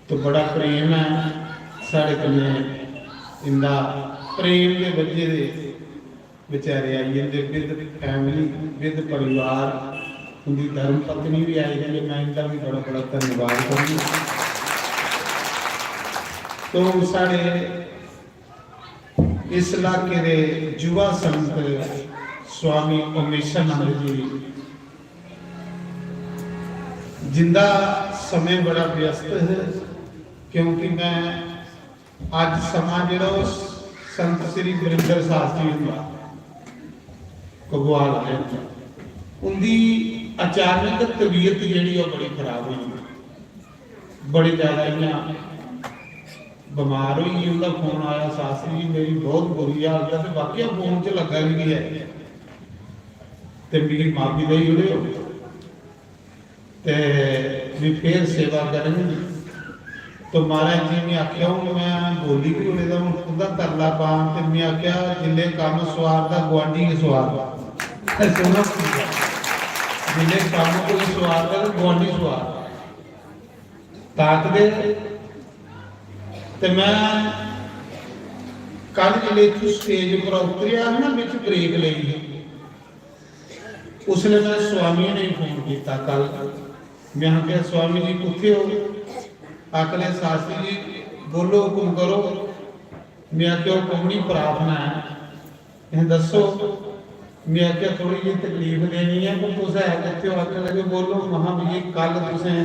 तो बड़ा प्रेम है साढ़े कन्नै, इंदा प्रेम दे वजह दे बेचारे आई जंदे, विद फैमिली, विद परिवार, उंदी धर्म पत्नी भी आई दी है। मैं इंदा भी बड़ा बड़ा धन्यवाद करूँ। तो साढ़े इस इलाके दे युवा संत स्वामी उमेशानंद जी, जिंदा समय बड़ा व्यस्त है, क्योंकि मैं अज समां जेह्ड़ा ओह् संत श्री वरिंदर शास्त्री हुंदा घगवाल आह्ले हुंदा, उंदी अचानक तबीयत जेह्ड़ी ओह् बड़ी खराब होई गेई, बड़ी ज्यादा इ'यां बमार होई गेई। उंदा फोन आया, "शास्त्री जी, मेरी बहुत बुरी हालत है," ते वाकई फोन च लग्गा बी है, ते मिगी माफी देई ओड़ेओ। ते भी फिर सेवा करन। तो महाराज जी ने आखेआ, "हून मैं बोली भी ओड़े दा, हून कुंदा तरला पां?" ते मैं आखेआ, "जिल्ले कम्म सुआरदा, गुआंढी गै सुआरदा।" सुनो, जिल्ले कम्म कोई सुआरदा, ते गुआंढी सुआरदा। ताकदे ते मैं कल जिसलै इत्थूं स्टेज उप्पर उतरेआ हा ना, बिच ब्रेक लेई ही, उसलै में स्वामी ने फोन कीता कल। में आखेआ, "स्वामी जी कुत्थै ओ?" आखन लगे, "शास्त्री जी बोलो, हुकम करो।" में आखेआ, "ओह् कौनी प्रार्थना ऐ, एह् दस्सो।" में आखेआ, "थोड़ी जेही तकलीफ देनी ऐ, पर तुस है कुत्थै ओ?" आखन लगे, "बोलो।" महां, "भैया, कल तुसें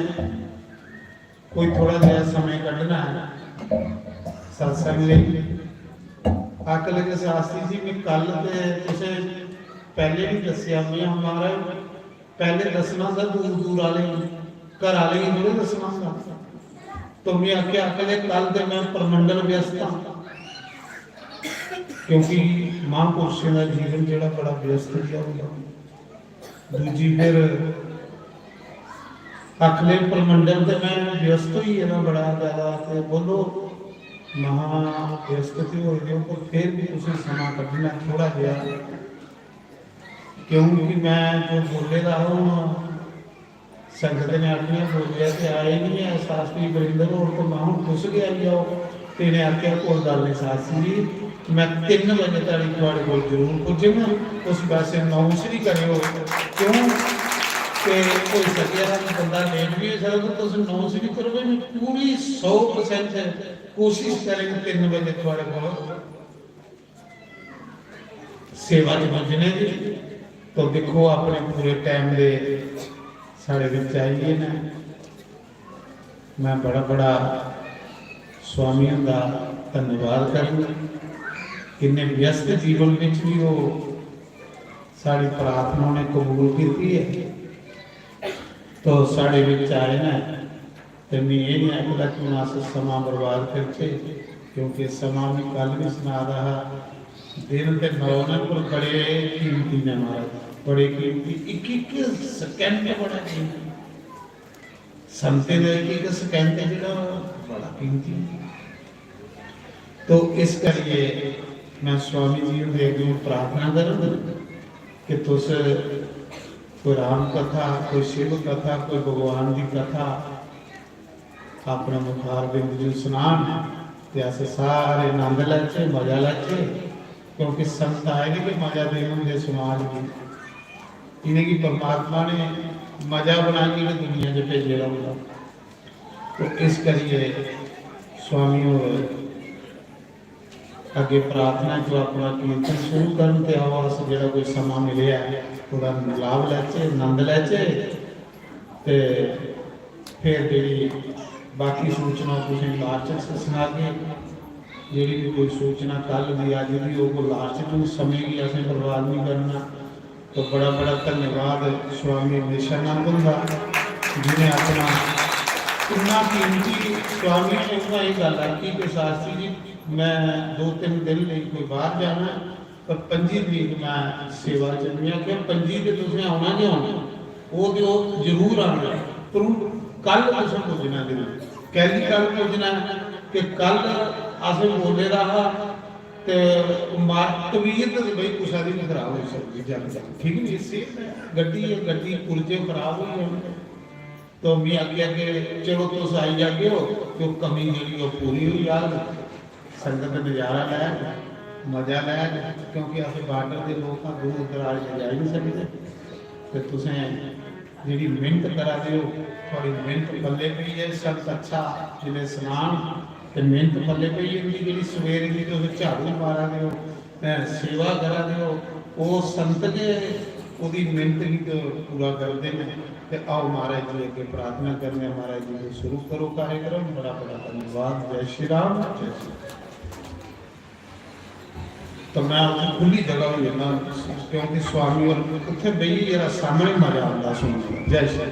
कोई थोड़ा जेहा समें कड्ढना ऐ सत्संग लेई।" आखन लगे, "शास्त्री जी, में कल ते तुसें पैह्ले बी दस्सेआ।" में आखेआ, "महाराज, पैह्ले दस्सना होंदा दूर दूर आह्लें गी, घर आह्लें गी थोड़ी दस्सना होंदा।" तो में आखेआ, "आखन लगे, कल ते में परमंडल व्यस्त आं, क्योंकि महापुरुषें दा जीवन जेह्ड़ा बड़ा व्यस्त जेहा होंदा।" दूजी फिर आखन लगे, "परमंडल ते में व्यस्त होई गेदा बड़ा ज्यादा।" ते बोलो, "महां, व्यस्त ते होए दे ओ, पर फिर बी तुसें समां कड्ढना थोड़ा जेहा, क्योंकि में जो बोले दा हा, हून संगत ने आखना, बोलेआ ते आए निं ऐ शास्त्री वीरेंद्र होर, ते महां, हून तुस गै आई जाओ।" ते इ'नें आखेआ, "कोई गल्ल निं शास्त्री जी, में तिन्न बजे धोड़ी थुआढ़े कोल जरूर पुज्जङ, तुस वैसे अनाउंस बी करेओ, क्यों ते होई सकेआ बंदा लेट बी होई सकदा, पर तुस अनाउंस बी करो।" में पूरी सौ परसेंट कोशिश करङ तिन्न बजे थुआढ़े कोल सेवा च पुज्जने दी। तो दिक्खो, अपने पूरे टाइम दे साढ़े बिच आई गे न। मैं बड़ा बड़ा स्वामी हुंदा धन्यवाद करना, इन्ने व्यस्त जीवन बिच भी ओह् साढ़ी प्रार्थना उ'नें कबूल कीती ऐ। तो साढ़े बिच आए न, ते मैं एह् नहीं आखदा कि हून अस समां बर्बाद करचै, क्योंकि समां, मैं कल भी सना दा हा, दिन ते नौ न, पर बड़े कीमती न महाराज, बड़े कीमती। इक इक second बड़ा कीमती। संतें दा इक इक second जेह्ड़ा बड़ा कीमती। तो इस करियै मैं स्वामी जी हुंदे अग्गें प्रार्थना करङ कि तुस कोई राम कथा, कोई शिव कथा, कोई भगवान दी कथा अपने मुखार बिंद च सनान ते अस सारे आनंद लैचे, मजा लैचे, क्योंकि संत आए दे गै मजा देन होंदे समाज गी। इ'नेंगी परमात्मा ने मजा बनाइयै गै दुनिया च भेजे दा होंदा। तो इस करियै स्वामी होर अग्गें प्रार्थना च अपना कीर्तन शुरू करन ते आओ अस जेह्ड़ा कोई समां मिलेआ ऐ, ओह्दा लाभ लैचे, आनंद लैचे। ते फिर जेह्ड़ी बाकी सूचना तुसें लास्ट च सनागे। जेह्ड़ी बी कोई सूचना कल दी, अज्ज दी होग, ओह् लास्ट च, उस समें गी असें बर्बाद नहीं करना। तो बड़ा बड़ा धन्यवाद स्वामी निशानंद हुंदा, जिन्हें अपना इन्ना कीमती, स्वामी ने उ'आं एह् गल्ल आखी कि शास्त्री जी, मैं दो तिन्न दिन लेई कोई बाहर जाना ऐ, पर पंजी तरीक मैं सेवा च। मैं आखेआ, "पंजी ते तुसें औना गै औना, ओह् ते ओह् जरूर आना, पर हून कल तुसें पुज्जना जरूर।" कैह्ली कल पुज्जना ऐ? कि कल असें बोले दा हा ते मा-, तबीयत ते बई कुसै दी बी खराब होई सकदी, जल्द, ठीक नी? सेह्त ऐ, गड्डी ऐ, गड्डी पुर्जे खराब होई जाने। तो में आखेआ कि चलो, तुस आई जागे ओ, ते ओह् कमी जेह्ड़ी ओह् पूरी होई जाग, संगत नजारा लैग, मजा लैग, क्योंकि अस बार्डर दे लोक आं, दूर दराज ते जाई निं सकदे। ते तुसें जेह्ड़ी मेह्नत करा दे ओ, थुआढ़ी मेह्नत पल्ले पेई ऐ। संत अच्छा जिसलै सनान ते मेह्नत पल्ले पेई जंदी। जेह्ड़ी सवेरे दी तुस झाड़ू मारा दे ओ, हैं, सेवा करा दे ओ, ओह् संत गै ओह्दी मेह्नत गी ते पूरा करदे न। ते आओ, महाराज जी अग्गें प्रार्थना करने आं, महाराज जी तुस शुरू करो कार्यक्रम। बड़ा बड़ा धन्यवाद। जय श्री राम, जय श्री राम। तो मैं उत्थै खु'ल्ली जगह होई जन्ना, क्योंकि स्वामी होर उत्थै बेहियै जेह्ड़ा सामनै मजा आंदा सुनने दा। जय श्री।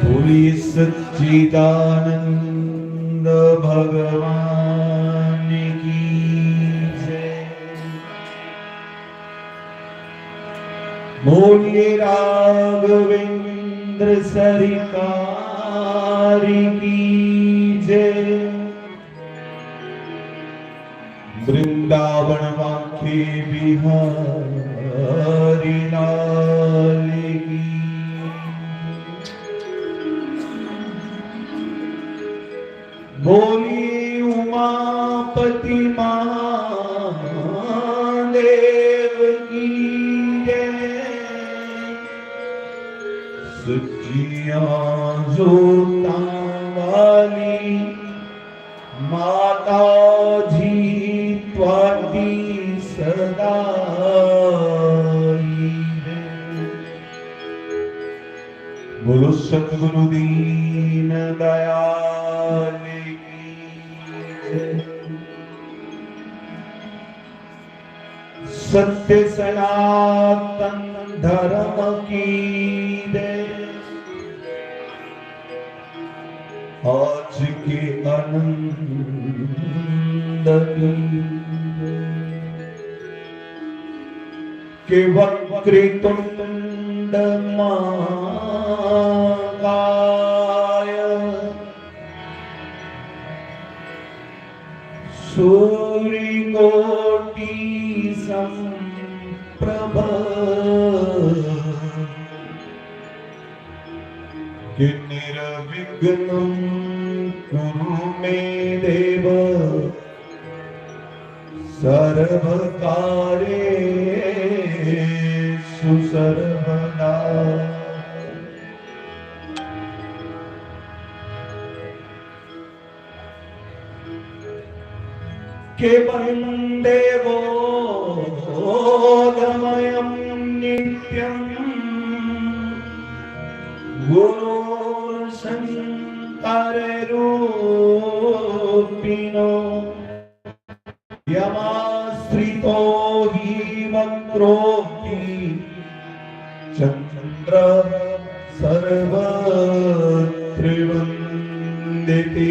बोलिए सच्चिदानंद भगवान की जय। बोलिए राघवेंद्र सरकार की जय। वृंदावन बांके बिहारी लाल की। बोली उमापति महादेव की जय। सच्चियां जोतां वाली माता जी तुहाडी सदा ही है। बोलो सतगुरु दीन दयाल की जय। सत्य सनातन धर्म की जय। आज के आनंद की जय। के वक्रतुंड महाकाय सूर्यकोटि संप्रभ। कि निर्विघ्नं कुरु मे देव सर्वकार्येषु सर्वदा। के वन्दे बोधमयं नित्यं गुरोर्शङ्कररूपिणो। यमाश्रितो हि वक्रोऽपि चन्द्रः सर्वत्र वन्दिते।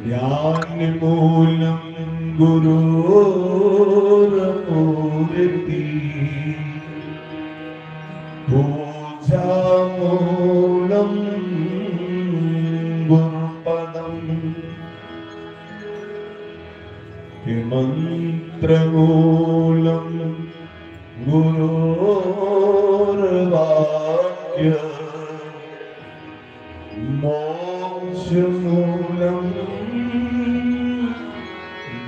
ज्ञानमूलं गुरोर्मूर्ति, पूजामूलं गुरुपदम्। कि मन्त्रमूलं गुरोर्वाक्य, मोक्षमूलं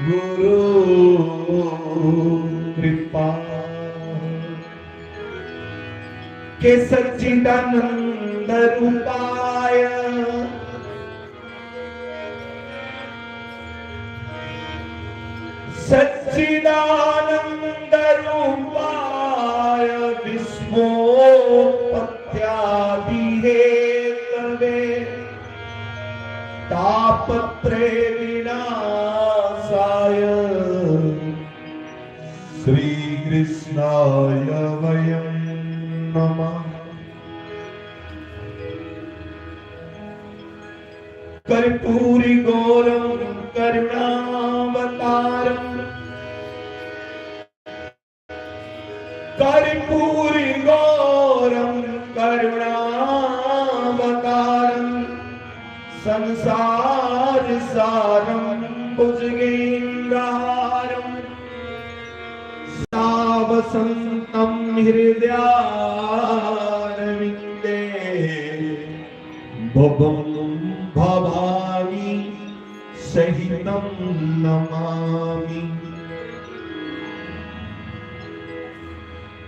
गुरोर्कृपा। के सच्चिदानन्द रूपाय सच्चिदानन्द रूपाय विश्वोत्पत्त्यादि हेतवे तापत्रय विनाशाय श्रीकृष्णाय वयं नमः। कर्पूरी गौरम करुणावतारम। कर्पूरी गौरम करुणावतारम। संसार सारम भुजगेन्द्रहारम। सदा वसन्तं हृदयारविन्दे। भवं भवानी सहितं नमामि।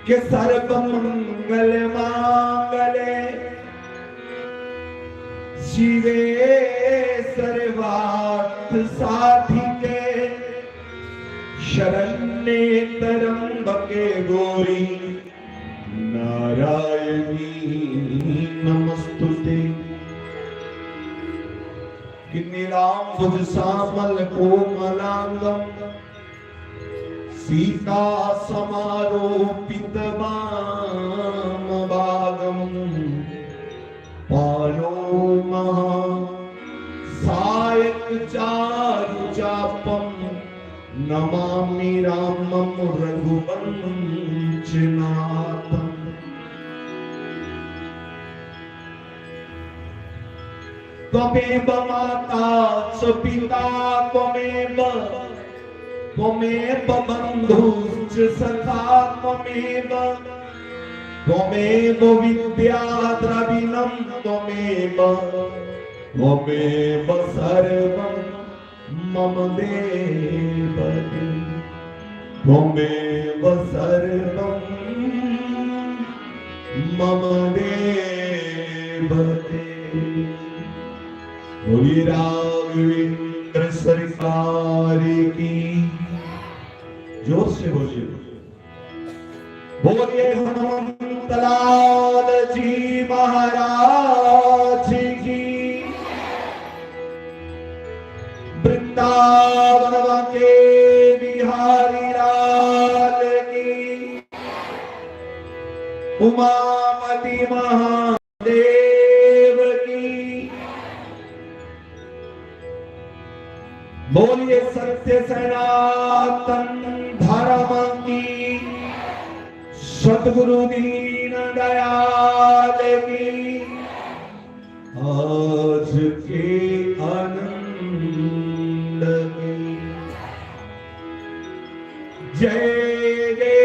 के सर्वमंगल मांगले शिवे सर्वार्थ साधिके शरण्ये त्र्यंबके गौरी नारायणी नमस्तुते। कि नीलांबुज सामल कोमलांगम सीता समारोपित वाम भागम। पाणौ महासायक चारु चापम नमामि रामं रघुवंश सनातन। त्वमेव माता च पिता त्वमेव, त्वमेव बन्धुश्च सखा त्वमेव, त्वमेव विद्या द्रविणं त्वमेव, त्वमेव सर्वं मम देवते, त्वमेव सर्वं मम देवते। बोलिए राघवेंद्र सरकार की, जोर से बोलिए। बोलिए हनुमंत लाल जी महाराज की, वृंदावन के बिहारी लाल की, उमापति महादेव की। बोलिए सत्य सनातन धर्म की, सतगुरु दीन दयाल की, आज के आनंद की। जय जय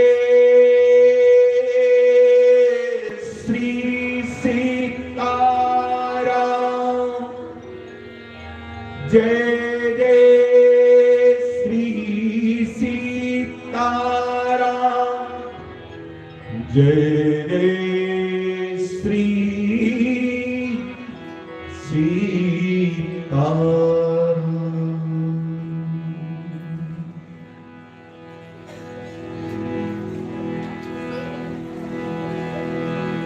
श्री सीताराम। जय जय श्री सीताराम। जय जय श्री सीताराम।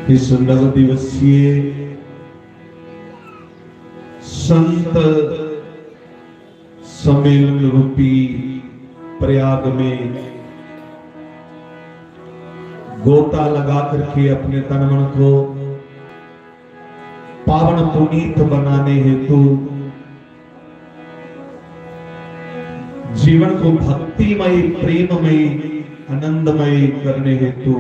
इस नव दिवसीय संत सम्मेलन रूपी प्रयाग में गोता लगा करके अपने तन मन को पावन पुनीत बनाने हेतु, जीवन को भक्तिमय, प्रेममय, आनंदमय करने हेतु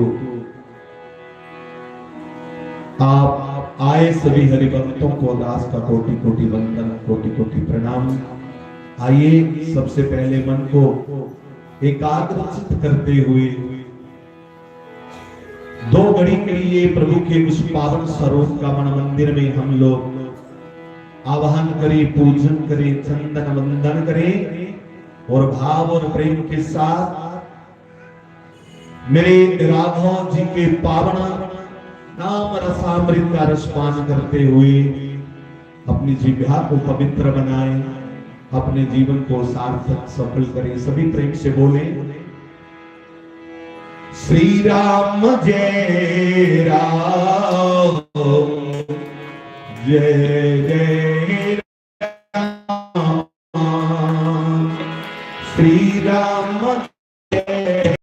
आप आए सभी हरिभक्तों को दास का कोटि कोटि वंदन, कोटि कोटि प्रणाम। आइए, सबसे पहले मन को एकाग्रचित करते हुए दो घड़ी के लिए प्रभु के उस पावन स्वरूप का मन मंदिर में हम लोग आवाहन करें, पूजन करें, चंदन वंदन करें और भाव और प्रेम के साथ मेरे राघव जी के पावन नाम रसामृत का रसपान करते हुए अपनी जिह्वा को पवित्र बनाएं, अपने जीवन को सार्थक सफल करें। सभी प्रेम से बोलें, श्री राम जय राम, जय जय राम, श्री राम जय,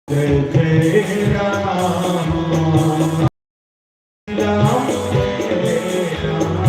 जय जय राम, राम जय राम।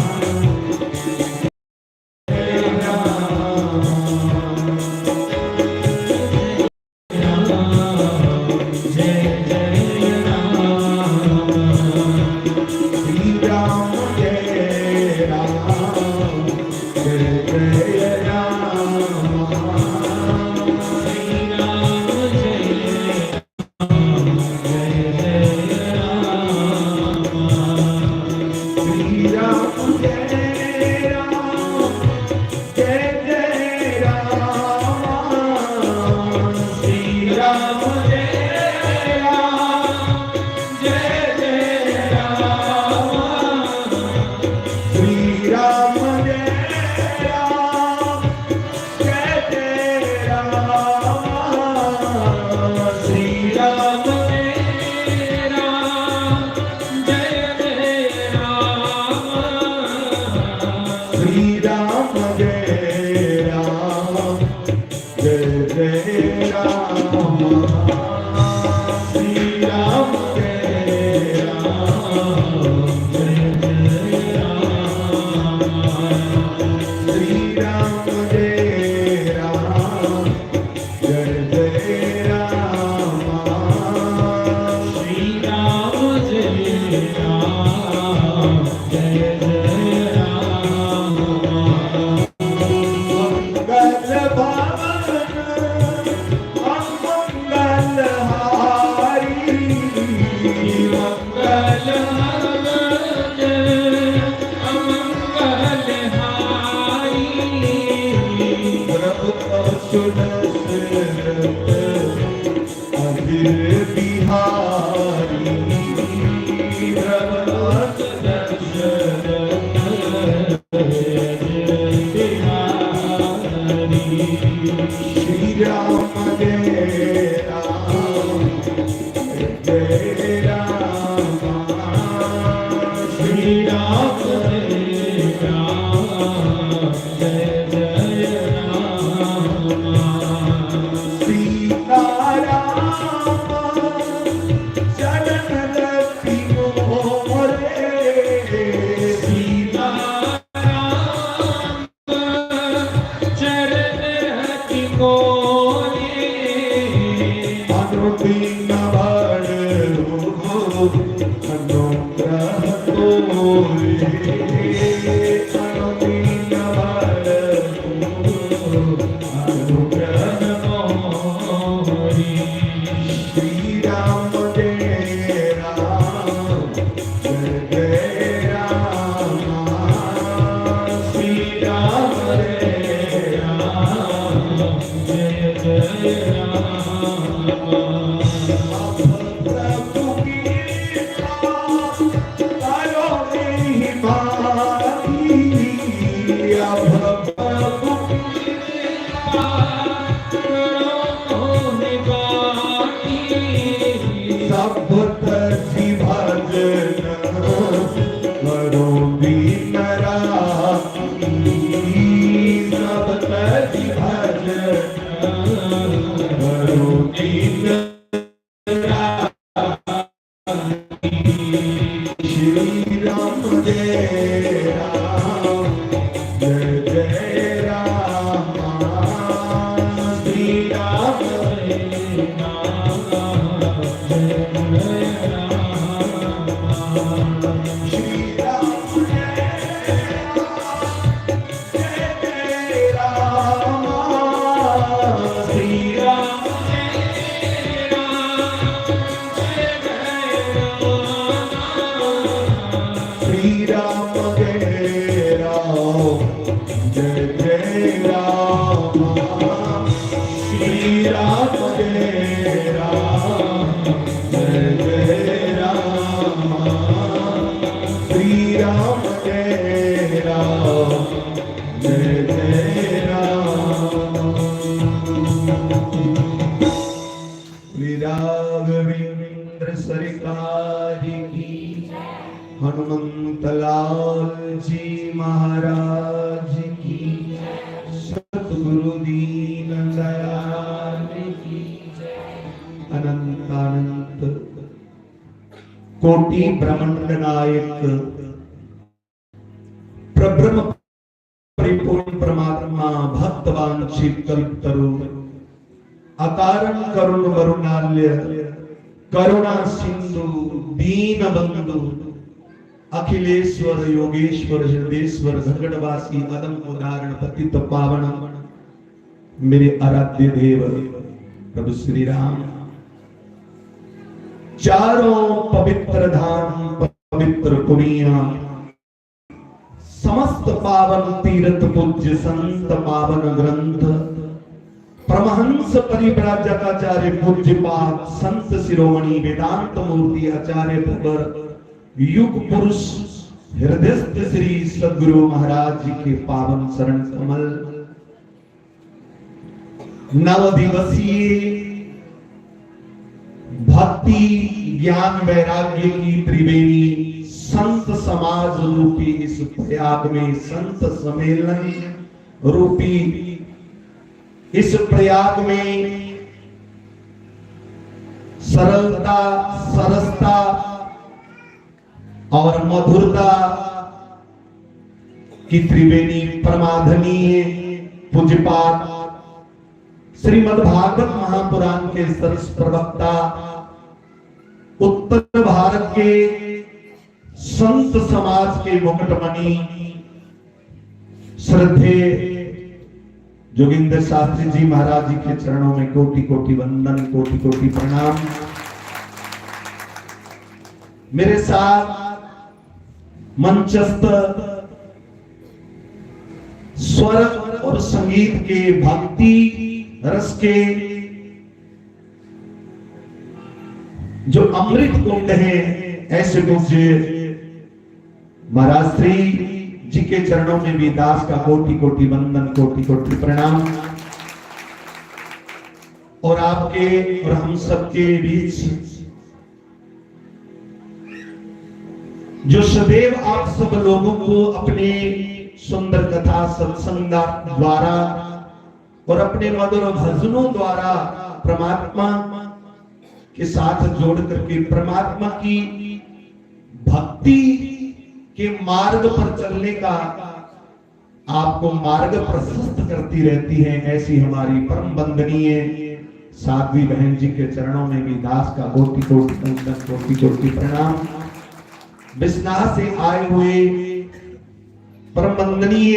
बिहारी, प्रभु दशरथ बिहारी। श्री राम जय राम, जय राम, श्री राम जय राम, जय जय राम। सीता राम चरण रति मोरे, सीता राम चरण रति मोरे। अनुदिन बल रूप अनुग्रह तोरे। अनुदिन बल रूप अनुग्रह तोरे। श्री राम जय राम, जय जय राम। श्री राम जय राम, जय जय राम। अब प्रभु की करो नहीं बाकी, अब प्रभु की सब तजी भजन करो दीन राखी, सब तजी भजन करो दीन राखी। श्री राम जय राम, जय जय राम। श्री राम जय राम, जय जय राम। श्री राम जय राम, जय जय राम। श्री राम जय राम, जय जय राम। श्री राम जय राम, जय जय राम। श्री राम जय राम, जय जय राम। श्री राम जय राम, जय जय राम। श्री राघवेंद्र सरकार की, हनुमंत लाल जी महाराज की, सतगुरु दीन दयाल की। अनंत अनंत कोटि ब्रह्मांड नायक प्रब्रह्म परिपूर्ण परमात्मा भक्तवांछित कल्पतरु अकारण करुण वरुणालय करुणा सिंधु दीन बंधु अखिलेश्वर योगेश्वर हृदयेश्वर घटघटवासी अदम उदाहरण पतित पावन मेरे आराध्य देव प्रभु श्री राम। चारों पवित्र धाम पवित्र पुनिया समस्त पावन तीर्थ पूज्य संत पावन ग्रंथ परमहंस परिव्राजक आचार्य पूज्यपाद संत शिरोमणि वेदांत मूर्ति आचार्य प्रवर युग पुरुष हृदयस्थ श्री सदगुरु महाराज जी के पावन चरण कमल नव दिवसीय भक्ति ज्ञान वैराग्य की त्रिवेणी संत समाज रूपी इस प्रयाग में संत सम्मेलन रूपी इस प्रयाग में सरलता सरसता और मधुरता की त्रिवेणी परमादरणीय पूज्यपाद श्रीमद् भागवत महापुराण के सरस प्रवक्ता उत्तर भारत के संत समाज के मुकुटमणि श्रद्धेय जोगिंदर शास्त्री जी महाराज जी के चरणों में कोटि कोटि वंदन, कोटि कोटि प्रणाम। मेरे साथ मंचस्थ स्वर और संगीत के भक्ति रस के जो अमृत कुंड है, ऐसे पूज्य महाराज श्री जी के चरणों में भी दास का कोटि कोटि वंदन, कोटि कोटि प्रणाम। और आपके और हम सबके बीच जो सदैव आप सब लोगों को अपनी सुंदर कथा सत्संग द्वारा और अपने मधुर भजनों द्वारा परमात्मा के साथ जोड़ करके परमात्मा की भक्ति के मार्ग पर चलने का आपको मार्ग प्रशस्त करती रहती है, ऐसी हमारी परम वंदनीय साध्वी बहन जी के चरणों में भी दास का कोटि कोटि वंदन, कोटि कोटि प्रणाम। बिसनाह से आए हुए परम वंदनीय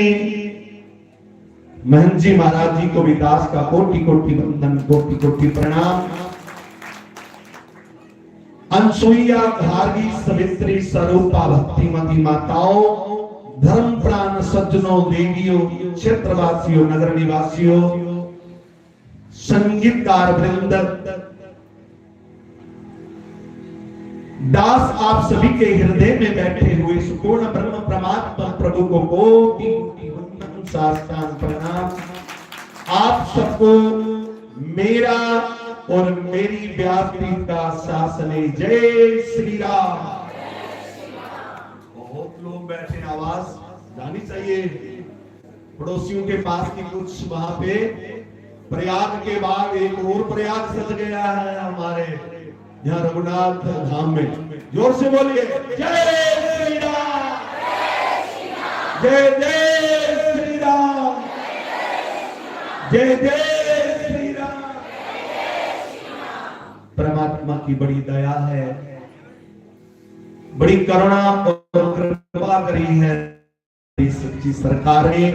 महंत जी महाराज जी को भी दास का कोटि कोटि वंदन, कोटि कोटि प्रणाम। अनसुईया, गार्गी, सावित्री, स्वरूपा, भक्तिमती माताओं, धर्म प्राण सज्जनों, देवियों, क्षेत्रवासियों, नगर निवासियों, संगीतकार वृंद, दास आप सभी के हृदय में बैठे हुए इस पूर्ण ब्रह्म परमात्मा प्रभु को कोटि कोटि वंदन साष्टांग प्रणाम। आप सबको मेरा और मेरी व्यासपीठ का शासने जय श्री राम। बहुत लोग बैठे, आवाज जानी चाहिए। पड़ोसियों के पास की कुछ वहां पे प्रयाग के बाद एक और प्रयाग सज गया है हमारे यहाँ रघुनाथ धाम में। जोर से बोलिए, जय श्री राम, जय जय श्री राम, जय जय श्री राम। परमात्मा की बड़ी दया है, बड़ी करुणा और कृपा करी है सच्ची सरकार ने,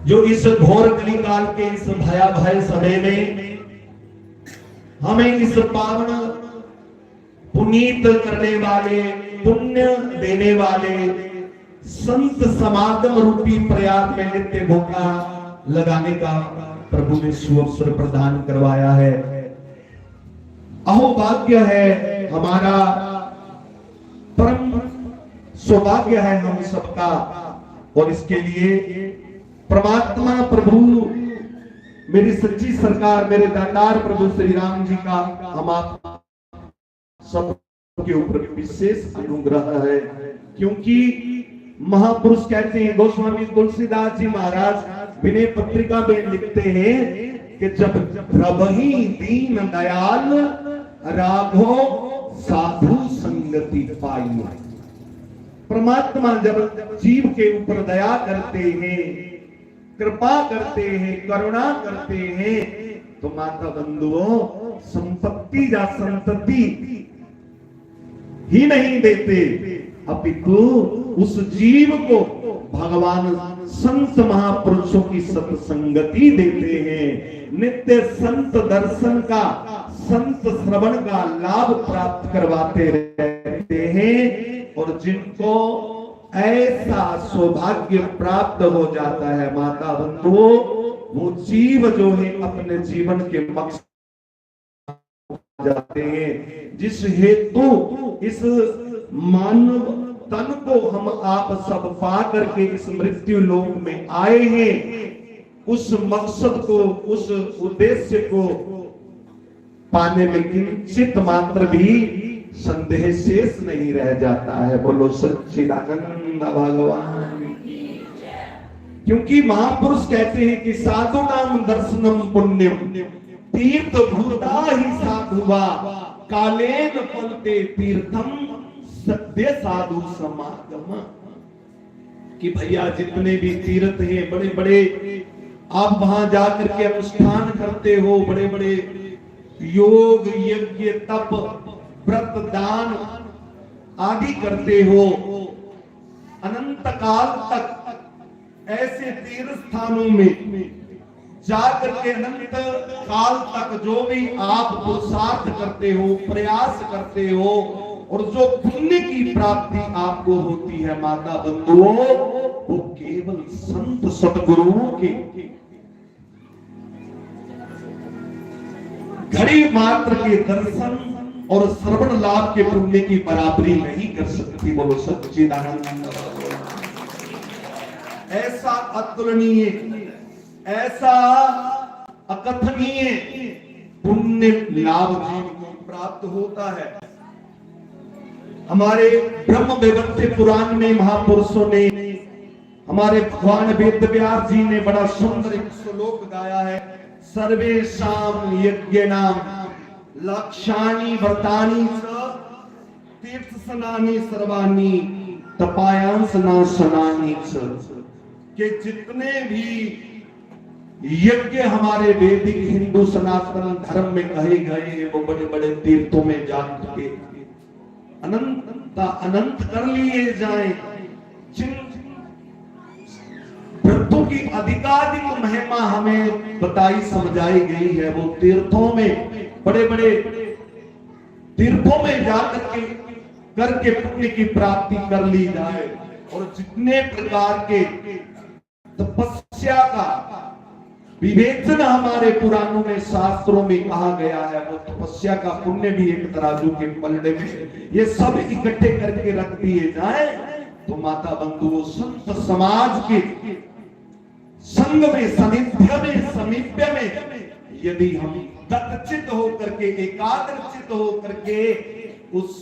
जो इस घोर कलिकाल के इस भयावह समय में हमें इस पावन पुनीत करने वाले, पुण्य देने वाले संत समागम रूपी प्रयाग में नित्य गोता लगाने का प्रभु ने सुअवसर प्रदान करवाया है। अहोभाग्य है हमारा, परम सौभाग्य है हम सबका। और इसके लिए परमात्मा प्रभु, मेरी सच्ची सरकार, मेरे दातार प्रभु श्री राम जी का हम आप सबके ऊपर विशेष अनुग्रह है, क्योंकि महापुरुष कहते हैं, गोस्वामी तुलसीदास जी महाराज विनय पत्रिका में लिखते हैं कि जब प्रभु ही दीन दयाल राघो साधु संगति पाई। परमात्मा जब जीव के ऊपर दया करते हैं, कृपा करते हैं, करुणा करते हैं, तो माता बंधुओं, संपत्ति या संतति ही नहीं देते, अपितु उस जीव को भगवान संत महापुरुषों की सत्संगति देते हैं। नित्य संत दर्शन का, संत श्रवण का लाभ प्राप्त करवाते रहते हैं। और जिनको ऐसा सौभाग्य प्राप्त हो जाता है माता बंधुओं, वो जीव जो है अपने जीवन के मकसद जाते हैं, जिस हेतु इस मानव तन को हम आप सब पा करके इस मृत्यु लोक में आए हैं, उस मकसद को, उस उद्देश्य को पाने में किंचित मात्र भी संदेह शेष नहीं रह जाता है। बोलो सच्चिदानंद भगवान की। क्योंकि महापुरुष कहते हैं कि साधु नाम दर्शनम पुण्यम, तीर्थ भूता ही साधुवा, कालेन फलते तीर्थम सद्य साधु समागम। कि भैया, जितने भी तीर्थ हैं, बड़े बड़े, आप वहां जाकर के अनुष्ठान करते हो, बड़े बड़े योग, यज्ञ, तप, व्रत, दान आदि करते हो, अनंत काल तक ऐसे तीर्थ स्थानों में जा करके अनंत काल तक जो भी आप पुरुषार्थ करते हो, प्रयास करते हो, और जो पुण्य की प्राप्ति आपको होती है माता बंधुओं, वो केवल संत सतगुरुओं के, घड़ी मात्र के दर्शन और श्रवण लाभ के पुण्य की बराबरी नहीं कर सकती। बोलो सच्चिदानंद। ऐसा अतुलनीय, ऐसा अकथनीय पुण्य लाभ जीव को प्राप्त होता है। हमारे ब्रह्म वैवर्त पुराण में महापुरुषों ने, हमारे भगवान वेद व्यास जी ने बड़ा सुंदर एक श्लोक गाया है, सर्वेशाम यज्ञ नाम लक्षाणी व्रताणी च तीर्थ स्नानी सर्वाणी तपायांश ना स्नानी च, कि जितने भी यज्ञ हमारे वैदिक हिंदू सनातन धर्म में कहे गए हैं, वो बड़े बड़े तीर्थों में जाकर के अनंत अनंत कर लिए जाएं। जिन व्रतों की अधिकाधिक महिमा हमें बताई समझाई गई है, वो तीर्थों में, बड़े बड़े तीर्थों में जाकर के करके पुण्य की प्राप्ति कर ली जाए। और जितने प्रकार के तपस्या का विवेचन हमारे पुराणों में, शास्त्रों में कहा गया है, वो तपस्या का पुण्य भी एक तराजू के पलड़े में, ये सब इकट्ठे करके रख दिए जाए, तो माता बंधुओं, संत समाज के संग में, सानिध्य में, समीप्य में यदि हम दत्तचित होकर के, एकाग्रचित होकर के उस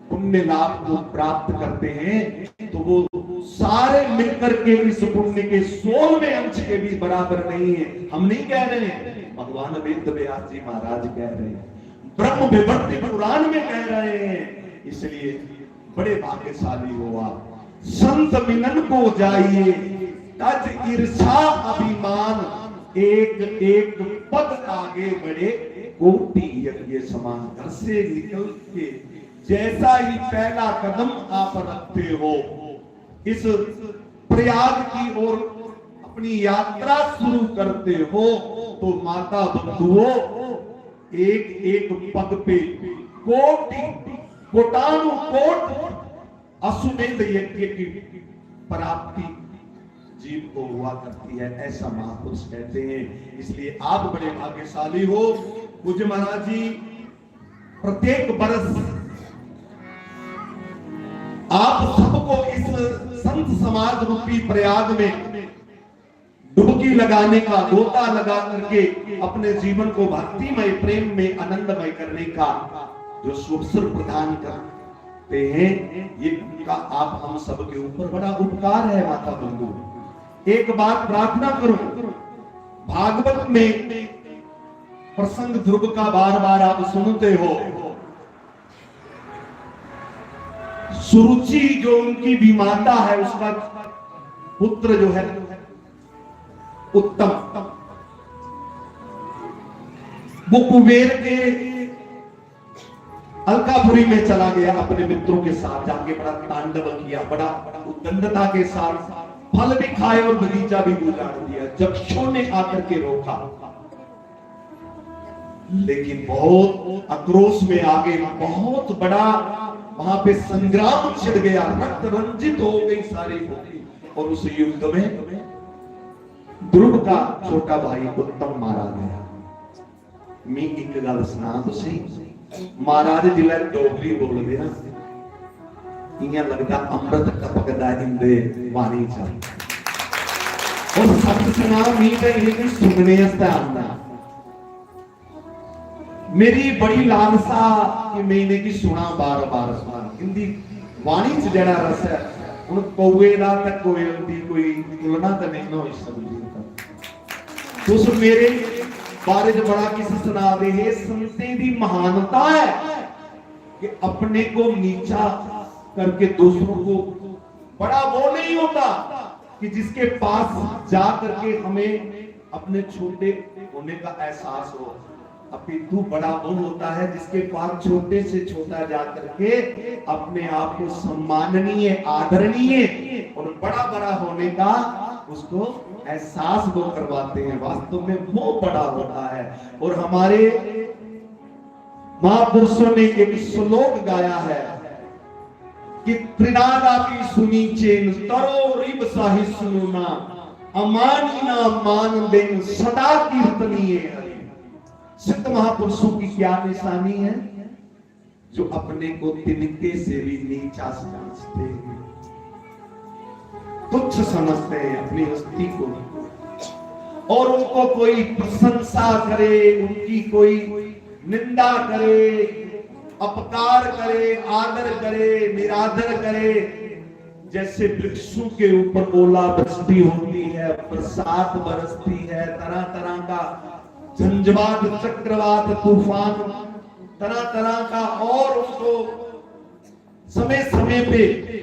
पुण्य लाभ को प्राप्त करते हैं, तो वो सारे मिलकर के इस पुण्य के सोलहवें अंश के भी बराबर नहीं है। हम नहीं कह रहे हैं, भगवान वेद व्यास जी महाराज कह रहे हैं, ब्रह्म वैवर्त पुराण में कह रहे हैं। इसलिए बड़े भाग्यशाली हो आप। संत मिलन को जाइए, तज ईर्षा अभिमान, एक एक पद आगे बढ़े कोटि यज्ञ समान। घर से निकल के जैसा ही पहला कदम आप रखते हो इस प्रयाग की ओर, अपनी यात्रा शुरू करते हो, तो माता बंधुओं, एक एक पद पे कोटि कोटानु कोट अश्वमेध यज्ञ की प्राप्ति जीव को हुआ करती है, ऐसा महापुरुष कहते हैं। इसलिए आप बड़े भाग्यशाली हो। पूज्य महाराज जी, प्रत्येक वर्ष आप सबको इस संत समाज रूपी प्रयाग में डुबकी लगाने का, गोता लगा करके अपने जीवन को भक्तिमय, प्रेम में, आनंदमय करने का जो सुअवसर प्रदान करते हैं, ये उनका आप हम सब के ऊपर बड़ा उपकार है। माता बंधु, एक बात प्रार्थना करूं, भागवत में प्रसंग ध्रुव का बार बार आप सुनते हो। सुरुचि जो उनकी विमाता है, उसका पुत्र जो है उत्तम, वो कुबेर के अलकापुरी में चला गया, अपने मित्रों के साथ जाके बड़ा तांडव किया, बड़ा उद्दंडता के साथ फल भी खाए और बगीचा भी उजाड़ दिया। यक्षों ने आकर के रोका, लेकिन बहुत आक्रोश में आ गए, बहुत बड़ा वहां पे संग्राम छिड़ गया, रक्त रंजित हो गई सारी भूमि। और उस युद्ध में ध्रुव का छोटा भाई उत्तम मारा गया। मी एक गल सुना तुसी, महाराज जिसलै डोगरी बोलदे ना, इयां लगदा अमृत टपकदा इंदे पानी चा। और सच सुना, मी ते इन्हें सुनने आस्तै आंदा। मेरी बड़ी लालसा कि मैं इन्हें की सुना, बार बार सुना। इंदी वाणी च जेड़ा रस है, हुन कौए दा ते कोयल दी कोई तुलना ते नहीं ना होई सकदी। तुस मेरे बारे च बड़ा किश सुना दे हे, संतें दी महानता है कि अपने को नीचा करके दूसरों को बड़ा वो नहीं होता कि जिसके पास जा करके हमें अपने छोटे होने का एहसास हो। अपितु बड़ा वो होता है जिसके पास छोटे से छोटा जा करके अपने आप को सम्माननीय, आदरणीय और बड़ा बड़ा होने का उसको एहसास वो करवाते हैं। वास्तव में वो बड़ा होता है। और हमारे महापुरुषों ने एक श्लोक गाया है कि त्रिनादापि सुनीचेन तरो रिव साहिष्णुना, अमानिना मान देन सदा कीर्तनीय हरि। सिद्ध महापुरुषों की क्या निशानी है? जो अपने को तिनके से भी नीचा समझते हैं, तुच्छ समझते हैं अपनी हस्ती को, और उनको कोई प्रशंसा करे, उनकी कोई निंदा करे, अपकार करे, आदर करे, निरादर करे, जैसे वृक्षों के ऊपर ओलावृष्टि होती है, बरसात बरसती है, तरह तरह का झंझवात, चक्रवात, तूफान, तरह तरह का, और उनको समय समय पे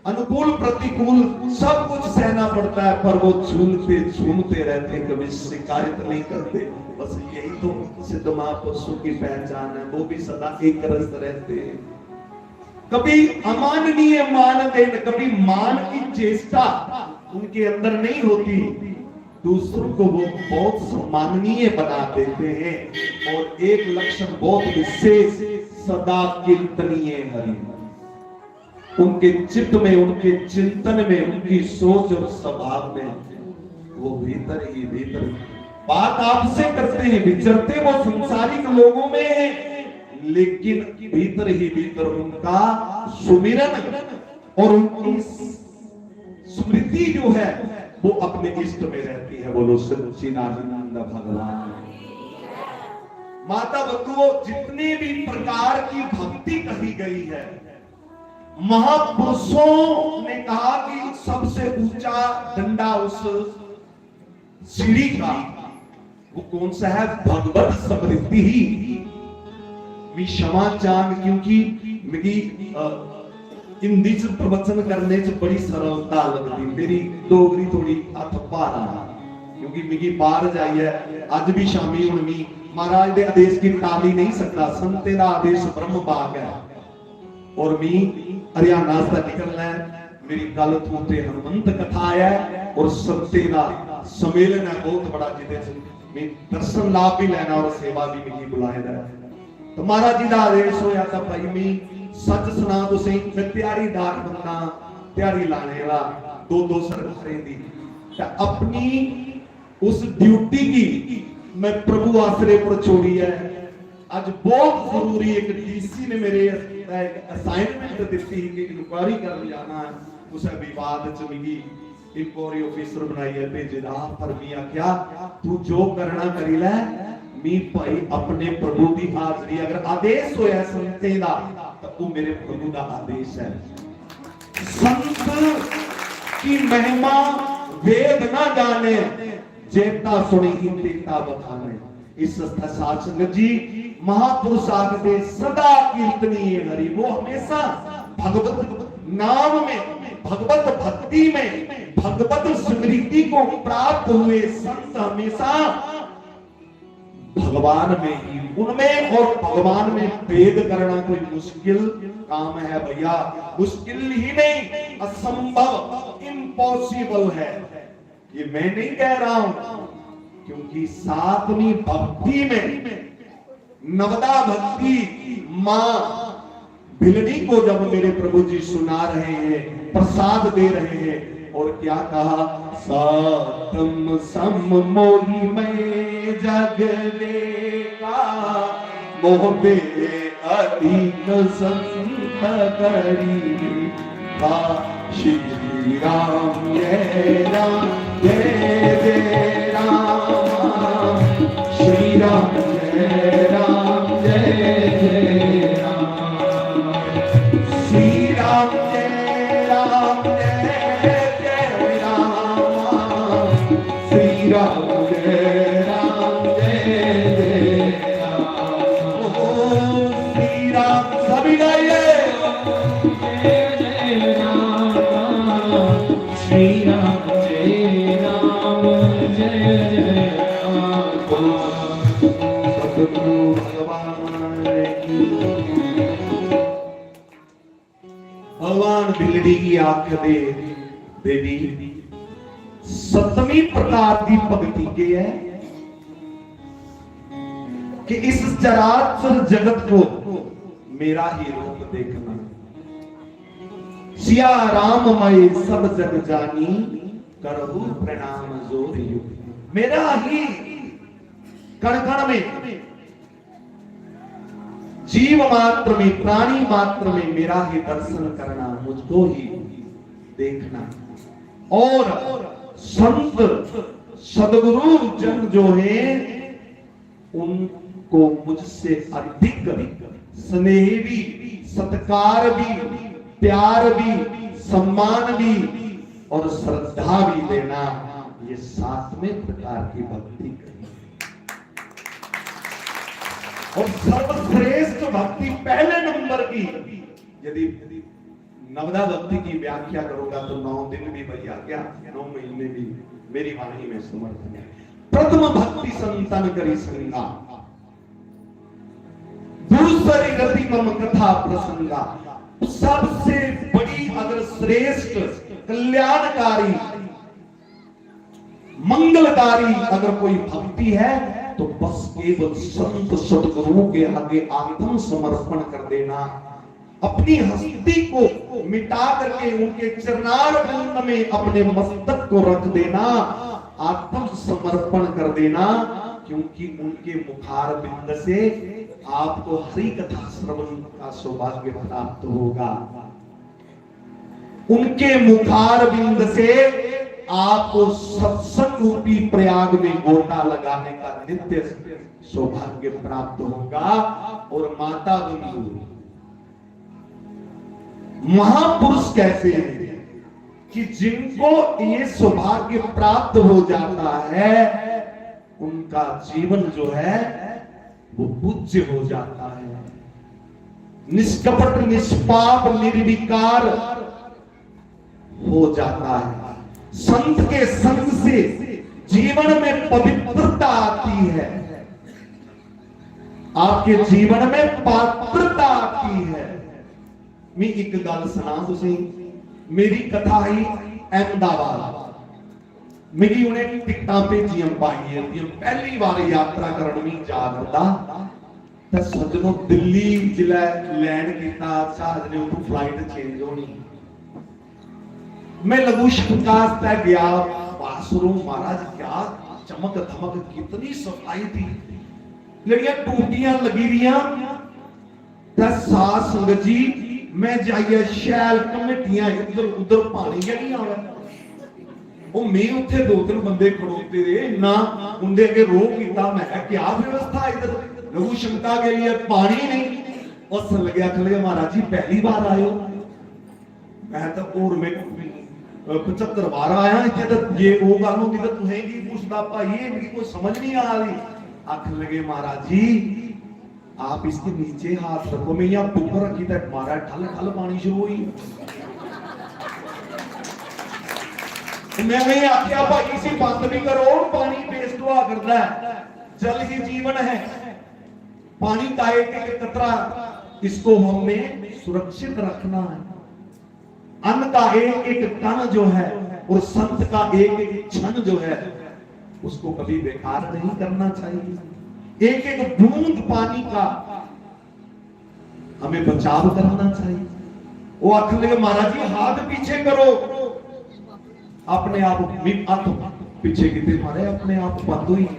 अनुकूल प्रतिकूल सब कुछ सहना पड़ता है, पर वो झूलते झूमते रहते, कभी शिकायत नहीं करते। बस यही तो सिद्ध महापुरुषों की पहचान है, वो भी सदा एक रस रहते हैं। कभी अमाननीय मान देन, कभी मान की चेष्टा उनके अंदर नहीं होती, दूसरों को वो बहुत सम्माननीय बना देते हैं। और एक लक्षण बहुत विशेष, सदा कीर्तनीय हरि। उनके चित्त में, उनके चिंतन में, उनकी सोच और स्वभाव में वो भीतर ही भीतर बात आपसे करते हैं, विचरते वो संसारिक लोगों में हैं, लेकिन भीतर ही भीतर उनका सुमिरन और उनकी स्मृति जो है वो अपने इष्ट में रहती है। बोलो सच्चिदानंद भगवान। माता बंधुओं, जितने भी प्रकार की भक्ति कही गई है, महापुरुषों ने कहा कि सबसे ऊंचा डंडा उस सीढ़ी का वो कौन सा है? भगवत स्मृति ही। मी क्षमा चाहन, क्योंकि मिगी हिंदी च प्रवचन करने च बड़ी सरलता लगदी, मेरी डोगरी थोड़ी हत्थ भारा, क्योंकि मिगी बाहर जाइयै अज भी शामी हुन मी महाराज दे आदेश की टाली नहीं सकदा। संतें दा आदेश ब्रह्म बाग है। और मी हरियाणा दा निकलना है, मेरी गल थों ते हनुमंत कथा है और संतें दा सम्मेलन है बहुत बड़ा, जिदे च मी दर्शन लाभ भी लेना और सेवा भी मिगी बुलाए दा है। तो महाराज जी दा आदेश होया, तो भाई मी सच सुना तुसें, मैं दिहाड़ीदार बंदा, दिहाड़ी लाने वाला, दो दो सरकारें दी, तो अपनी उस ड्यूटी की मैं प्रभु आसरे पर छोड़ी है। अज बहुत जरूरी एक डीसी ने मेरे एक असाइनमेंट दिती कि इंक्वायरी करन जाना है, उस विवाद च मिगी इंक्वायरी ऑफिसर बनाइयै भेजे दा, पर मी आख्या, "तू जो करना करी लै, मी भाई अपने प्रभु की हाजरी, अगर आदेश होया संतें दा, तो तू मेरे प्रभु का आदेश है।" संत की महिमा वेद ना जाने, जेता सुणी ही तेता बखाने। इस साथ संगत जी, महापुरुष आखदे सदा कीर्तनीय हरि, वो हमेशा भगवत नाम में, भगवत भक्ति में, भगवत स्मृति को प्राप्त हुए संत हमेशा भगवान में ही, उनमें और भगवान में भेद करना कोई मुश्किल काम है भैया, मुश्किल ही नहीं, असंभव, इम्पॉसिबल है। ये मैं नहीं कह रहा हूं, क्योंकि सातवीं भक्ति में नवदा भक्ति मां भिलनी को जब मेरे प्रभु जी सुना रहे हैं, प्रसाद दे रहे हैं, और क्या कहा, "सातम सम मोहि मय जग देखा, मोह पे अधीन संत करी।" श्री राम जय राम जय जय राम, श्री राम जय राम जय जय राम, श्री राम जय राम जय जय राम, श्री राम जय राम जय जय राम। ओ श्री राम, सभी गाइए। श्री राम जय राम जय जय राम। सतगुरु भगवान की। भगवान भिलड़ी की आखदे, देवी, सतवीं प्रकार की भक्ति के है कि इस चराचर जगत को मेरा ही रूप देखना। सिया राम माय सब जग जानी, करहु प्रणाम जोर युग। मेरा ही कण कण में, जीव मात्र में, प्राणी मात्र में मेरा ही दर्शन करना, मुझको ही देखना। और संत सदगुरु जन जो है, उनको मुझसे अधिक स्नेह भी, सत्कार भी, प्यार भी, सम्मान भी और श्रद्धा भी देना, ये सातवें प्रकार की भक्ति कही। और सर्वश्रेष्ठ भक्ति पहले नंबर की, यदि नवधा भक्ति की व्याख्या करूंगा तो नौ दिन भी वही आ गया, नौ महीने भी मेरी वाणी में समर्थ है। प्रथम भक्ति संतन करी संगा, दूसरी रति मम कथा प्रसंगा। सबसे बड़ी अगर श्रेष्ठ कल्याणकारी मंगलकारी अगर कोई भक्ति है तो बस केवल संत सदगुरुओं के आगे आत्म समर्पण कर देना, अपनी हस्ती को मिटा करके उनके चरणार बिंद में अपने मस्तक को रख देना, आत्म समर्पण कर देना, क्योंकि उनके मुखार बिंद से आपको हरि कथा श्रवण का सौभाग्य प्राप्त होगा। उनके मुखार बिंद से आपको सत्संग रूपी प्रयाग में गोता लगाने का नित्य सौभाग्य प्राप्त होगा। और माता बंधु महापुरुष कहते हैं कि जिनको ये सौभाग्य प्राप्त हो जाता है, उनका जीवन जो है वो पूज्य हो जाता है, निष्कपट निष्पाप निर्विकार हो जाता है। संत के संग से जीवन में पवित्रता आती है, आपके जीवन में पात्रता आती है। मैं एक गल सुना तुसी, मेरी कथा ही अहमदाबाद, मिगी उ'नें टिकटां भेजियां बाइयें दियां, पैह्ली बार यात्रा करन मी जा करदा। ते सज्जनो, दिल्ली जिसलै लैंड कीता ज्हाज ने, उत्थों फ्लाइट चेंज होनी, मैं लघु शंका आस्तै गया बाथरूम। महाराज, क्या चमक धमक, कितनी सफाई थी, जेह्ड़ियां टूटियां लगी दियां। ते साध संगत जी, मैं जाइयै शैल कमेटियां इद्धर उद्धर पानी गै निं आवै। ओह् में उत्थै दो तिन्न बंदे खड़ोते दे, इन्ना उं'दे अग्गें रोह् कीता। मैं आखेआ, "क्या व्यवस्था इधर? लघु शंका के लिए पानी नहीं।" हस्सन लगे, आखन लगे, "महाराज जी, पहली बार आए हो?" मैं तो होर में, अ, पचहत्तर बार आया इत्थै, ते जे ओह् गल्ल होंदी ते तुसें की पुछदा भाई, एह् मिगी कोई समझ निं आ दी। आखन लगे, "महाराज जी, आप इसके नीचे हाथ रखो।" मैं इ'यां बुक रखी ते मारा ठल ठल पानी शुरू होई। मैं, मैं आखेआ, "भाई, इसी बंद भी करो, पानी वेस्ट हुआ करदा है, जल ही जीवन है, पानी का एक एक कतरा, इसको हमने सुरक्षित रखना है।" अन्न का एक एक कण जो है और संत का एक एक क्षण जो है, उसको कभी बेकार नहीं करना चाहिए। एक एक बूंद पानी का हमें बचाव करना चाहिए। वो आखन लगे, "महाराज जी, हाथ पीछे करो।" अपने आप मी-, हाथ पीछे किते मारे, अपने आप बंद हुई।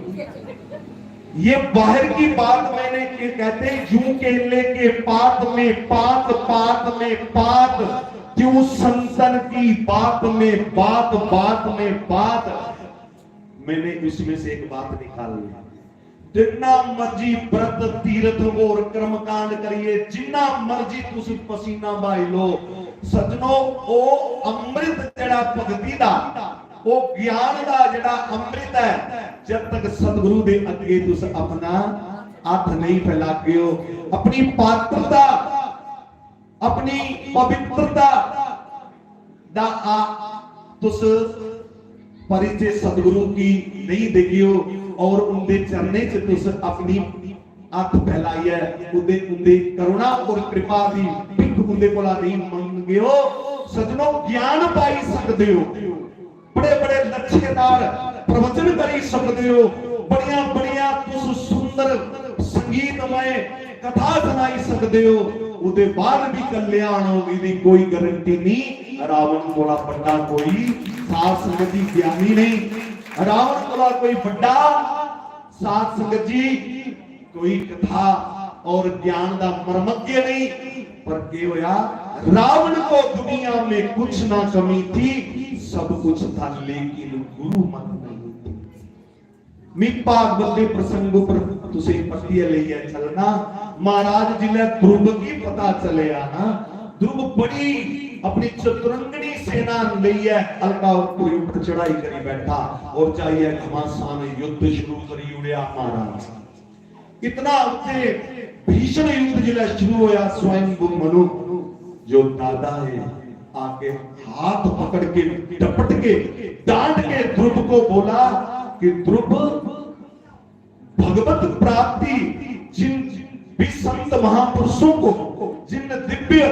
ये बाहर की बात मैंने, ये कहते हैं, "यूं केले के पात में पात, पात में पात, क्यों संतन की बात में बात, बात में बात।" मैंने इसमें से एक बात निकाल ली। जिन्ना मर्जी व्रत, तीर्थ और कर्मकांड करिए, जिन्ना मर्जी तुसी पसीना बहाई लो, सज्जनो, ओ अमृत जेड़ा भक्ति दा, ओ ज्ञान दा जेड़ा अमृत है, जब तक सतगुरु दे अगे तुस अपना हथ नहीं फैलागे हो, अपनी पात्रता, अपनी पवित्रता दा आ, तुस परिचय सतगुरु की नहीं देगियो और उनके चरणें च तुस अपनी हथ फैलाइयै उंदे, उंदे करुणा और कृपा दी भिख उंदे कोला नहीं मंगियो। सज्जनो, ज्ञान पाई सकदे हो, बड़े बड़े लच्छेदार प्रवचन करी सकदे हो, बड़ियां बड़ियां तुस सुंदर संगीतमय कथा सुनाई सकदे हो, ओदे बाद भी कल्याण होने दी कोई गारंटी नहीं। रावण कोला बड़ा कोई साध संगत जी ज्ञानी नहीं, रावण कोला कोई बड़ा साध संगत जी कोई कथा और ज्ञान का मर्मज्ञ नहीं। पर के होया, रावण को दुनिया में कुछ ना कमी थी, सब कुछ था लेकिन गुरु मत नहीं थी। मी भागवत के प्रसंग पर तुसे पत्तियां लेइयै चलना। महाराज जिल्लै ध्रुव की पता चलेया ना, ध्रुव बड़ी अपनी चतुरंगनी सेना लेइयै अलकापुरी पर चढ़ाई करी बैठा और जाइयै घमासान युद्ध शुरू करी उड़िया महाराज। इतना उत्थे भीषण युद्ध जिला शुरू होया, स्वयं मनु जो दादा है आके हाथ पकड़ के डपट के डांट के ध्रुव को बोला कि ध्रुव, भगवत प्राप्ति जिन भी संत महापुरुषों को, जिन दिव्य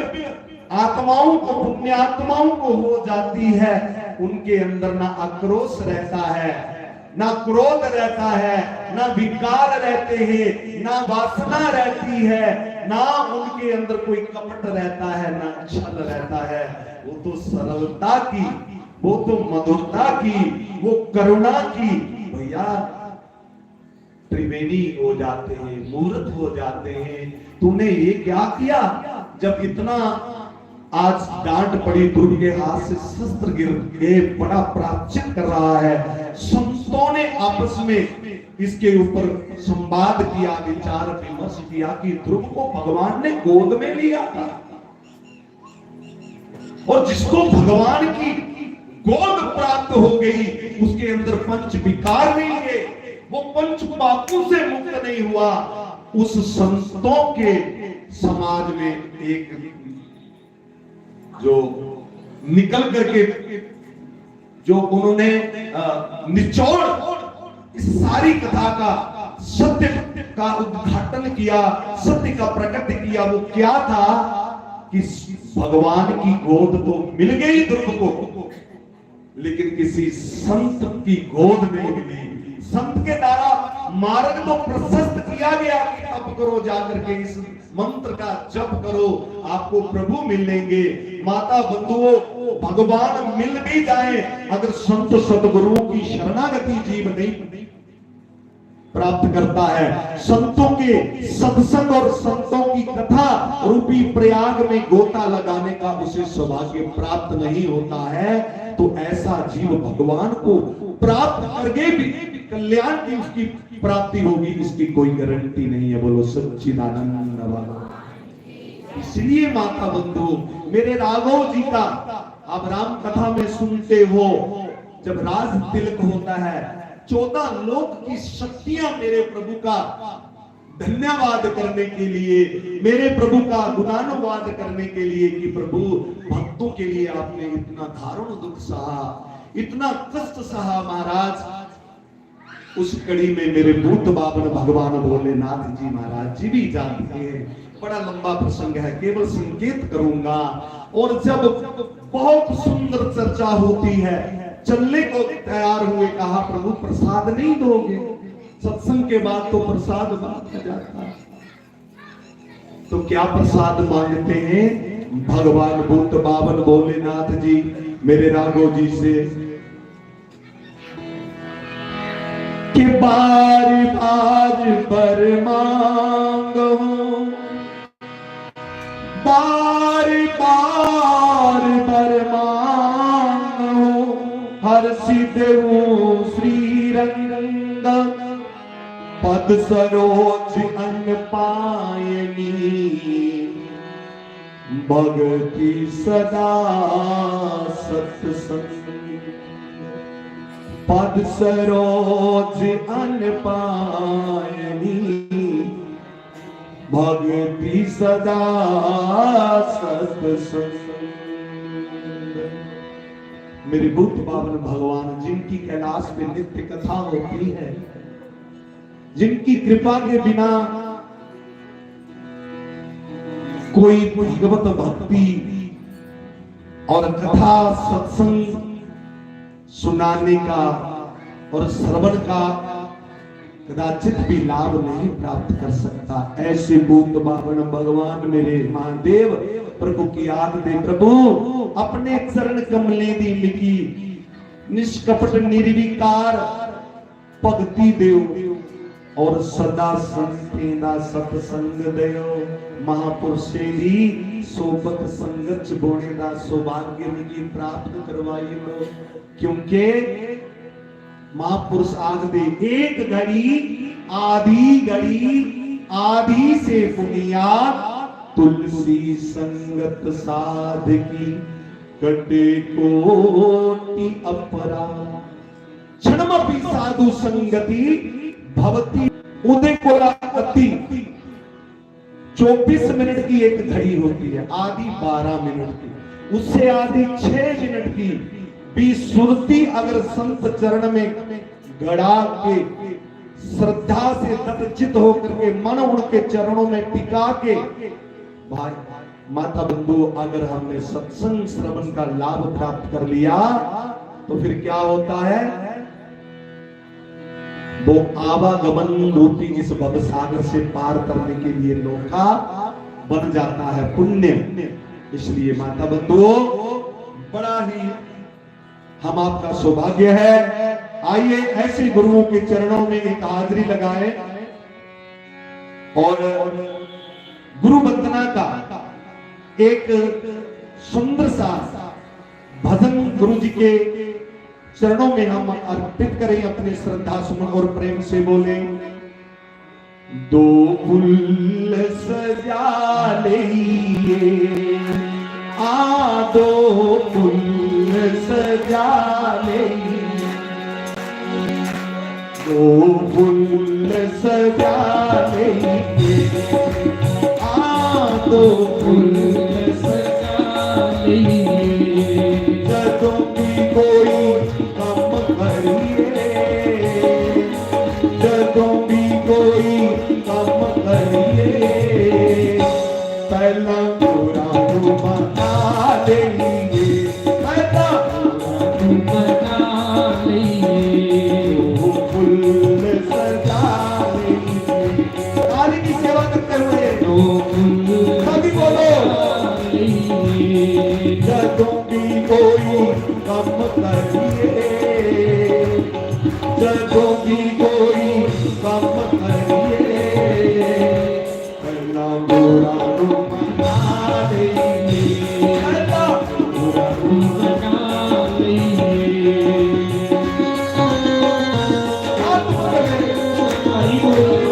आत्माओं को, पुण्यात्माओं को हो जाती है, उनके अंदर ना आक्रोश रहता है, ना क्रोध रहता है, ना विकार रहते हैं, ना वासना रहती है, ना उनके अंदर कोई कपट रहता है, ना छल रहता है। वो तो सरलता की, वो तो मधुरता की, वो करुणा की। भैया, त्रिवेणी हो जाते हैं, मूर्त हो जाते हैं। तूने ये क्या किया? जब इतना आज डांट पड़ी, ध्रुव के हाथ से शस्त्र गिर के बड़ा प्रायश्चित कर रहा है। संतों ने आपस में इसके ऊपर संवाद किया, विचार विमर्श किया कि ध्रुव को भगवान ने गोद में लिया था। और जिसको भगवान की गोद प्राप्त हो गई, उसके अंदर पंच विकार नहीं है, वो पंच पापों से मुक्त नहीं हुआ। उस संतों के समाज में एक जो निकल करके जो उन्होंने, अ, निचोड़ इस सारी कथा का, सत्य का उद्घाटन किया, सत्य का प्रकट किया, वो क्या था कि भगवान की गोद तो मिल गई ध्रुव को, लेकिन किसी संत की गोद नहीं मिली। संत के द्वारा मार्ग तो प्रशस्त किया गया कि तप करो, जाकर के इस मंत्र का जप करो, आपको प्रभु मिलेंगे। माता बंधुओं, भगवान मिल भी जाए, अगर संत सदगुरुओं की शरणागति जीव नहीं प्राप्त करता है, संतों के सत्संग और संतों की कथा रूपी प्रयाग में गोता लगाने का उसे सौभाग्य प्राप्त नहीं होता है, तो ऐसा जीव भगवान को प्राप्त करके भी कल्याण की उसकी प्राप्ति होगी, इसकी कोई गारंटी नहीं है। बोलो सच्चिदानंद भगवान। इसलिए माता बंधु, मेरे राघव जी का आप राम कथा में सुनते हो, जब राज तिलक होता है, चौदह लोक की शक्तियां मेरे प्रभु का धन्यवाद करने के लिए, मेरे प्रभु का गुणानुवाद करने के लिए कि प्रभु, भक्तों के लिए आपने इतना दारुण दुख सहा, इतना कष्ट सहा महाराज। उस कड़ी में मेरे भूत बाबन भगवान भोलेनाथ जी महाराज जी भी जाते हैं। बड़ा लंबा प्रसंग है, केवल संकेत करूंगा। और जब बहुत सुंदर चर्चा होती है, चलने को तैयार हुए, कहा, "प्रभु, प्रसाद नहीं दोगे? सत्संग के बाद तो प्रसाद मांगा जाता है।" तो क्या प्रसाद मांगते हैं भगवान भूत बाबन भोलेनाथ जी मेरे राघव जी से? कि बार बार बर मांगो, बार बार बर मांगो, हर सिद्धू श्रीरंग, पद सरोज अन पायनी, भगति सदा सत्संग। पद सरोज अन पायनी, भगति सदा सत्संग। मेरे भूत बाबन भगवान, जिनकी कैलाश में नित्य कथा होती है, जिनकी कृपा के बिना कोई भगवत भक्ति और कथा सत्संग सुनाने का और श्रवण का कदाचित भी लाभ नहीं प्राप्त कर सकता। ऐसे भूत बाबन भगवान मेरे महादेव प्रभु की याद दे। प्रभु, अपने चरण कमले दी मिगी निष्कपट निर्विकार भक्ति देओ। और सदा संतें दा सत्संग दयो। महापुरुषें दी सोबत संगत च बौहने दा सौभाग्य मिगी प्राप्त करवाई दो, क्योंकि महापुरुष आखदे, "एक घड़ी आदि घड़ी आदि से पुनिया, तुलसी संगत साध की कटे कोटि अपराध।" "क्षणमपि साधु संगति भवती।" उदे कोला अति चौबीस मिनट की एक घड़ी होती है, आधी बारह मिनट की, उससे आधी छह मिनट की भी सुरती अगर संत चरण में गड़ा के, श्रद्धा से तत्चित होकर के, मन उनके चरणों में टिका के, भाई, माता बंधु, अगर हमने सत्संग श्रवण का लाभ प्राप्त कर लिया, तो फिर क्या होता है? वो आवागमन रूपी इस भव सागर से पार करने के लिए नौका बन जाता है पुण्य। इसलिए माता बंधुओं, बड़ा ही हम आपका सौभाग्य है। आइए, ऐसे गुरुओं के चरणों में एक हाजिरी लगाएं और गुरु वंदना का एक सुंदर सा भजन गुरु जी के चरणों में हम अर्पित करें अपने श्रद्धा सुमन और प्रेम से बोलें। दो फुल सजा लइए, आ दो फुल सजा लइए, दो फुल सजा लइए, आ दो फुल सजा लइए। जदों भी कोई काम करिए, जदों भी कोई काम करिए, पहला गुरां नू मना लइए, पहला गुरां नू मना लइए। दो फुल सजा लइए। ताली की सेवा करते हुए दो फुल सभी बोलो। जदों भी कोई काम करिए, जदों भी कोई काम करिए, पहला गुरां नू मना लइए, पहला गुरां नू मना लइए। हाथ ऊपर करें। हरि बोल।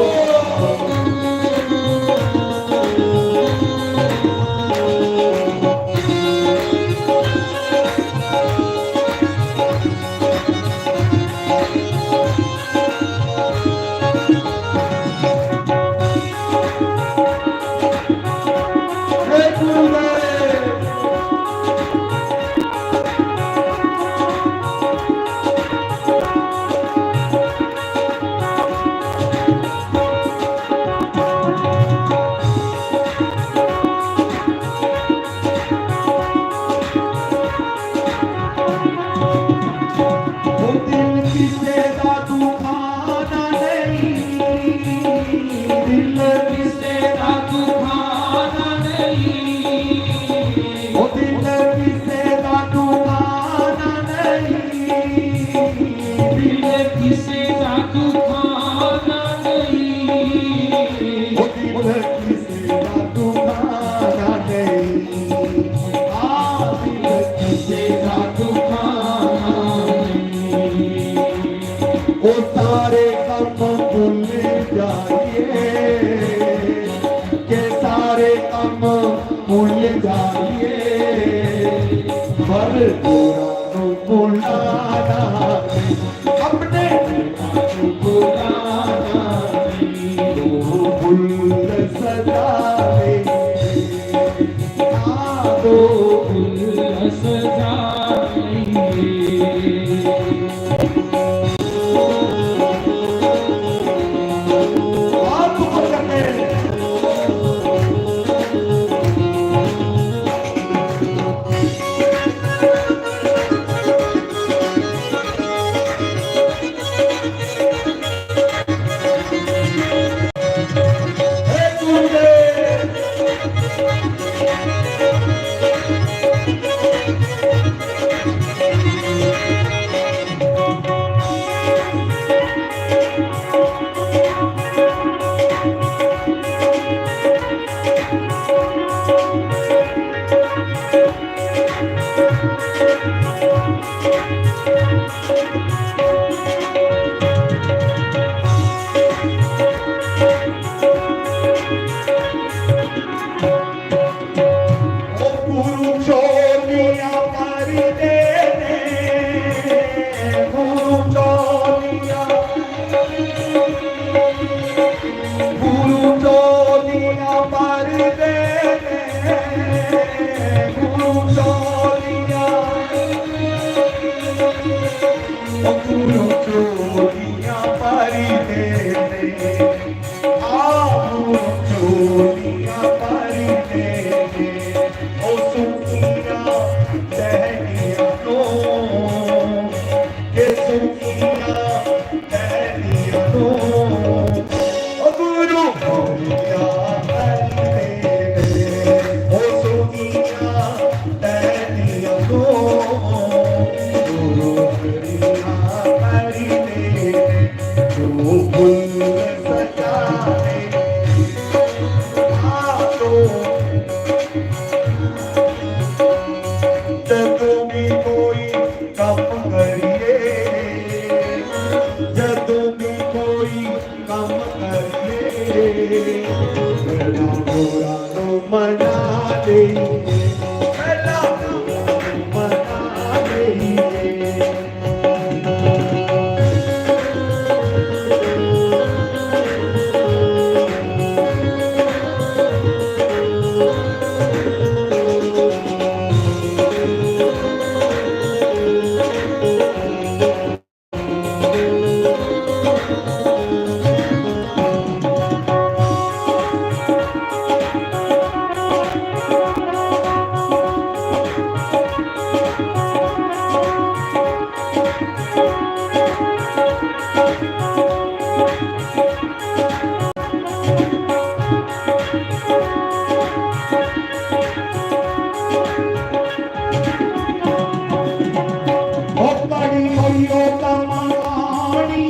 ओ बड़ी होई ओ कमानी,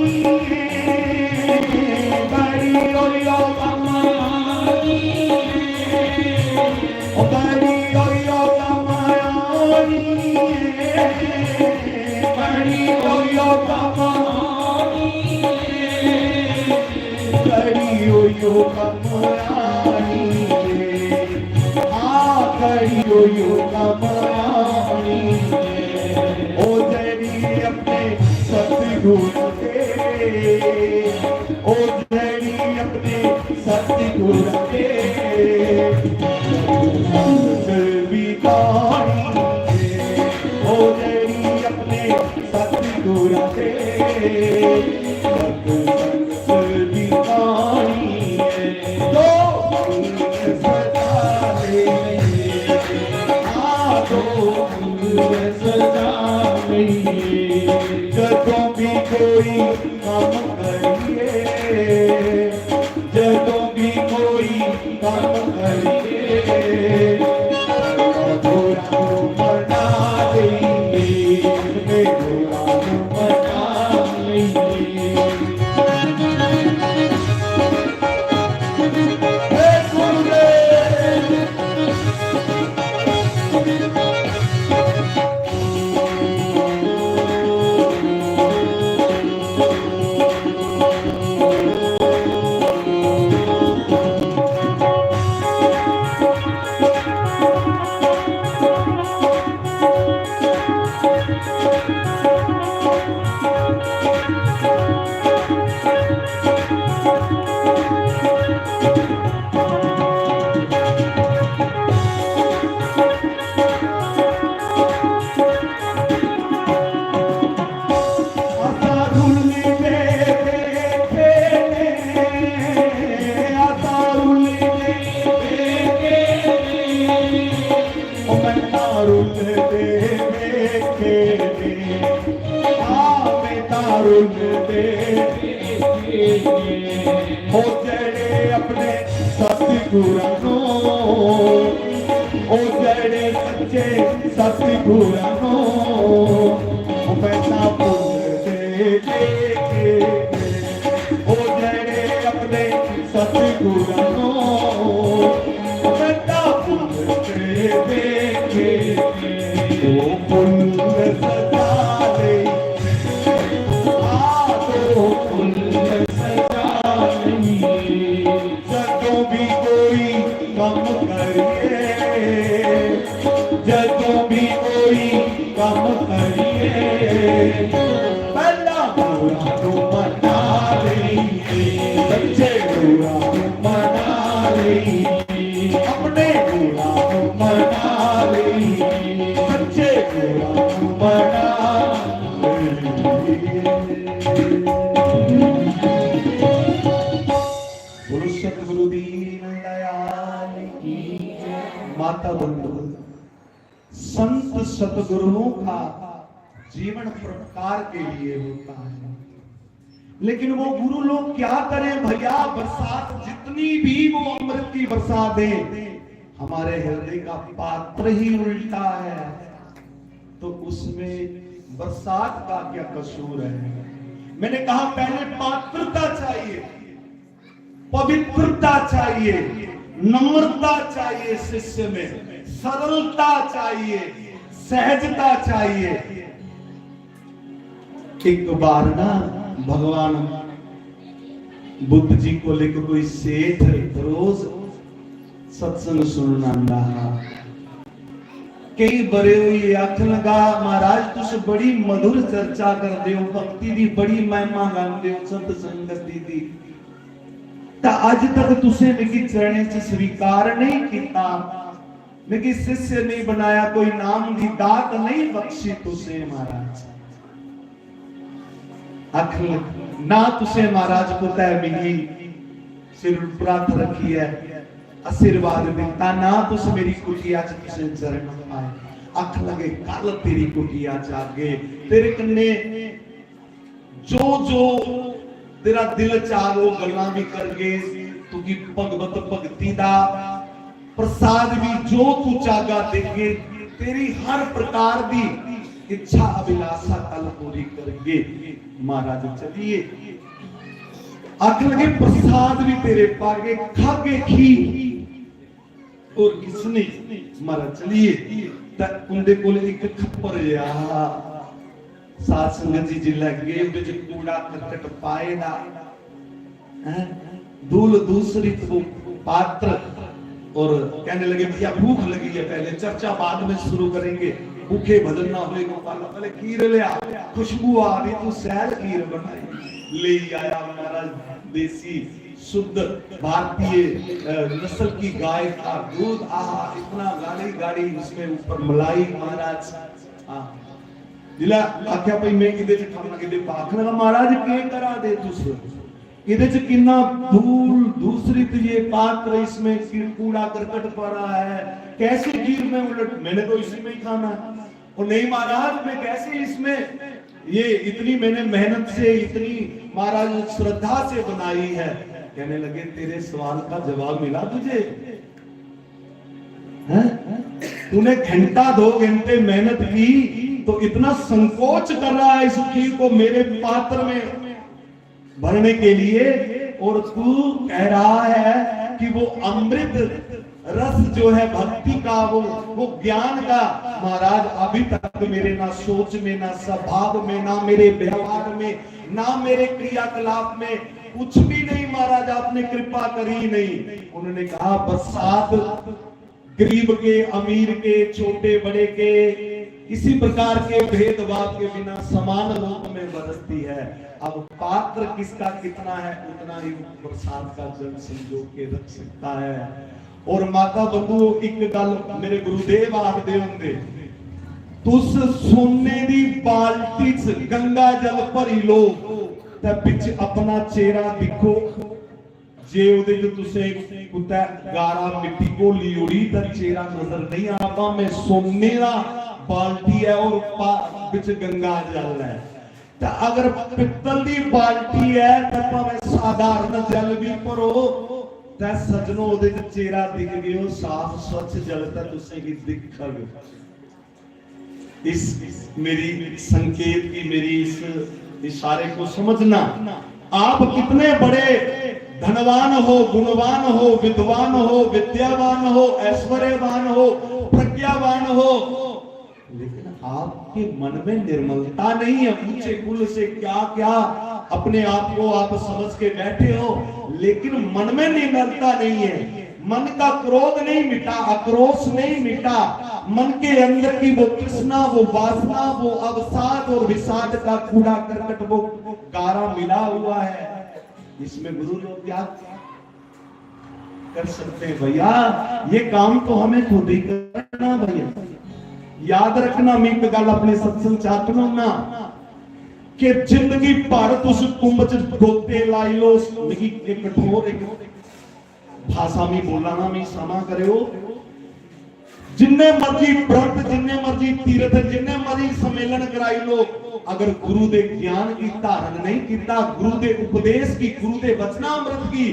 बड़ी होई ओ कमानी, ओ बड़ी होई ओ कमानी, बड़ी होई ओ कमानी। कड़ी ओयो कमानी, आ कड़ी ओयो कमानी। ओ जड़ी अपने सतगुर दे, ओ जड़ी अपने सतगुर दे भी कहानी, ओ जड़ी अपने सतगुर दे जदों भी कोई काम करिए, जदों भी कोई काम करिए, हो जड़े अपने सतगुरां नू, ओ जड़े सच्चे सतगुरां नू, ओ पैसा भुलदे जे, ओ जड़े अपने सतगुरां नू, ओ पैसा भुलदे जे, ओ भुल सजा ले, आ तो भुल सजा ले। जदों भी कोई काम करिए, जदों भी कोई काम करिए, पहला बुरा नू मना लइए, सच्चे बुरा नू मना लइए, अपने बुरा नू मना लइए, सच्चे बुरा नू मना लइए। बोलो सतगुरु दीन दयाल की। माता बंधु, संत सतगुरुओं का जीवन परोपकार के लिए होता है, लेकिन वो गुरु लोग क्या करें भैया, बरसात जितनी भी वो अमृत की बरसात दे, हमारे हृदय का पात्र ही उल्टा है, तो उसमें बरसात का क्या कसूर है? मैंने कहा, पहले पात्रता चाहिए, पवित्रता चाहिए, नम्रता चाहिए शिष्य में, सरलता चाहिए, सहजता चाहिए। एक बार ना भगवान बुद्ध जी को लेकर कोई सेठ रोज सत्संग सुनन आंदा हा। कई बरे होई आखन लगा, महाराज, तुस बड़ी मधुर चर्चा करदे हो, भक्ति दी बड़ी महिमा गांदे हो, संत संगति दी, तां अज तक तुसें मिगी चरणें च स्वीकार नहीं किया, मिगी शिष्य नहीं बनाया, कोई नाम दी दात नहीं बख्शी तुसें महाराज। आखन लग, ना तुसें महाराज कुतै मिगी सिर उप्पर हत्थ रखियै आशीर्वाद दिता, ना तुस मेरी कुटिया च तुसें चरण पाए। आखन लगे, कल तेरी कुटिया च आगे, तेरे कन्नै जो जो तेरा दिल च आग, वो गल्लां भी करगे, तुगी भगवत भक्ति दा प्रसाद भी जो तू चाहगा देगे, तेरी हर प्रकार दी इच्छा अभिलाषा कल पूरी करगे। महाराज चलिए, आखन लगे, प्रसाद भी तेरे पागे, खागे खीर, और किस नहीं। महाराज चलिए, ते उंदे कोल एक खप्पर जेहा हा। साध संगत जी जिसलै गे, उंदे च कूड़ा करकट पाए दा, हैं? धूल दूसरित वो पात्र, और कहने लगे, भैया भूख लगी है, पहले चर्चा बाद में शुरू करेंगे, भूखे भजन ना होए गोपाला। पहले खीर लिया, खुशबू आ रही, तू सैल खीर बनाई, ले आया महाराज, देसी शुद्ध भारतीय, अ, नस्ल की गाय का दूध। आहा, इतना गाढ़ी गाढ़ी उसमें ऊपर मलाई महाराज। हाँ, जिला आख्या भाई मैं इदे च खाना, इदे पा-, आखन लगा, महाराज के करा दे तुस, इदे च कितना धूल दूसरित ये पात्र, इसमें कि-, कूड़ा करकट पड़ा है, कैसे खीर में उलट, मैंने तो इसी में ही खाना है। और नहीं महाराज, मैं कैसे इसमें, ये इतनी मैंने मेहनत से, इतनी महाराज श्रद्धा से बनाई है। कहने लगे, तेरे सवाल का जवाब मिला तुझे? हैं? तूने घंटा दो घंटे मेहनत की, तो इतना संकोच कर रहा है इस खीर को मेरे पात्र में भरने के लिए, और तू कह रहा है कि वो अमृत रस जो है भक्ति का, वो, वो ज्ञान का, महाराज, अभी तक मेरे ना सोच में, ना स्वभाव में, ना मेरे व्यवहार में, ना मेरे क्रियाकलाप में कुछ भी नहीं महाराज, आपने कृपा करी नहीं। उन्होंने कहा, बरसात गरीब के, अमीर के, छोटे बड़े के, किसी प्रकार के भेदभाव के बिना समान रूप में बरसती है। अब पात्र किसका कितना है, उतना ही बरसात का जल संजो के रख सकता है। और माता बंधुओ, एक गल मेरे गुरुदेव आखदे होंदे, तुस सोने दी बाल्टी च गंगा जल भरी लो, ते बिच अपना चेहरा दिक्खो, जे ओहदे च तुसें कुतै गारा मिट्टी घोली ओड़ी, तां चेहरा नजर नहीं आना। भामें सोने दा बाल्टी ऐ और पा-, बिच गंगा जल ऐ, ते अगर पित्तल दी बाल्टी ऐ, ते भामें साधारण जल भी भरो, ते सज्जनो, ओहदे च चेहरा दिखगे, ओह साफ स्वच्छ जल ते तुसें गी दिखग। इस मेरी संकेत की, मेरी इस इशारे को समझना। आप कितने बड़े धनवान हो, गुणवान हो, विद्वान हो, विद्यावान हो, ऐश्वर्यवान हो, प्रज्ञावान हो, लेकिन आपके मन में निर्मलता नहीं है। ऊंचे कुल से क्या क्या अपने आप को आप समझ के बैठे हो, लेकिन मन में निर्मलता नहीं है। मन का क्रोध नहीं मिटा, आक्रोश नहीं मिटा, मन के अंदर की वो तृष्णा, वो वासना, वो अवसाद और विषाद का कूड़ा करकट, वो गारा मिला हुआ है। इसमें गुरु लोग क्या कर सकते हैं भैया? ये काम तो हमें खुद ही करना भैया। याद रखना, मैं एक गल अपने सत्संग च आखना ना कि जिंदगी भर तुस कुंभ च गोते लाई लो, मिगी एक कठोर एक भाषा में बोलना ना, मैं क्षमा करो। जिन्ने मर्जी व्रत, जिन्ने मर्जी तीर्थ, जिन्ने मर्जी सम्मेलन कराई लो, अगर गुरु दे ज्ञान की धारण नहीं किया, गुरु दे उपदेश की, गुरु दे वचनामृत की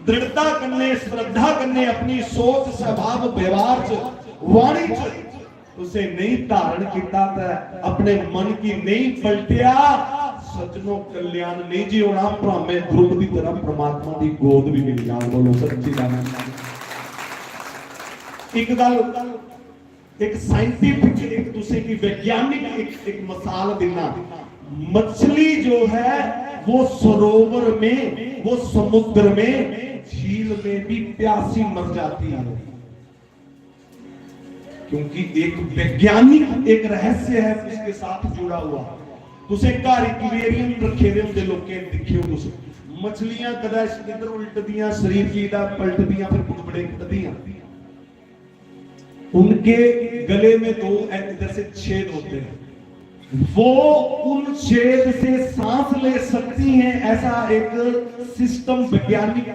दृढ़ता कन्ने, श्रद्धा कन्ने अपनी सोच, स्वभाव, व्यवहार च, वाणी च तुसे नहीं धारण किया, ते अपने मन की नहीं पलटिया, सज्जनो, कल्याण नहीं जी होना। भावें ध्रुव की तरह परमात्मा की गोद भी मिल जाए। बोलो सच्ची गल। एक गल, एक साइंटिफिक, एक तुसे की वैज्ञानिक एक, एक मिसाल देना। मछली जो है वो सरोवर में, वो समुद्र में, झील में भी प्यासी मर जाती है। क्योंकि एक वैज्ञानिक एक रहस्य है उसके साथ जुड़ा हुआ। तुसें घर एक्वेरियम रखे दे होंदे, लोकें दिक्खेओ तुस, मछलियां कदा इधर उल्टदियां, शरीर की इधर पलटदियां, फिर बुड़बुड़े कढदियां। उनके गले में दो इधर से छेद होते हैं, वो उन छेद से सांस ले सकती हैं। ऐसा एक सिस्टम वैज्ञानिक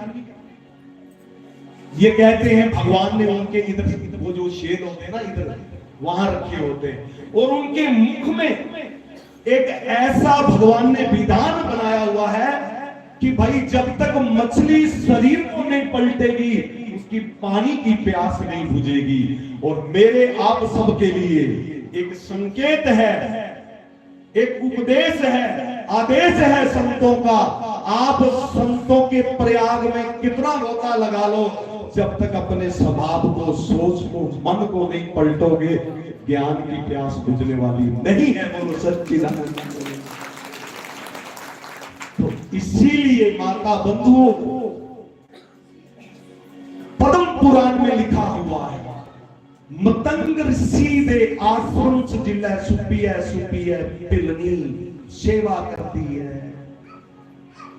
ये कहते हैं भगवान ने उनके इधर, वो जो छेद होते हैं ना इधर, वहां रखे होते हैं, और उनके मुख में एक ऐसा भगवान ने विधान बनाया हुआ है कि भाई, जब तक मछली शरीर को नहीं पलटेगी, उसकी पानी की प्यास नहीं बुझेगी। और मेरे आप सबके लिए एक संकेत है, एक उपदेश है, आदेश है संतों का। आप संतों के प्रयाग में कितना गोता लगा लो, जब तक अपने स्वभाव को, सोच को, मन को नहीं पलटोगे, ज्ञान की प्यास बुझने वाली नहीं है। बोलो सच्चिदानंद। तो इसीलिए माता बंधुओं, पद्म पुराण में लिखा हुआ है, मतंग ऋषि दे आश्रम च जिल्लै सुप्पियै, सुप्पियै भिलनी सेवा करदी ऐ,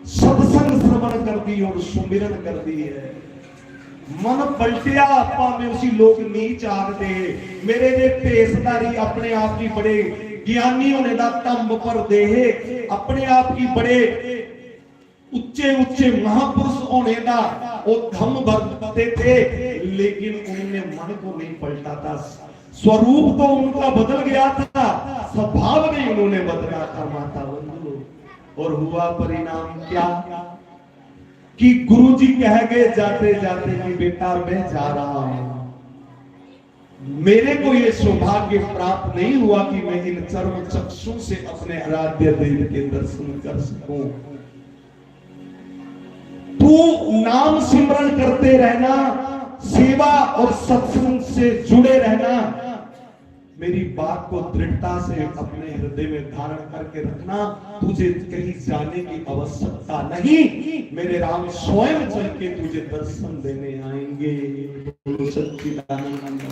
सत्संग श्रवण करदी और सुमिरन करदी ऐ। मन पलटिया, भामें उसी लोक नीच आखदे, मेरे जे भेसधारी अपने आप गी बड़े ज्ञानी होने दा धम्म भरदे हे, अपने आप गी बड़े उच्चे उच्चे महापुरुष होने का वो धम्म भरते थे, लेकिन उन्होंने मन को नहीं पलटा था। स्वरूप तो उनका बदल गया था, स्वभाव नहीं उन्होंने बदला था। माता बंधुओं, और हुआ परिणाम क्या कि गुरु जी कह गए जाते जाते कि बेटा, मैं जा रहा हूं। मेरे को ये सौभाग्य प्राप्त नहीं हुआ कि मैं इन चर्म चक्षु से अपने आराध्य देव के दर्शन कर सकूं। तू नाम सिमरण करते रहना, सेवा और सत्संग से जुड़े रहना। मेरी बात को दृढ़ता से अपने हृदय में धारण करके रखना। तुझे कहीं जाने की आवश्यकता नहीं, मेरे राम स्वयं चल के तुझे दर्शन देने आएंगे। बोलो सच्चिदानंद।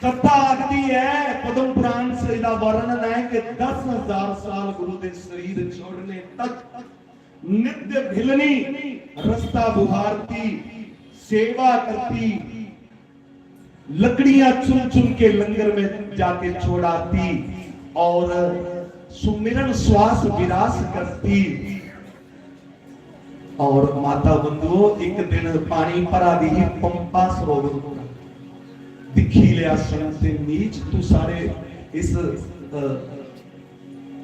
कथा आखदी है, पद्म पुराण से इसदा वर्णन है कि दस हजार साल गुरु दे शरीर छोड़ने तक नित्य भिलनी रस्ता बुहारती, सेवा करती, लकड़ियां चुन चुन के लंगर में जाके छोड़ाती और सुमिरन श्वास विरास करती। और माता बंधुओ, एक दिन पानी भरा दी ही पंपा सरोवर, दिखी लिया संत नीच, तू सारे इस, अ,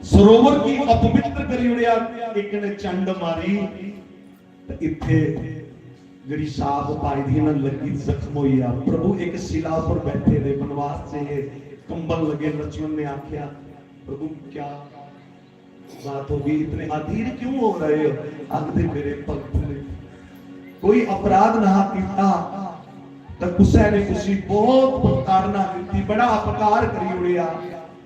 सरोवर की अपवित्र करी उड़िया। एक ने चंड मारी ते इत्थे जेड़ी साफ पाई दी ना, लगी जख्म होई आ। प्रभु एक शिला पर बैठे दे, वनवास से ये कंबल लगे। लक्ष्मण ने आख्या, प्रभु क्या बात हो गई, इतने अधीर क्यों हो रहे हो? आखदे मेरे भगत ने कोई अपराध ना कीता, तो कुसै ने कुसी बहुत प्रताड़ना कीती, बड़ा अपकार करी उड़िया।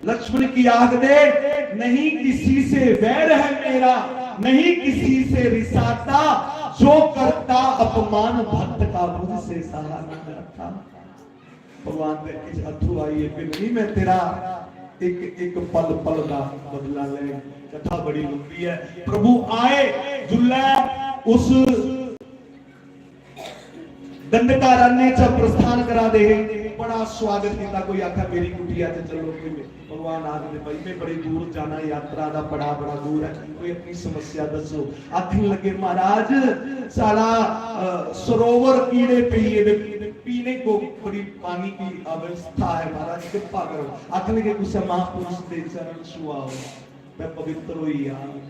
लक्ष्मण की आखदे, नहीं किसी से वैर है मेरा, नहीं किसी से रिसाता, जो करता अपमान भक्त का मुझसे सहा न जाता। भगवान दे अख च अथरू आई है कि नहीं, मैं तेरा एक एक पल पल का बदला ले। कथा बड़ी लंबी है। प्रभु आए जुल्लै उस दंडकारण्य च प्रस्थान करा दे हे, बड़ा स्वागत किया। कोई आखा मेरी कुटिया च चलो, कोई भगवान आखदे भाई मैं बड़ी दूर जाना, यात्रा दा बड़ा बड़ा दूर है, कोई अपनी समस्या दसो। आखन लगे महाराज साढ़ा सरोवर कीड़े पेइये दे, पीने को बड़ी पानी की अवस्था है महाराज, कृपा करो। आखन लगे कुछ महापुरुष दे चरण छुआओ, मैं पवित्र होई जाऊं।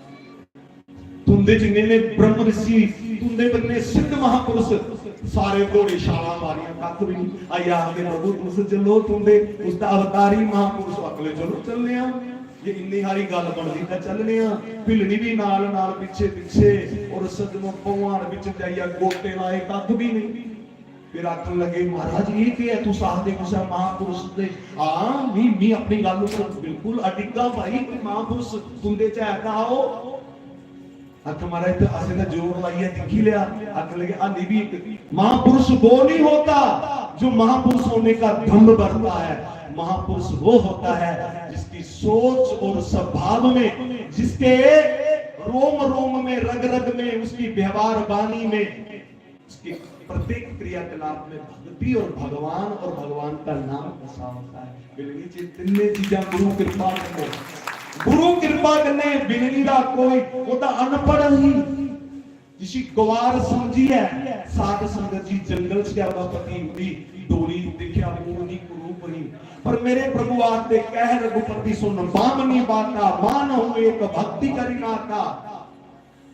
तुंदे जिन्ने ने ब्रह्म ऋषि, तुंदे जिन्ने सिद्ध महापुरुष, सारे घोड़े छाला मारियां, कख भी नहीं। आया आखदे, "प्रभु तुस चलो, तुंदे उसदा अवतारी महापुरुष अगले चलो चलने आ।" ये इन्नी हारी गल बनदी तां चलने आ। भिलनी भी नाल नाल पिछे पिछे, और सज्जनों भगवान बिच जाइया गोटे लाए, कख भी नहीं। फिर आखन लगे, "महाराज ये के है, तुस आखदे कुसै महापुरुष दे?" हाँ, मी, मी अपनी गल उपर बिल्कुल अडिगा भाई, कोई महापुरुष तुंदे च है तां आओ। आख महाराज, ते असें तां जोर लाइयै दिक्खी लेआ। आखन लगे, "हाली भी एक महापुरुष वो नहीं होता जो महापुरुष होने का दम्भ बढ़ता है, महापुरुष वो होता है जिसकी सोच और स्वभाव में, जिसके रोम रोम में, रग रग में, उसकी व्यवहार वाणी में, उसके प्रत्येक क्रियाकलाप में भक्ति और भगवान और भगवान का नाम बसा होता है। बिलनी जी, तिन्ने चीजां गुरु कृपा करने, गुरु कृपा करने। बिलनी दा कोई, वो तो अनपढ़ ही, जिसी गवार समझियै साध संगत जी जंगल च गै पति हुंदी डोली दिक्खेआ, मूल ही कुरूप ही। पर मेरे प्रभु आखदे, "कह रघुपति सुन बामनी बाता, मानहु एक भक्ति करि नाता।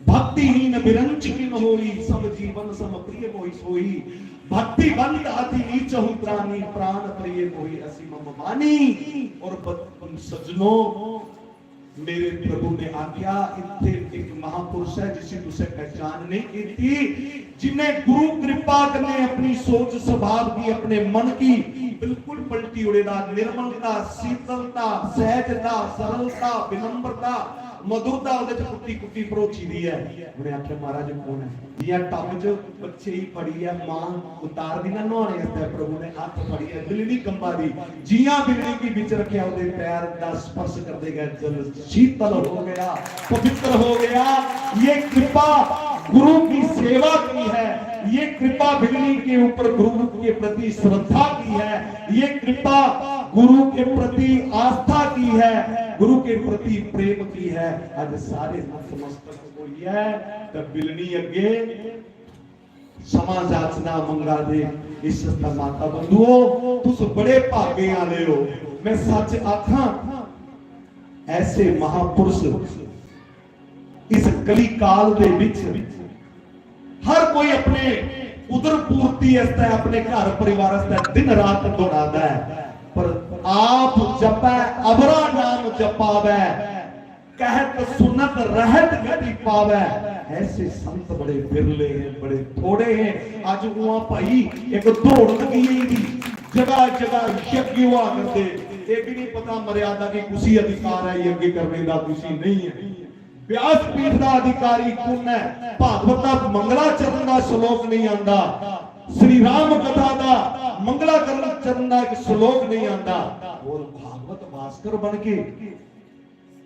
भक्तिहीन बिरंच किन होई, सब जीवन सम प्रिय मोहि सोई। भक्तिवंत अति नीचहु प्राणी, प्राण प्रिय मोहि असी मम मानी।" और ब-, सज्जनों, मेरे प्रभु ने आख्या, इत्थे एक महापुरुष है जिसी तुसे पहचान नहीं कीती, जिन्हें गुरु कृपा कन्ने अपनी सोच स्वभाव की, अपने मन की बिल्कुल पलटी उड़ेदा। निर्मलता, शीतलता, सहजता, सरलता, विनम्रता, मधुरता ओदे च कुट्टी कुट्टी भरोची दी है। उन्हें आख्या, "महाराज कौन है?" जियां टब च बच्चे ही फड़ी है मां, उतार दी ना नहाने आस्तै, प्रभु ने हत्थ फड़ी है, बिलनी कंबा दी, जियां बिलनी की बिच रखिया, ओदे पैर दा स्पर्श करते गए, जल शीतल हो गया, पवित्र हो गया। ये कृपा गुरु की सेवा की है, ये कृपा बिलनी के ऊपर गुरु के प्रति श्रद्धा की है, ये कृपा गुरु के प्रति आस्था की है, गुरु के प्रति प्रेम की है। आज सारे नतमस्तक होइए ते बिलनी अगे क्षमा याचना मंगा दे। इस आस्तै माता बंधुओ, तुस बड़े भागे आले हो। मैं सच आखां, ऐसे महापुरुष इस कली काल दे विच हर कोई अपने उदर पूर्ति आस्तै, अपने घर परिवार आस्तै दिन रात दौड़ादा है, पर आप जपै अबरा नाम जपावै, कहत सुनत रहत गति पावै। ऐसे संत बड़े बिरले हैं, बड़े थोड़े हैं। अज उआं भाई एक दौड़ लगी है इनकी, जगह जगह यज्ञ हुआ करदे। ये भी नहीं पता मर्यादा की कुसी अधिकार है यज्ञ करने का, कुसी नहीं है। व्यासपीठ का अधिकारी कौन है? भागवत का मंगलाचरण का श्लोक नहीं आंदा, श्री राम कथा का मंगलाचरण का एक श्लोक नहीं आंदा। और भागवत भास्कर बन के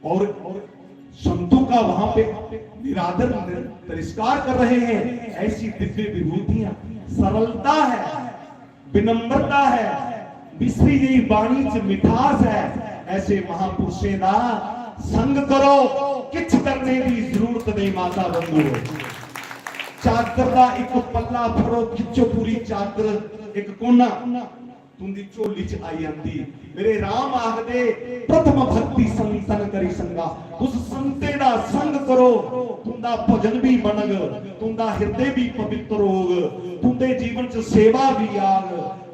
और, और संतों का वहां पे निरादर, तिरस्कार कर रहे हैं। ऐसी दिव्य विभूतियां, सरलता है, विनम्रता है, मिश्री जी बाणी च मिठास है। ऐसे महापुरुषें दा संग करो, किछ करने की जरूरत नहीं माता बंधुओ। चादर का एक पल्ला फड़ो, खिच्चो पूरी चादर, एक कोना तुंदी झोली च आई आंदी। मेरे राम आखदे, "प्रथम भक्ति संतन करी संगा।" तुस संतें दा संग करो, तुंदा भजन भी बनग, तुंदा हिरदे भी पवित्र होग, तुंदे जीवन च सेवा भी आग,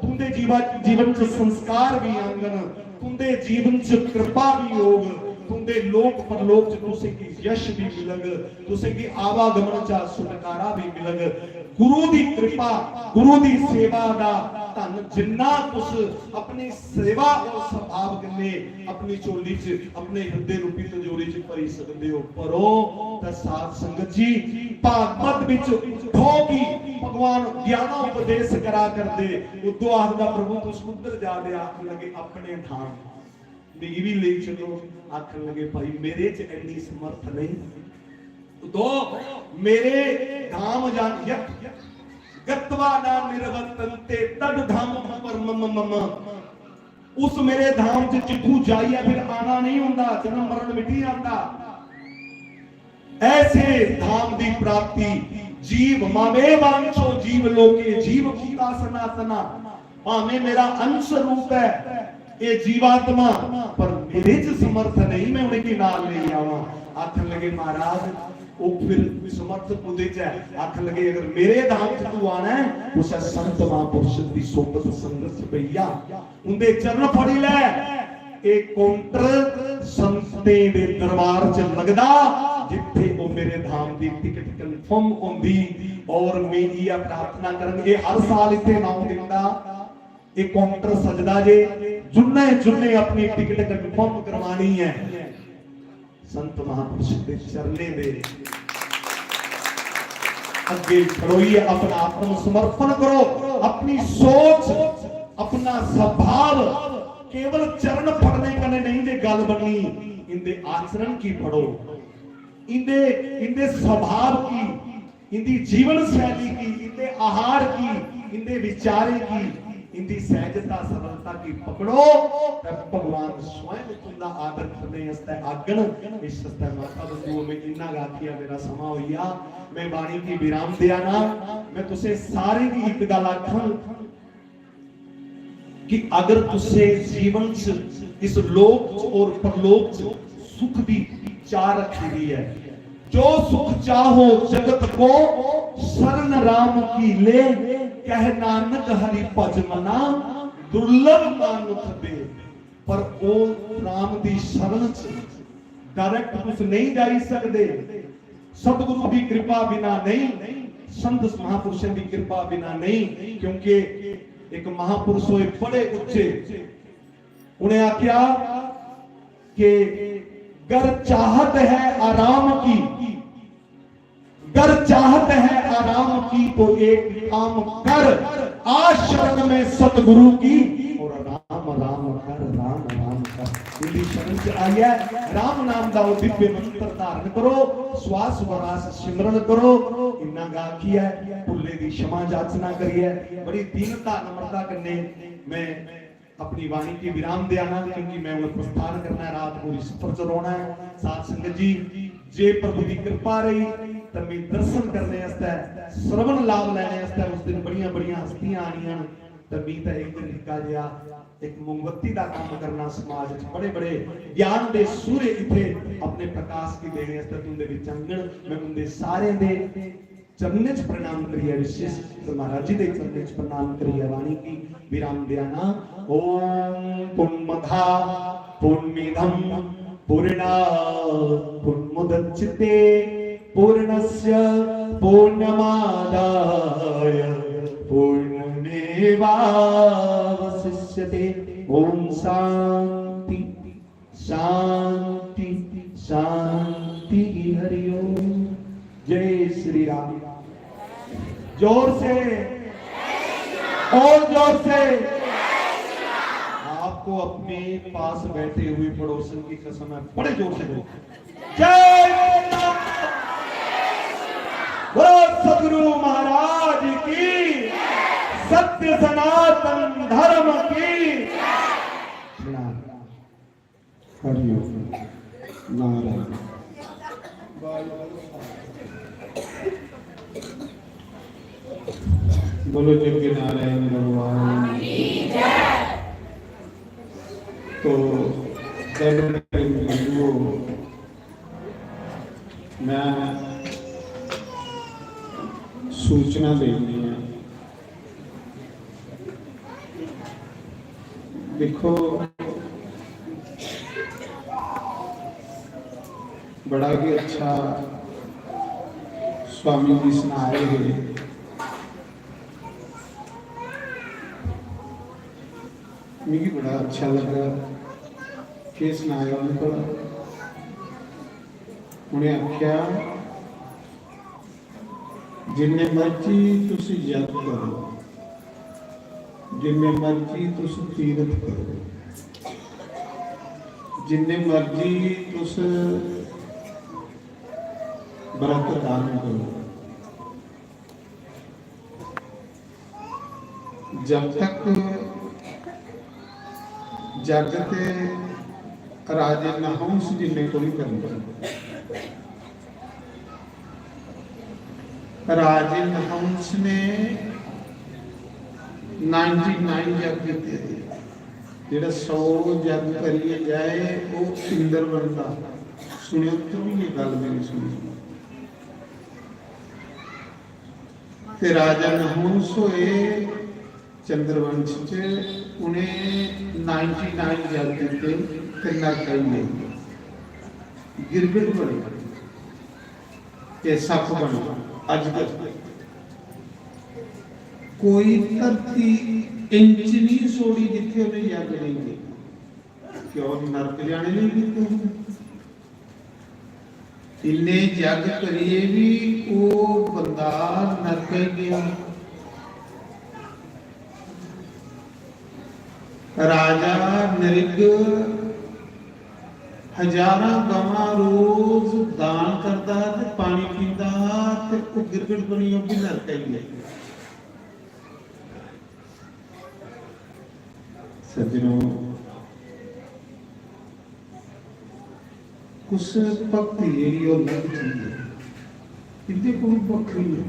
तुंदे जीवा-, जीवन च संस्कार भी आंगन, तुंदे जीवन च कृपा भी होग, तुंदे लोक परलोक च तुसें गी यश भी मिलग, तुसें गी आवागमन च छुटकारा भी मिलग। गुरु दी कृपा, गुरु दी सेवा दा धन जिन्ना तुस अपनी सेवा और स्वभाव कन्नै अपनी झोली च, अपने हिरदे रूपी तंजोरी च भरी सकदे हो, भरो। ते साध संगत जी, भागवत विच ठोकी भगवान ज्ञानोपदेश करा करदे, उदों आखदा, "प्रभु तुस कुद्धर जा दे?" आखन लगे, "अपने धाम।" मिगी भी लेई चलो। आखन लगे, "भाई, मेरे च इन्नी समर्थ नहीं।" तो मेरे धाम जान यत गत्वा ना निर्वर्तन्ते तद धाम परमम मम। उस मेरे धाम च जित्थू जाइयै फिर आना नहीं होंदा, जन्म मरण मिटी जाता। ऐसे धाम दी प्राप्ति जीव मामे वांछो जीव लोके जीव भूता सनातना। भावें मेरा अंश रूप है ये जीवात्मा, पर मेरे च समर्थ नहीं, मैं उन्हें की नाल नहीं आवा। आखन लगे, "महाराज, वो फिर समर्थ कुदे च है?" आखन लगे, "अगर मेरे धाम च तू आना है, उसे संत महापुरुष की सोबत संगत च पई आ, उंदे चरण फड़ी लै।" एक काउंटर संतें दे दरबार च लगदा, जिथे वो मेरे धाम दी टिकट कन्फर्म होंदी। और मैं इया प्रार्थना करन, ये हर साल इथे नाम दिंदा, एक काउंटर सजदा जे, जुन्ने जुन्ने अपनी टिकट कन्फर्म करवानी है, संत महापुरुष के चरणे दे अगे खड़ोइए अपना आत्म समर्पण करो। अपनी सोच, अपना स्वभाव केवल चरण पढ़ने कन्नै नेईं जे गल्ल बननी, इंदे आचरण की पढ़ो, इंदे, इंदे स्वभाव की, इंदी जीवन शैली की, इंदे आहार की, इंदे विचारें की, इंदी सहजता सरलता की पकड़ो, ते भगवान स्वयं तुंदा आदर करने आस्तै आगन। इस आस्तै माता बंधुओ, मैं इन्ना गै आखिया, मेरा समां होई गेआ, मैं बाणी की विराम देआ ना। मैं तुसें सारें गी इक गल्ल आखां कि अगर तुसें जीवन च, इस लोक च और परलोक च सुख दी चाह रखी दी है, जो सुख चाहो जगत को, शरण राम की ले, कह नानक हरि भज मना, दुर्लभ मानुख दे। पर ओ राम दी शरण च डायरेक्ट तुस नहीं जाई सकदे। सतगुरु दी कृपा बिना नहीं, संत महापुरुषों दी कृपा बिना नहीं, क्योंकि एक महापुरुष होए बड़े उच्चे, उन्हें आख्या कि गर चाहत है आराम की, गर चाहत है आराम की तो एक काम कर, आ शरण में सतगुरु की और राम राम कर, राम राम कर। मेरी शरण च आइए, राम नाम का वो दिव्य मंत्र धारण करो, श्वास वरास सिमरण करो। इन्ना गा आखिए भुल्ले दी क्षमा याचना करिए, बड़ी दीनता नम्रता कन्ने मैं अपनी वाणी की विराम देना, क्योंकि मैं उन्हें प्रस्थान करना है, रात पूरी सफर च रोना है। साथ संगत जी, जे प्रभु की कृपा रही, तो मैं दर्शन करने आस्तै, श्रवण लाभ लेने आस्तै उस दिन बड़ियां बड़ियां हस्तियां आनियां न। तो मैं तो एक दिन निक्का जिहा एक मोमबत्ती का काम करना समाज च, बड़े बड़े ज्ञान दे सूर्य इथे अपने प्रकाश की देने आस्तै तुंदे विच आंगन। मैं उंदे सारे दे चरणें च प्रणाम करिए, विशेष तो महाराज जी दे चरणें च प्रणाम करिए वाणी की विराम देना। ओम पूर्णमदा पूर्णमिदम पूर्णा पूर्णमुदच्यते पूर्णस्य पूर्णमादाय पूर्णमेवावशिष्यते। ओम शांति शांति शांति। हरिओम। जय श्री राम। जोर से, और जोर से। आपको अपने पास बैठे हुए पड़ोसन की कसम है, बड़े जोर से बोलो, जय श्री राम। बोलो सतगुरु महाराज की, सत्य सनातन धर्म की। प्रणाम। हरिओम। नारायण। बोलो जग के नारायण भगवान की। तो धर्म बंधुओं, मैं सूचना देनी है। देखो, बड़ा ही अच्छा स्वामी जी सना रहे हैं। मिगी बड़ा अच्छा लगा। केह् सनाया उ'नें भला? उ'नें आखेआ, "जिन्ने मर्जी तुस जप करो, जिन्ने मर्जी तुस तीरथ करो, जिन्ने मर्जी तुस व्रत दान करो, जब तक जग ते राजे नहुंस जिन्ने कोई करदे, राजे नहुंस ने नाइंटी नाइन जग कीते दे, जेह्ड़ा सौ जग करियै जाए, ओह् इंद्र बनदा। सुनेओ, तुम ये गल्ल मेरी सुनेओ। ते राजा नहुंस होए चंद्रवंश च, उ'नें नाइंटी नाइन जग कीते ते नरक आई गे। गिरगिट बने, ते सप्प बने, अजगर। कोई धरती इंच नहीं छोड़ी जित्थे उ'नें जग नहीं कीते। क्यों नरक जाने नहीं कीते? इन्ने जग करिए भी वो बंदा नरक ही गया। राजा नृग हजारां गवां रोज दान करदा हा ते पानी पींदा हा ते ओह् गिरगट बनी, ओह् बी नरक आई गेआ। सज्जनो, कुछ भक्ति जेह्ड़ी ओह् अलग चीज ऐ, इंदे कोल बक्खरी ऐ।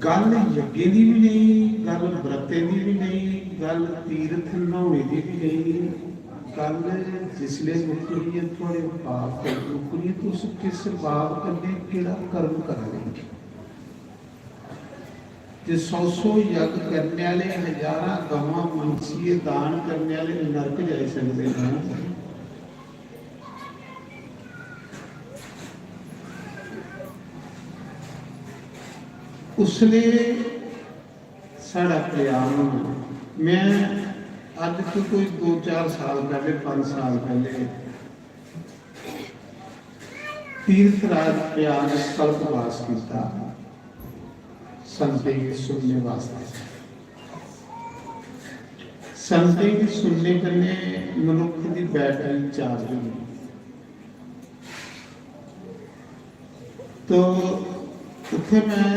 गल्ल यज्ञें दी बी नेईं, गल्ल व्रतें दी बी नेईं, गल्ल तीर्थ न्हौने दी बी नेईं। गल्ल जिसलै मुक्कनी ऐ, थुआढ़े पाप मुक्कनी ऐ, तुस किस पाप कन्नै केह्ड़ा कर्म करा दे ओ? जे सौ सौ यज्ञ करने आह्ले, हजारां गवां मनसियै दान करने आह्ले नरक जाई सकदे न, उसलै साढ़ा कल्याण होना। में अज्ज तो कोई दो चार साल पैह्ले, पंज साल पैह्ले तीर्थराज प्रयाग कल्पवास कीता संतें गी सुनने वास्तै। संतें गी सुनने कन्नै मनुक्ख दी बैटरी चार्ज होंदी। तो उत्थै में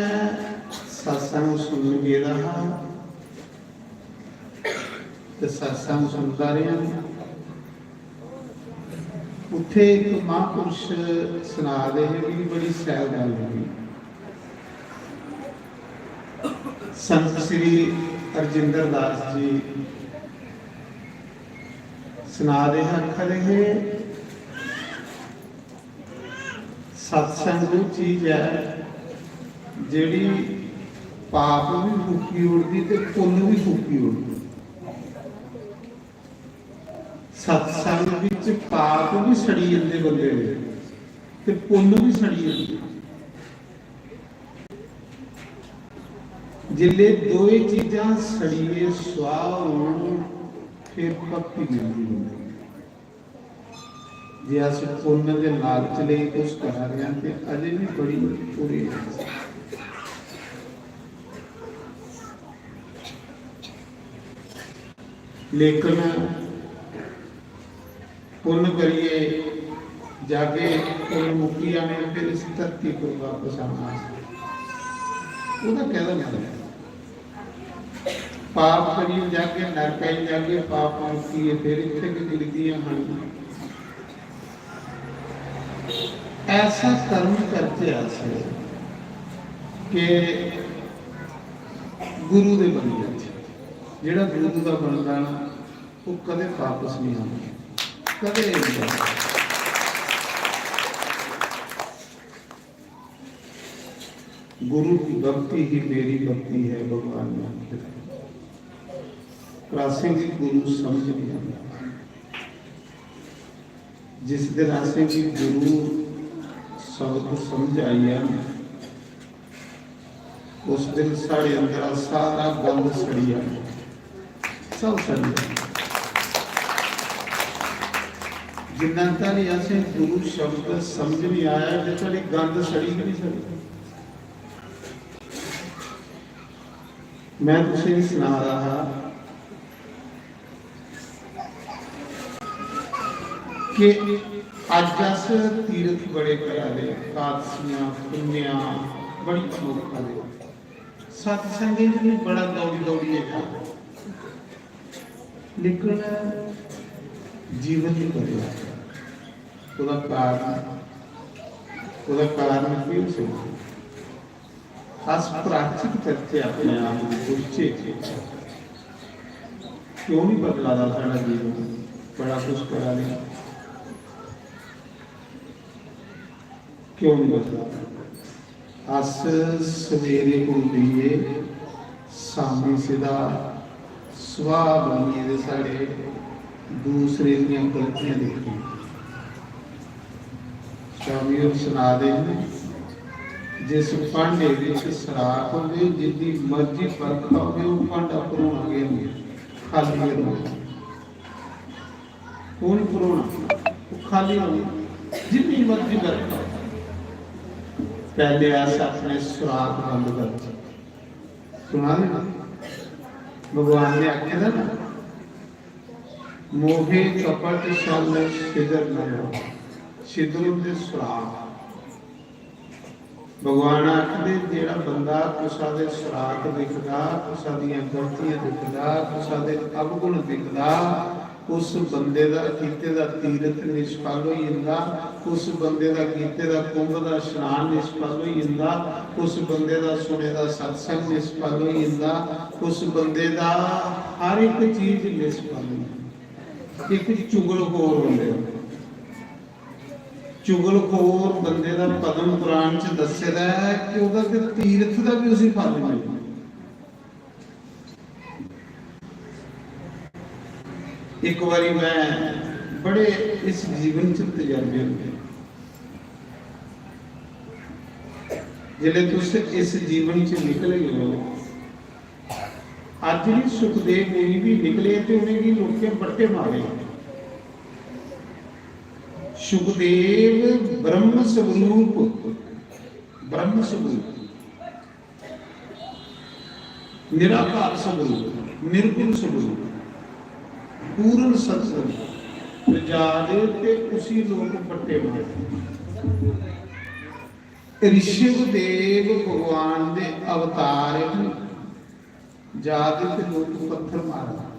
सत्संग सुनन गेदा हा। ते सत्संग सुनदा रेहा। उत्थे इक महापुरुष सना दे हे, मिगी बड़ी शैल गल्ल लगी। संत श्री हरजिंदर दास जी सना दे हे, आखा दे हे, सत्संग ओह् चीज ऐ जेह्ड़ी पाप बी फूकी ओड़दी ते पुन्न बी फूकी ओड़दी। सत्संग बिच पाप बी सड़ी जंदे बंदे दे ते पुन्न बी सड़ी जंदे। जिसले दोए चीजां सड़ियै सुआह होन, फिर भक्ति मिलदी बंदे गी। जे अस पुन्न दे लालच लेई कुछ करा दे आं ते अजें बी बड़ी बुरी हालत ऐ। लेकिन पुन्न करियै जागे, पुन्न मुक्की जाने, फिर इस धरती पर बापस आना। ओह्दा कैह्दा मतलब ऐ? पाप करियै जागे, नरक आई जागे, पाप मुक्कियै फिर इत्थै गै मिलदियां हन। ऐसा कर्म करचै अस कि गुरु दे बनी जाचै। जेह्ड़ा गुरु दा बनदा ना, ओह् कदें बापस नहीं आंदा, कदें नहीं आंदा। गुरु की भक्ति ही मेरी भक्ति है, भगवान ने आखेआ। पर असेंगी गुरु समझ नहीं आंदा। जिस दिन असेंगी गुरु शब्द समझ आई जान, उस दिन साढ़े अंदरा सारा गंद सड़ी जाना, सब सड़ी जाना। जिन्ना तक असें गुरु शब्द समझ नहीं आया, ते साढ़ी गंद सड़ी कि नहीं सड़ी? मैं तुसेंगी सना रहा हा कि अज्ज अस तीर्थ बड़े करा दे, कादसियां, पुण्या बड़ी लोक करा दे। सत्संगें च भी बड़ा दौड़ी दौड़ियै जा, लेकिन जीवन नहीं बदला। ओह्दा कारण, ओह्दा कारण केह् होई सकदा? अस प्राचित करचै अपने आप गी, पुछचै, क्यों नहीं बदला दा साढ़ा जीवन? बड़ा कुछ करा दे, क्यों नहीं बदला दा? अस सवेरे कोला लेइयै शामी सिद्धा सुभाऽ बनियै ते साढ़े दूसरे दियां गलतियां दिक्खियां। स्वामी होर सना दे न, जिस भांडे बिच सराख होवे, जिंदी मर्जी बरखा होवे, ओह् भांडा भरोना गै नेईं, खाली गै रौह्ना। ओह् निं भरोना, ओह् खाली रौह्ना, जिन्नी मर्जी बरखा होवे। पैह्ले अस अपने सराख बंद करचै। सुना दे ना? भगवान ने आखे दा ना, "मोहे कपट छल छिद्र न हो।" छिद्र होंदे सुराख। भगवान आखदे, जेह्ड़ा बंदा कुसा दे सुराख दिखदा, कुसा दियां गलतियां दिखदा, कुसा दे अवगुण दिखदा, उस बंदे दा कीते दा तीरथ निष्फल होई जंदा, उस बंदे दा कीते दा कुंभ दा स्नान निष्फल होई जंदा, उस बंदे दा सुने दा सत्संग निष्फल होई जंदा, उस बंदे दा हर इक चीज निष्फल होई जंदी। इक चुगलखोर होंदे, चुगलखोर बंदे दा पद्म पुराण च दस्से दा ऐ कि ओह्दा ते तीरथ दा बी उसी फल मिलदा। एक बारी मैं बड़े इस जीवन च तजर्बे होंदे, जिसले तुस इस जीवन च निकले हो, अज्ज भी सुखदेव मुनि भी निकले ते उ'नेंगी लोकें बट्टे मारे। सुखदेव ब्रह्म स्वरूप, ब्रह्म स्वरूप, निराकार स्वरूप, निर्गुण स्वरूप, पूर्ण सत्य प्रजा दे ते उसी लोक बट्टे मारे। ऋषभ देव भगवान दे अवतार न, जादे ते लोक पत्थर मारन।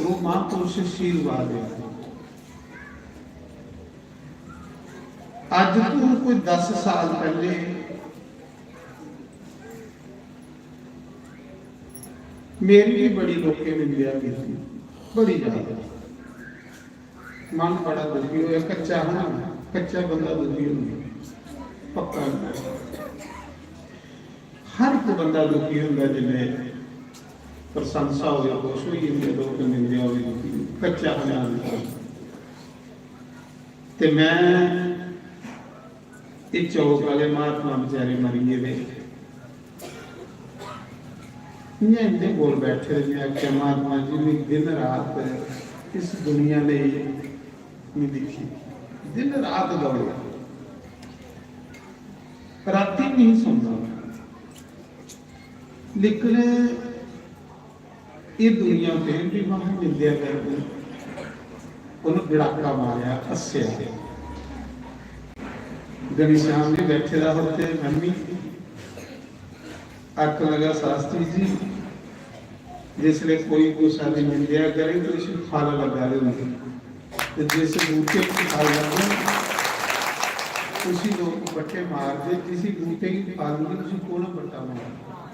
वो महापुरुष आशीर्वाद है। अज तू कोई दस साल पहले मेरी भी बड़ी लोकें निंदेआ कीती, बड़ी ज्यादा। मन बड़ा दुखी होया। कच्चा हा ना, कच्चा बंदा दुखी होंदा, पक्का नहीं। हर इक बंदा दुखी होंदा जिसलै प्रशंसा होवे, खुश होई जंदे लोक, निंदेआ होवे, दुखी होंदे। कच्चा हा ना। ते मैं एह् चौक आह्ले महात्मा बेचारे मरी गेदे। इ'यां इं'दे कोल बैठे दे में आखेआ, "महात्मा जी, में दिन रात इस दुनिया लेई निं दिक्खी, दिन रात दौड़ेआ, रातीं निं सौंदा, लेकिन एह् दुनिया फिर भी मां निंदेआ करदी।" उन्न गड़ाका मारेआ, हस्सेआ। घनश्याम जी बैठे दा हा उत्थे, मम्मी आखन लगा, "शास्त्री जी, जिसले कोई कुसा दी निंदेआ करे तो उसी फल लग्गा दे होंदे, ते जिस बूटे च फल लग्गन उसी लोग बट्टे मारदे, जिसी बूटे गी फल नहीं उसी कौन बट्टा मारदा?"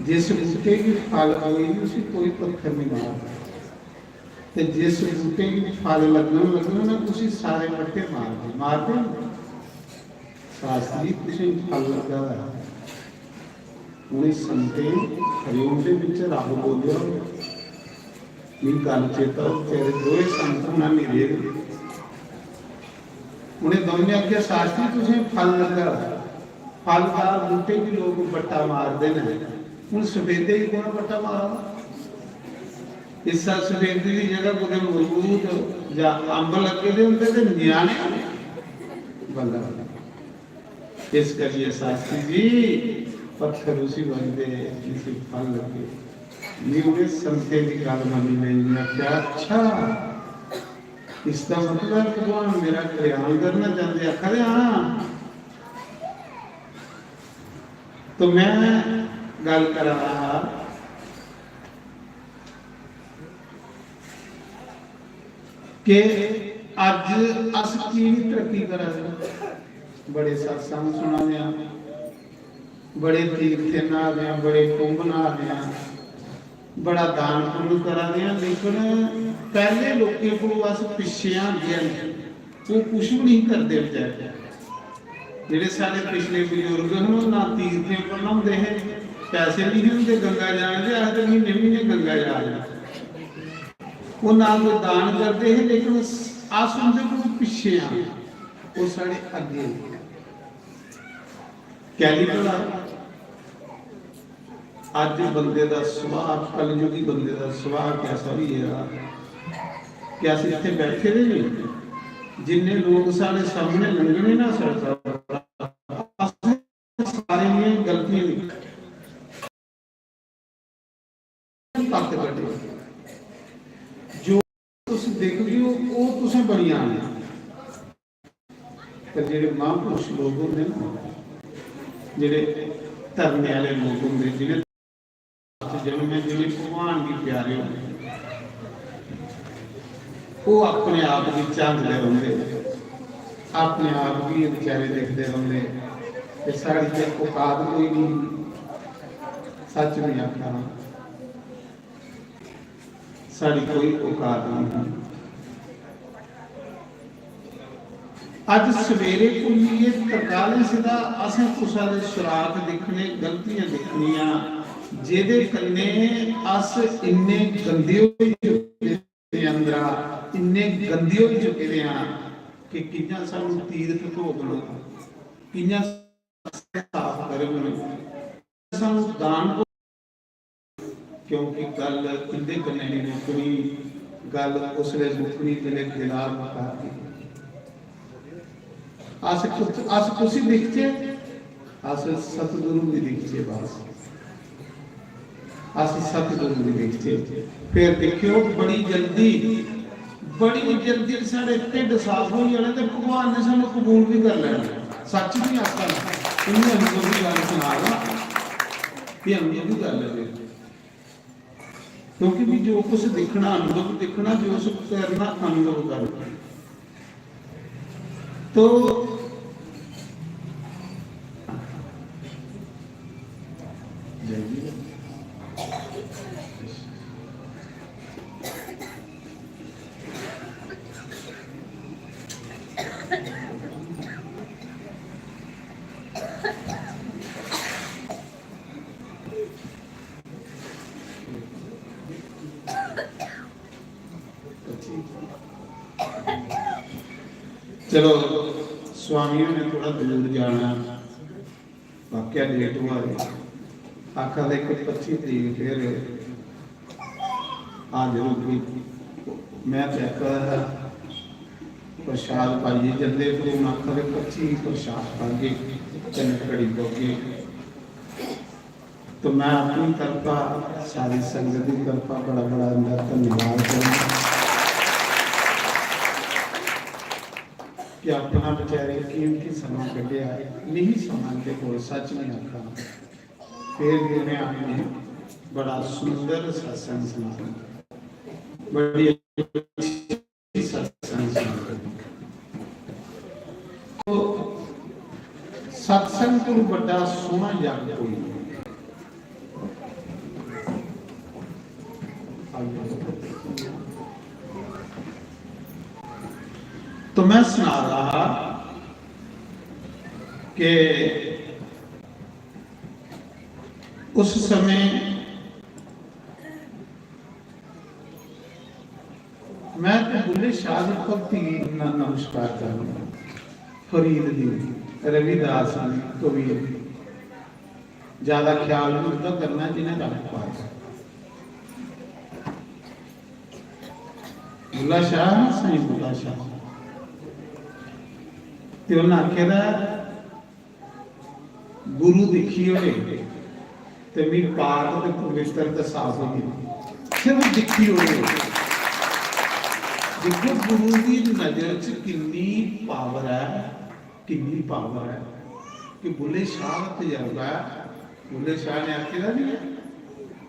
जिस बूटे गी फल कोई नहीं, उसी कोई पत्थर नहीं मारदा। ते जिस बूटे गी फल लगन लगन ना, उसी सारे बट्टे मारदे, मारदे न। शास्त्री, तुसें फल लग्गा दा है। उन्हें संतें हरिओम दे बिच रब बोलिया, मिगी गल्ल चेता, ओह् तेरे दोए संत होना नहीं रेह्। उ'नें दौनें आखेआ, "शास्त्री, तुसें फल लग्गा दा, फलदार बूटे गी लोक बट्टा मारदे न, हून सफेदे गी कौन बट्टा मारा दा?" इस्सै सफेदे दी जगह कुतै मरूद जां अंब लग्गे दे होंदे ते ञ्याणे बल्लें बल्लें। इस करियै शास्त्री जी, पत्थर उसी बनदे जिसी फल लग्गे। में उ'नें संतें दी गल्ल मन्नी लेई। में आखेआ, "अच्छा, इसदा मतलब ऐ भगवान मेरा कल्याण करना चांह्दे?" आखा दे, "हां।" तो में गल्ल करा दा हा कि अज्ज अस की निं तरक्की करा दे? बड़े सत्संग सुना दे आं, बड़े तीर्थे न्हा दे आं, बड़े कुंभ न्हा दे आं, बड़ा दान पुन्न करा दे आं, लेकिन पैह्ले लोकें कोलू अस पिच्छे आं, अग्गें नेईं। ओह् कुछ बी नेईं करदे बचैरे। जेह्ड़े साढ़े पिछले बजुर्ग न, ओह् ना तीर्थें पर न्हौंदे हे, पैसे नेईं हे होंदे गंगा जाने दे, आखदे, "म्हीने म्हीने गंगा जा दे।" ओह् ना कोई दान करदे हे, लेकिन अस उं'दे कोलू पिच्छे आं, ओह् साढ़े अग्गें न। कैह्ली भला? अज्ज बंदे दा सुभाऽ, कलयुगी बंदे दा सुभाऽ कैसा होई गेदा कि अस इत्थै बैठे दे न, जिन्ने लोक साढ़े सामने लंघने ना सड़का पर, अस सारे दियां गलतियां निकल आने। पर जेह्ड़े महापुरुष लोक होंदे ना, जेह्ड़े धरने आह्ले लोक होंदे, जि'नें जन्म ऐ, जेह्ड़े भगवान गी प्यारे होंदे, ओह् अपने आप गी झांकदे रौंह्दे, अपने आप गी बेचारे दिखदे रौंह्दे। ते साढ़ी ते औकात कोई नहीं, सच नहीं आखा ना, साढ़ी कोई औकात नहीं। अज्ज सवेरे कोलियै तरकालें सिधा असें कुसै दे सुराख दिक्खने, गलतियां दिक्खनियां, जेह्दे कन्नै अस इन्ने गंदे होई चुके दे, अंदरा इन्ने गंदे होई चुके दे आं कि कि'यां सानूं तीर्थ भोगना, कि'यां साफ करन, सानूं दान, क्योंकि गल्ल इंदे कन्नै नहीं मुकनी, गल्ल उसले मुकनी जिसले दिला मुकाती। अस कुस-, अस कुसी दिखचे? अस सतगुरु गी दिखचे बस। अस सतगुरु गी दिखचे। फिर दिक्खेओ, बड़ी जल्दी, बड़ी जल्दी साढ़े ढिड्ड साफ होई जाने ते भगवान ने सानू कबूल भी कर लेना। सच नहीं आखा ना, इन्नी अनुभव की गल्ल सुना रहा, ये अनुभव की गल्ल है। क्योंकि भी जो कुछ दिखना, अनुभव दिखना, जो कुछ करना, अनुभव करना। तो चलो, स्वामी होरें थोड़ा दूर जाना, वाकया लेट होआ दे। आखा दे कि पच्ची तरीक फिर हाजर होगी। मैं ते आखा दा हा, प्रसाद पाइयै जंदे, फिर हून आखा दे पच्ची गी प्रसाद पागे, कन्नै घड़ी बौगे। तो मैं अपनी तरफा, सारी संगत की तरफा बड़ा बड़ा इंदा धन्यवाद करूँ कि अपना बेचारे कीमती समां कड्ढेआ। नहीं समां इंदे कोल, सच नहीं आखा, फिर भी उन्हें आने बड़ा सुंदर सत्संग सुनाया, बड़ी अच्छी सत्संग सुनाया। तो सत्संग कोई बड़ा सोहना जग कोई नहीं। तो मैं सुना रहा कि उस समय मैं तो बुल्ले शाह दी भक्ति गी इन्ना नमस्कार करना, फरीद दी, रविदास दी, कबीर दी। ज्यादा ख्याल भी उंदा करना जिन्हें रब पाया। बुल्ला शाह, साईं बुल्ला शाह। ते उन्हें आखे दा, गुरु दिक्खी ओड़े ते मी पाक ते पवित्र ते साफ होई गेई। सिर्फ दिक्खी ओड़े। दिक्खो, गुरु दी नजर च किन्नी पावर ऐ, किन्नी पावर ऐ कि बुल्ले शाह दा तजर्बा ऐ। बुल्ले शाह ने आखे दा नहीं ऐ,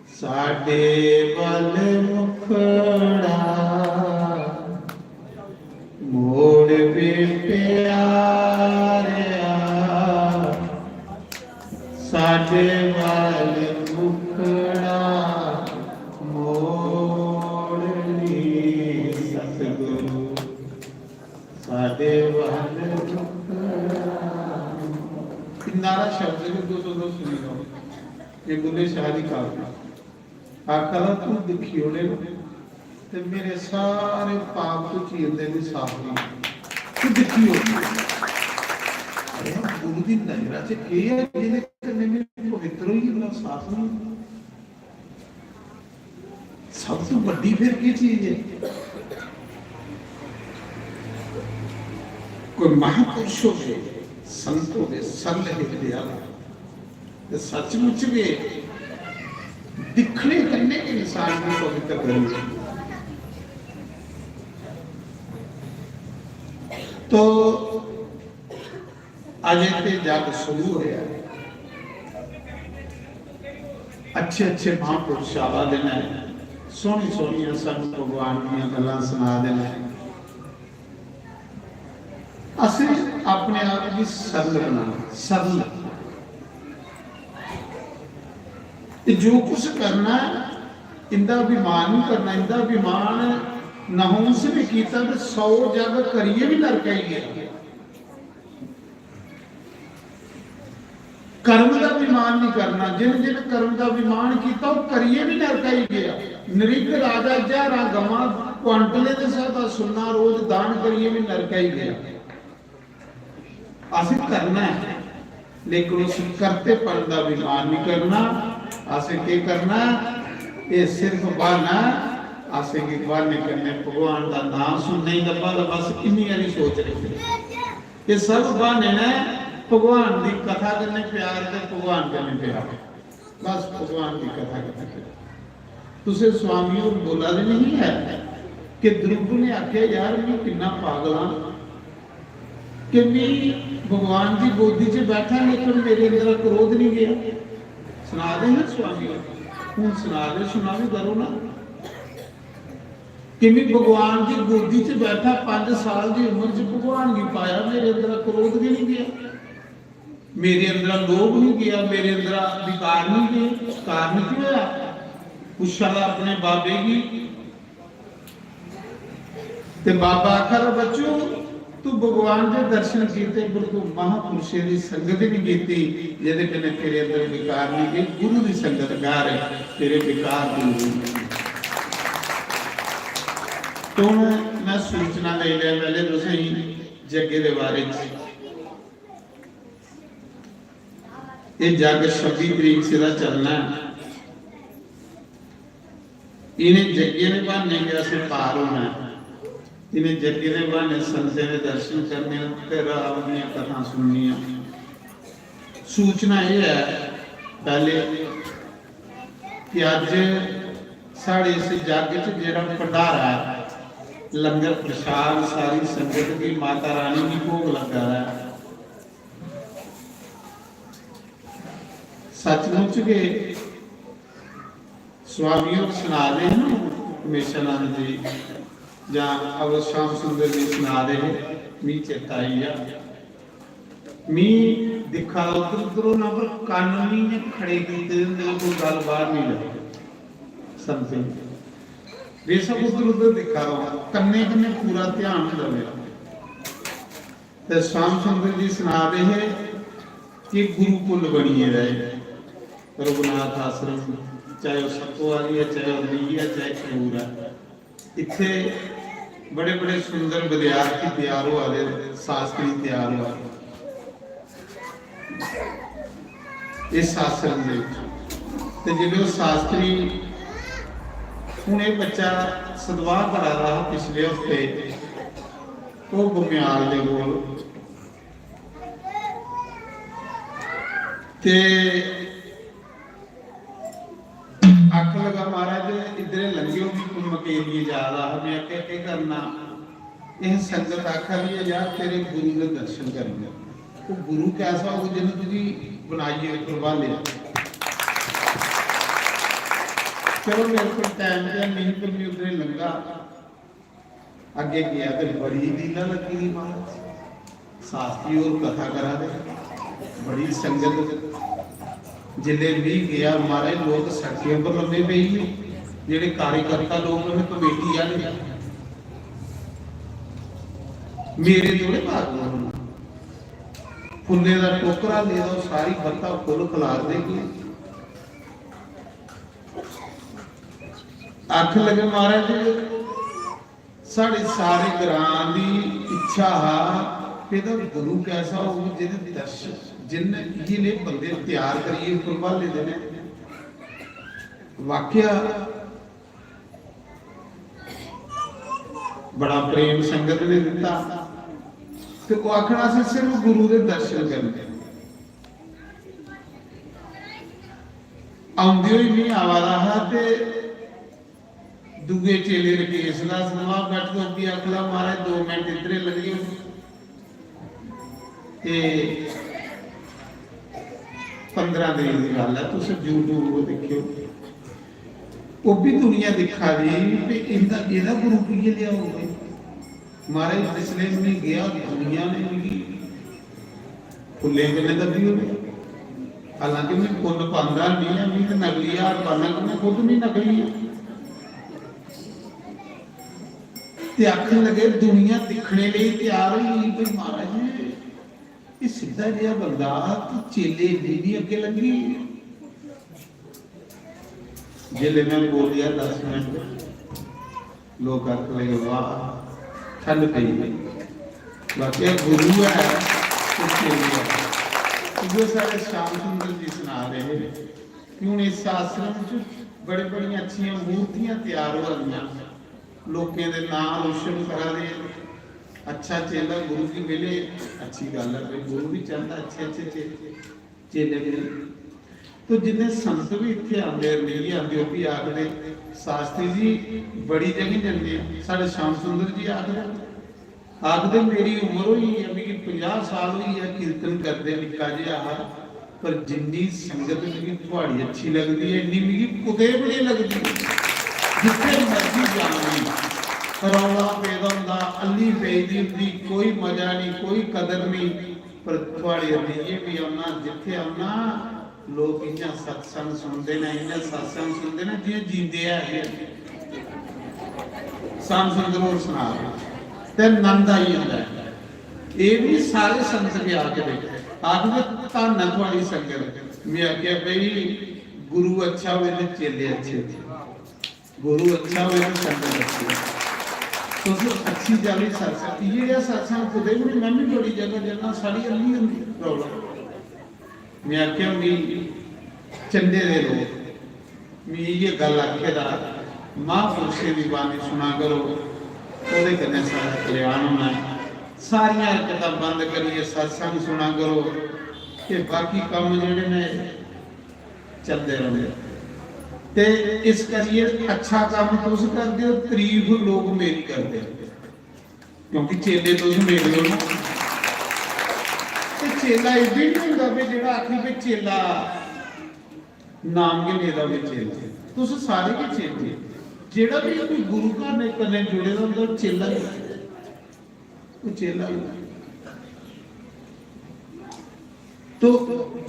"साडे वल मुखड़ा मोड़ वे प्यारेआ, साडे वल मुखड़ा मोड़ नी सतगुरु, साडे वल मुखड़ा।" इन्ना हारा शब्द भी तुस उद्धर सुनी लो, ये बुल्ले शाह दी कविता। आखा दा, "तू दिक्खी ओड़े ते मेरे सारे पाप तू चीरदे बी साफ होई जाने। तू दिक्खी ओड़े।" अरे, गुरु दी नजरा च केह् ऐ जेह्दे कन्नै में पवित्र होई जन्ना, साफ होई जन्ना? सब तू बड्डी फिर केह् चीज ऐ? कोई महापुरुष होवे, संत होवे, सरल हिरदे आह्ला, ते सचमुच गै दिक्खने कन्नै गै इंसान गी पवित्र करी ओड़दा। तो अजे ते जग शुरू होया, अच्छे अच्छे महापुरुष आवा दे ने, सोहनी सोहनियां सानू भगवान दियां गल्लां सुना दे ने। असें अपने आप गी सरल बनाना, सरल। ते जो कुछ करना है, इंदा अभिमान नहीं करना। इंदा अभिमान नहुंस ने किया तो सौ जग करिए भी नरक आई गया। कर्म का अभिमान नहीं करना। जिन जिन कर्म का अभिमान किया, वो करिए भी नरक आई गया। नृप राजा हजारां गवां क्वांटले के हिसाब दा सुन्ना रोज दान करिए भी नरक आई गया। असें करना है, लेकिन उस करतेपन का अभिमान नहीं करना। असें केह् करना? ये सिर्फ बहाना। असेंगी बहाने कन्नै भगवान दा नाम सुनने ही लब्भा दा, बस इन्नी हारी सोच रखनी। ये सब बहाने ने भगवान दी कथा कन्नै प्यार ते भगवान कन्नै प्यार। बस भगवान दी कथा कन्नै प्यार। तुसें स्वामी होर बोला दे नहीं है कि ध्रुव ने आख्या, "यार, मैं किन्ना पागल हां कि मैं भगवान दी गोदी च बैठा, लेकिन मेरे अंदर क्रोध नहीं गया।" सुना दे ना स्वामी होर, हूं सुना दे, सुना भी करो ना कि मैं भगवान दी गोदी च बैठा, पांच साल दी उम्र च भगवान गी पाया, मेरे अंदर क्रोध गै नहीं गया। मेरे अंदरा लोभ नहीं गया, मेरे अंदरा विकार नहीं गए। कारण की होया? पुच्छा दा अपने बाबे गी। ते बाबा आखा दा, "बच्चू, तू भगवान दे दर्शन कीते, पर तू महापुरुषें दी संगत नहीं कीती, जेदे कन्नै तेरे अंदर विकार नहीं गए। गुरु दी संगत कर, तेरे विकार दूर होंगे।" तो हुण मैं सूचना दे लिया, पहले तुसें जग्गे दे बारे च। ये जग छब्बी तरीक से दा चलना है। इन्हें जग्गे दे बहाने गै असें पार होना है। इन्हें जग्गे दे बहाने संतें दे दर्शन करने ते राम दियां कथां सुननियां। सूचना यह है, पहले कि अज साढ़े इस जग च जेह्ड़ा भंडारा है, लंगर प्रसाद सारी संगत गी माता रानी गी भोग लग्गा दा है। सचमुच गै स्वामी होर सना दे हे ना, उमेशानंद जी जां अवध श्याम सुंदर जी सना दे हे, मी चेता आई गेआ। मी दिक्खा दा उद्धर उद्धर होना, पर कन्न मी इ'यां खड़े कीते दे होंदे, कोई गल्ल बाहर नहीं लगदी। समथिंग बेशक उद्धर उद्धर दिक्खा दा होना, कन्नै कन्नै पूरा ध्यान होंदा मेरा। ते श्याम सुंदर जी सना दे हे कि गुरुकुल बनी गेदा ऐ रघुनाथ आश्रम, चाहे ओह् सत्तो आह्ली ऐ, चाहे ओह् लीली ऐ, चाहे खजूर ऐ। इत्थे बड़े बड़े सुंदर विद्यार्थी त्यार होआ दे, शास्त्री त्यार होआ दे। इस आश्रम दे विच। ते जिसलै ओह् शास्त्री, हून एह् बच्चा सतवाह करा दा हा पिछले हफ्ते, ओह् बमेयाल दे कोल, ते आखन लगा, "महाराज, इद्धरे लंघेओ, मी कोई मकेरिये जा दा हा।" मैं आखेआ, "केह् करना?" एह् संगत आखा दी ऐ, "यार, तेरे गुरु दे दर्शन करने।" ओह् गुरु कैसा होग जिन्ने तुगी बनाइयै उप्पर ब्हालेआ? चलो, मेरे कोल टाइम ते नेईं, पर मैं उद्धरे लंघा, अग्गे गेआ ते बड़ी लीला लग्गी दी महाराज। शास्त्री होर कथा करा दे, बड़ी संगत। जिसलै मी गेआ महाराज, लोक सड़कें उप्पर लम्मे पेई गे, जेह्ड़े कार्यकर्ता लोक न, कमेटी आह्ले। मेरे थोड़े बागवान न। फुल्लें दा टोकरा लेदा, ओह् सारी बत्ता फुल्ल खलारदे गे। आखन लगे, "महाराज, साढ़े सारे ग्रां दी इच्छा हा कि एह्दा गुरु कैसा होग, जेह्दे दर्शन, जिन्न इ'यै नेह् बंदे त्यार करियै उप्पर ब्हाले दे न।" वाकया बड़ा प्रेम संगत ने दित्ता। ते ओह् आखना, "असें सिर्फ गुरु दे दर्शन करने।" औंदे होई मी आवा दा हा ते दूए चेले रकेश दा सतवाह बैठे, ओह् बी आखन लगा, "महाराज, दो मिंट इद्धरे लंघेओ।" ते पंदरां तरीक दी गल्ल ऐ, तुस YouTube पर दिक्खेओ, ओह् बी दुनिया दिक्खा दी कि इंदा, एह्दा गुरु कि'यै लेआ होग। महाराज, जिसलै में गेआ, दुनिया ने मिगी फुल्लें कन्नै दब्बी ओड़ेआ। हालांकि में फुल्ल पांदा निं ऐ, में ते नकली हार पाना, कि में खुद बी नकली आं। ते आखन लगे, दुनिया दिक्खने लेई त्यार होई गेई कि महाराज, एह् सिद्धा जेहा बंदा, ते चेले इन्नी निं अग्गें लंघी। जिसलै में बोलेआ दस मिनट, लोक आखन लगे, "वाह, ठंड पेई।" वाकई गुरु ऐ, ते चेले ऐ। इ'यै साढ़े श्याम सुंदर जी सना दे हे कि हून इस आश्रम च बड़ी-बड़ियां अच्छियां मूर्तियां त्यार होआ दियां, लोकें दे नांऽ रोशन करा दे। अच्छा चेला गुरु गी मिले, अच्छी गल्ल ऐ, भाई, गुरु बी चांह्दा अच्छे-अच्छे चे-, चेले मिले। तो जिन्ने संत बी इत्थै आंदे, मिलियै आंदे, ओह् बी आखदे, "शास्त्री जी, बड़ी जगह जन्ने आं।" साढ़े श्याम सुंदर जी आखदे, आखदे, "मेरी उम्र होई गेई ऐ, मिगी पंजाह् साल होई गेआ कीर्तन करदे, निक्का जेहा हा, पर जिन्नी संगत मिगी थुआड़ी अच्छी लगदी ऐ, इन्नी मिगी कुतै बी नेईं लगदी।" जित्थै मर्जी जानी, रौला पेदा होंदा, अल्ली पेई दी होंदी, कोई मजा नेईं, कोई कदर नेईं, पर थुआड़े लेइयै बी औना, जित्थै औना, लोक इ'यां सत्संग सुनदे न, इ'यां सत्संग सुनदे न, जि'यां जींदे ऐ हे। श्याम सुंदर होर सना दे, ते नंद आई जंदा ऐ। एह् बी सारे संत गै आखदे, आखदे, "धन्न ऐ थुआड़ी संगत।" में आखेआ, "भाई, गुरु अच्छा होवे ते चेले अच्छे होन, गुरु अच्छा होवे ते संगत अच्छी होवे।" तुस अच्छी चाल्ली सत्संग, इ'यै जेहा सत्संग कुतै बी नेईं, में बी बड़ी जगह जन्ना, साढ़ी अल्ली होंदी problem। में आखेआ, "मी चंडे दे लोक, मी इ'यै गल्ल आखे दा, महापुरुषें दी बाणी सुना करो, ओह्दे कन्नै साढ़ा कल्याण होना ऐ। सारियां हरकतां बंद करियै सत्संग सुना करो, ते बाकी कम्म जेह्ड़े ने, चलदे रौंह्दे। ते इस करियै अच्छा कम्म तुस करदे ओ, तरीफ लोक मेरी करदे, क्योंकि चेले तुस मेरे ओ ना।" ते चेला एह् बी निं होंदा भाई, जेह्ड़ा आखी भाई चेला नाम गै लेदा भाई चेला, तुस सारे गै चेले। जेह्ड़ा बी कोई गुरु घर ने कन्नै जुड़े दा होंदा, ओह् चेला गै। ओह् चेला गै। तो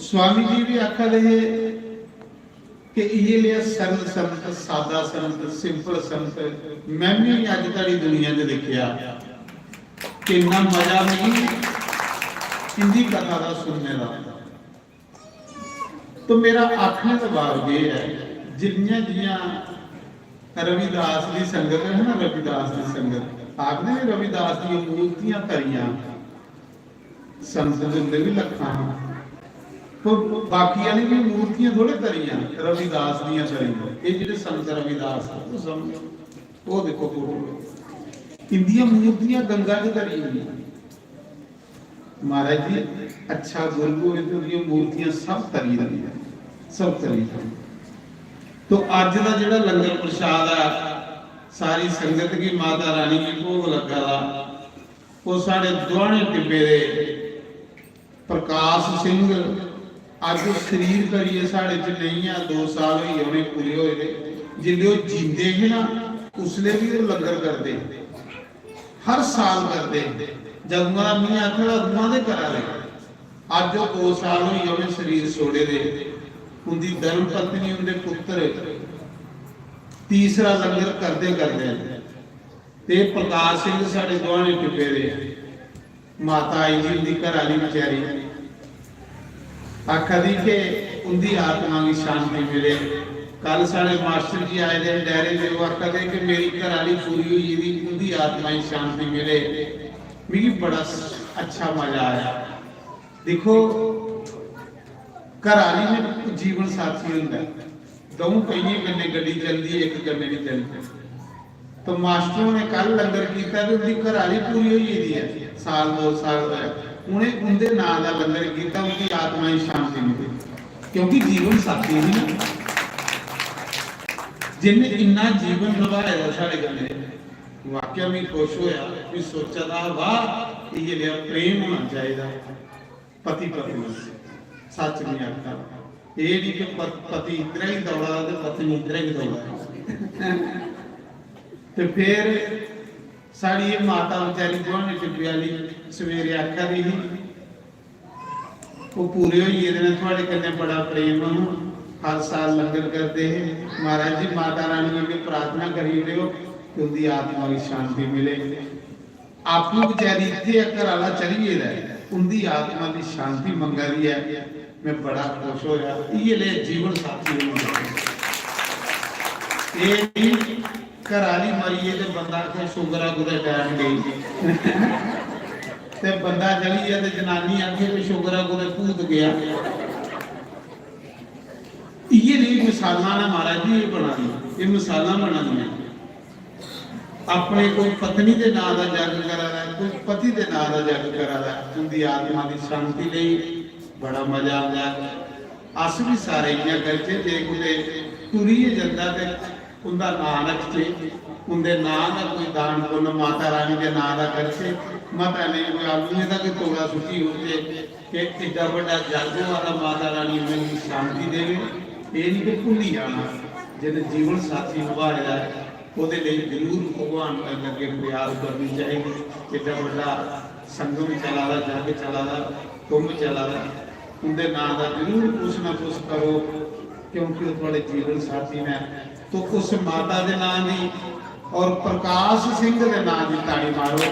स्वामी जी बी आखा दे हे कि इ'यै लेआ सरल संत, सादा संत, simple संत, में बी अज्ज धोड़ी दुनिया च दिक्खेआ। किन्ना मजा मिगी इंदी कथा दा सुनने दा। तो मेरा आखने दा भाव एह् ऐ, जि'यां, जि'यां रविदास दी संगत है ना, रविदास दी संगत, आखदे ने रविदास दियां मूर्तियां तरियां, संत दे उंदे बी लक्खां, तो बाकी आह्ली बी मूर्तियां थोड़े तरियां, रविदास दियां तरियां। एह् जेह्ड़े संत रविदास, ओह् समझो, ओह् दिक्खो फोटो, इंदियां मूर्तियां गंगा च तरी दियां। महाराज जी, अच्छा गुरु होवे ते ओह्दियां मूर्तियां सब तरी दियां, सब तरी दियां। तो अज्ज दा जेह्ड़ा लंगर प्रसाद ऐ, सारी संगत गी माता रानी गी भोग लग्गा दा, ओह् साढ़े दोहाने टिब्बे दे प्रकाश सिंह अज्ज शरीर करियै साढ़े च नेईं ऐ, दो साल होई गे उ'नें पूरे होए दे। जिसलै ओह् जींदे हे ना, उसलै बी ओह् लंगर करदे, हर साल करदे। जदुआं दा मियां आखदा, उदुआं दे करा दे। अज्ज ओह् दो साल होई गे उ'नें शरीर छोड़े दे। उं'दी धर्म पत्नी, उं'दे पुत्तर तीसरा लंगर करदे करदे न। ते प्रकाश सिंह साढ़े दोहाने टिब्बे दे, माता आई दी उं'दी घरै आह्ली बेचारी, आखा दी कि उं'दी आत्मा गी शांति मिले। कल साढ़े मास्टर जी आए दे हे डैरे दे, ओह् आखा दे कि मेरी घरै आह्ली पूरी होई गेदी, उं'दी आत्मा गी शांति मिले। मिगी बड़ा स-, अच्छा मजा आया। दिक्खो, घरै आह्ली ने जीवन साथी होंदा ऐ, द'ऊं पहियें कन्नै गड्डी चलदी ऐ, इक कन्नै निं चलदी। तो मास्टर होरें कल लंगर कीता ते उं'दी घरै आह्ली पूरी होई गेदी ऐ, साल दो साल होआ। उ'नें उं'दे नांऽ दा लंगर कीता, उं'दी आत्मा गी शांति मिली, क्योंकि जीवन साथी ही ना, जिन्ने इन्ना जीवन नभाए दा साढ़े कन्नै। वाकया में खुश होया, में सोचा दा हा, वाह, इ'यै नेहा प्रेम होना चाहिदा। पति पत्नी, सच नहीं आखा। ये नहीं कि पत-, पति इधर ही दौड़ा ते पत्नी इधर ही दौड़ा। ते फिर साढ़ी ये माता बेचारी गुआने टिब्बे वाली सवेरे आखा दी ही, वो पूरे होई गेदे न, थुआड़े कन्नै बड़ा प्रेम हा, हर साल लंगर करदे हे। महाराज जी, माता रानी अग्गें प्रार्थना करी ओड़ेओ कि उंदी आत्मा गी शांति मिले। आपूं बेचारी इत्थै ऐ, घर आह्ला चली गेदा ऐ, उंदी आत्मा दी शांति मंगा दी ऐ। मैं बड़ा खुश होया। इयै ले जीवन साथी होने चाहिदे। एह् नहीं घर आह्ली मरी गेई ते बंदा आखे शुगर आ कुतै डैन गई। ते बंदा चली गेआ ते जनानी आखे कि शुगर आ कुतै भूत गेआ। इयै नेही मिसालां न महाराज जी, एह् बना दियां, एह् मिसालां बना दियां। अपने कोई पत्नी दे नां दा जग करा दा ऐ, कोई पति दे नां दा जग करा दा ऐ, उंदी आत्मा दी शांति लेई बड़ा मजा आंदा ऐ। अस बी सारे इ'यां करचै, जे कुतै टुरियै जंदा ते उंदा नां रखचै, उंदे नां दा कोई दान पुन्न माता रानी दे नां दा करचै, मता नेईं कोई आलूएं दा गै तोड़ा सुट्टी ओड़चै कि एड्डा बड्डा जग होआ दा, माता रानी उ'नेंगी शांति देवे। एह् निं कि भुल्ली जाना, जि'नें जीवन साथी नभाए दा ऐ, ओह्दे लेई जरूर भगवान दे अग्गें फरियाद करनी चाहिदी। एड्डा बड्डा संगम चला दा, जग चला दा, कुंभ चला दा, उं'दे नांऽ दा जरूर कुछ ना कुछ करो, क्योंकि ओह् थुआढ़े जीवन साथी न। तो उस माता दे नांऽ दी और प्रकाश सिंह दे नांऽ दी ताड़ी मारो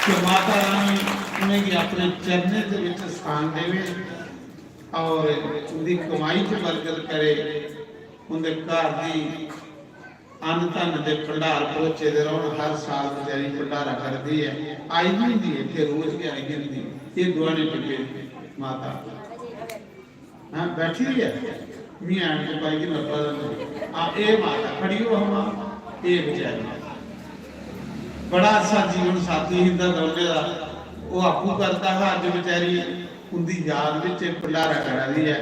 कि माता रानी उ'नेंगी अपने चरणें दे विच स्थान देवे और उं'दी कमाई च बरकत करे, उं'दे घर दी अन्न धन दे भंडार भरोचे दे रौह्न। हर साल बेचारी भंडारा करदी ऐ, आई दी होंदी ऐ इत्थै, रोज गै आई दी होंदी ऐ। एह् दुआने टिब्बे माता, हां, बैठी दी ऐ, मी ऐनक पाई दी लब्भा दा नेईं। हां, एह् माता खड़ी हो, हां, एह् बेचारी। बड़ा अच्छा जीवन साथी ही इंदा दौनें दा, ओह् आपूं करदा हा, अज्ज बेचारी उंदी याद विच एह् भंडारा करा दी ऐ।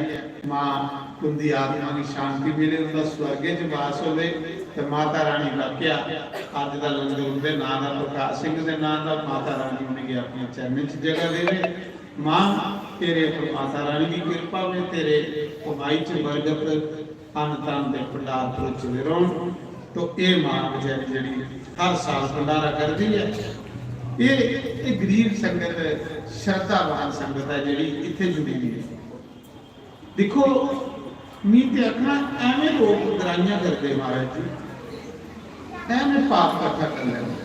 मां, तुंदी आत्मा गी शांति मिले, उंदा स्वर्गे च वास होवे। ते माता रानी वाकया अज्ज दा लंगर उंदे नां दा, प्रकाश सिंह दे नां दा, माता रानी उनेंगी अपने चरणें च जगह देवे। मां, तेरे पर माता रानी दी किरपा होवे, तेरे कमाई च बरकत, अन्न धन दे भंडार भरोचे दे रौह्न। तो एह् मां बेचारी जेह्ड़ी हर साल भंडारा करदी ऐ, एह्, एह् गरीब संगत, श्रद्धावान संगत ऐ जेह्ड़ी इत्थै जुड़ी दी ऐ। दिक्खो, मी ते आखना, ऐवें लोक ग्राहियां करदे महाराज जी, ऐवें पाप कट्ठा कर लैंदे।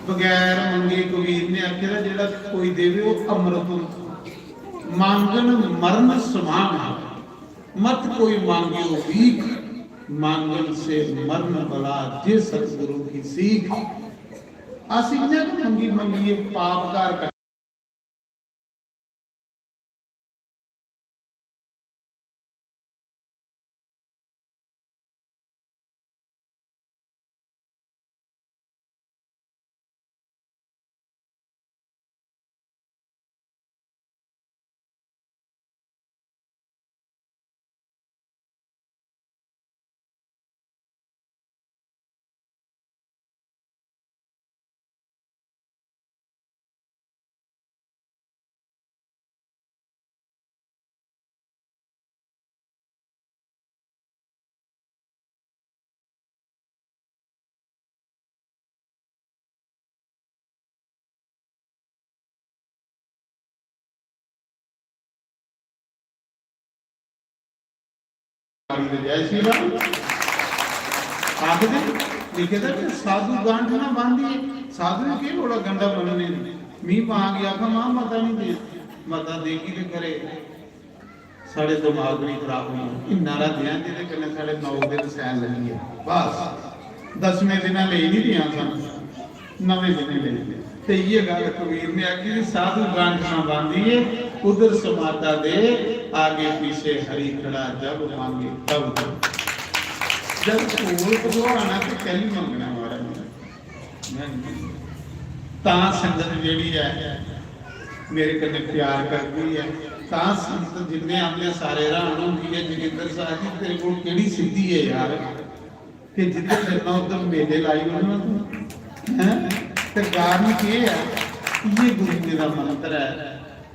बगैर मंगे कबीर ने आखे दा, जेह्ड़ा कोई देवे, ओह् अमृत होंदा। मांगन मरण समान है, मत कोई मांगियो भीख, मांगन से मरण बला, जे सतगुरु की सीख। अस इ'यां गै मंगी मंगियै पाप घर जय श्री राम। आखदे लिखे दा कि साधु गांठ ना बांधिए, साधु ने केह् लोड़ा गंढा बन्नने दी? मी मां गी आखां, मां मता नहीं दे, मता देगी ते करे। साढ़े दिमाग नहीं खराब होई, इन्ना रा देआं जेह्दे कन्नै साढ़े नौ दिन सैल लगी जाए। बस, दसमें दिनै लेई नहीं देआं सन, नमें दिनै लेई दे। ते इ'यै गल्ल कबीर ने आखी कि साधु गांठ ना बांधिए, उधर समाता दे, आगे पीछे हरि खड़ा, जब मांगे तब दे। जब कोल भगवान है ते कैली मंगना महाराज? तां संगत जेह्ड़ी ऐ, मेरे कन्नै प्यार करदी ऐ, तां संगत जिन्ने आंदे सारे हैरान होंदी ऐ, "जोगिंदर साहब जी, तेरे कोल केह्ड़ी सिद्धि ऐ यार, कि जिद्धर जन्ना उद्धर मेले लाई ओड़ना तूं, हैं?" ते कारण केह् ऐ? इ'यै गुरुएं दा मंत्र ऐ।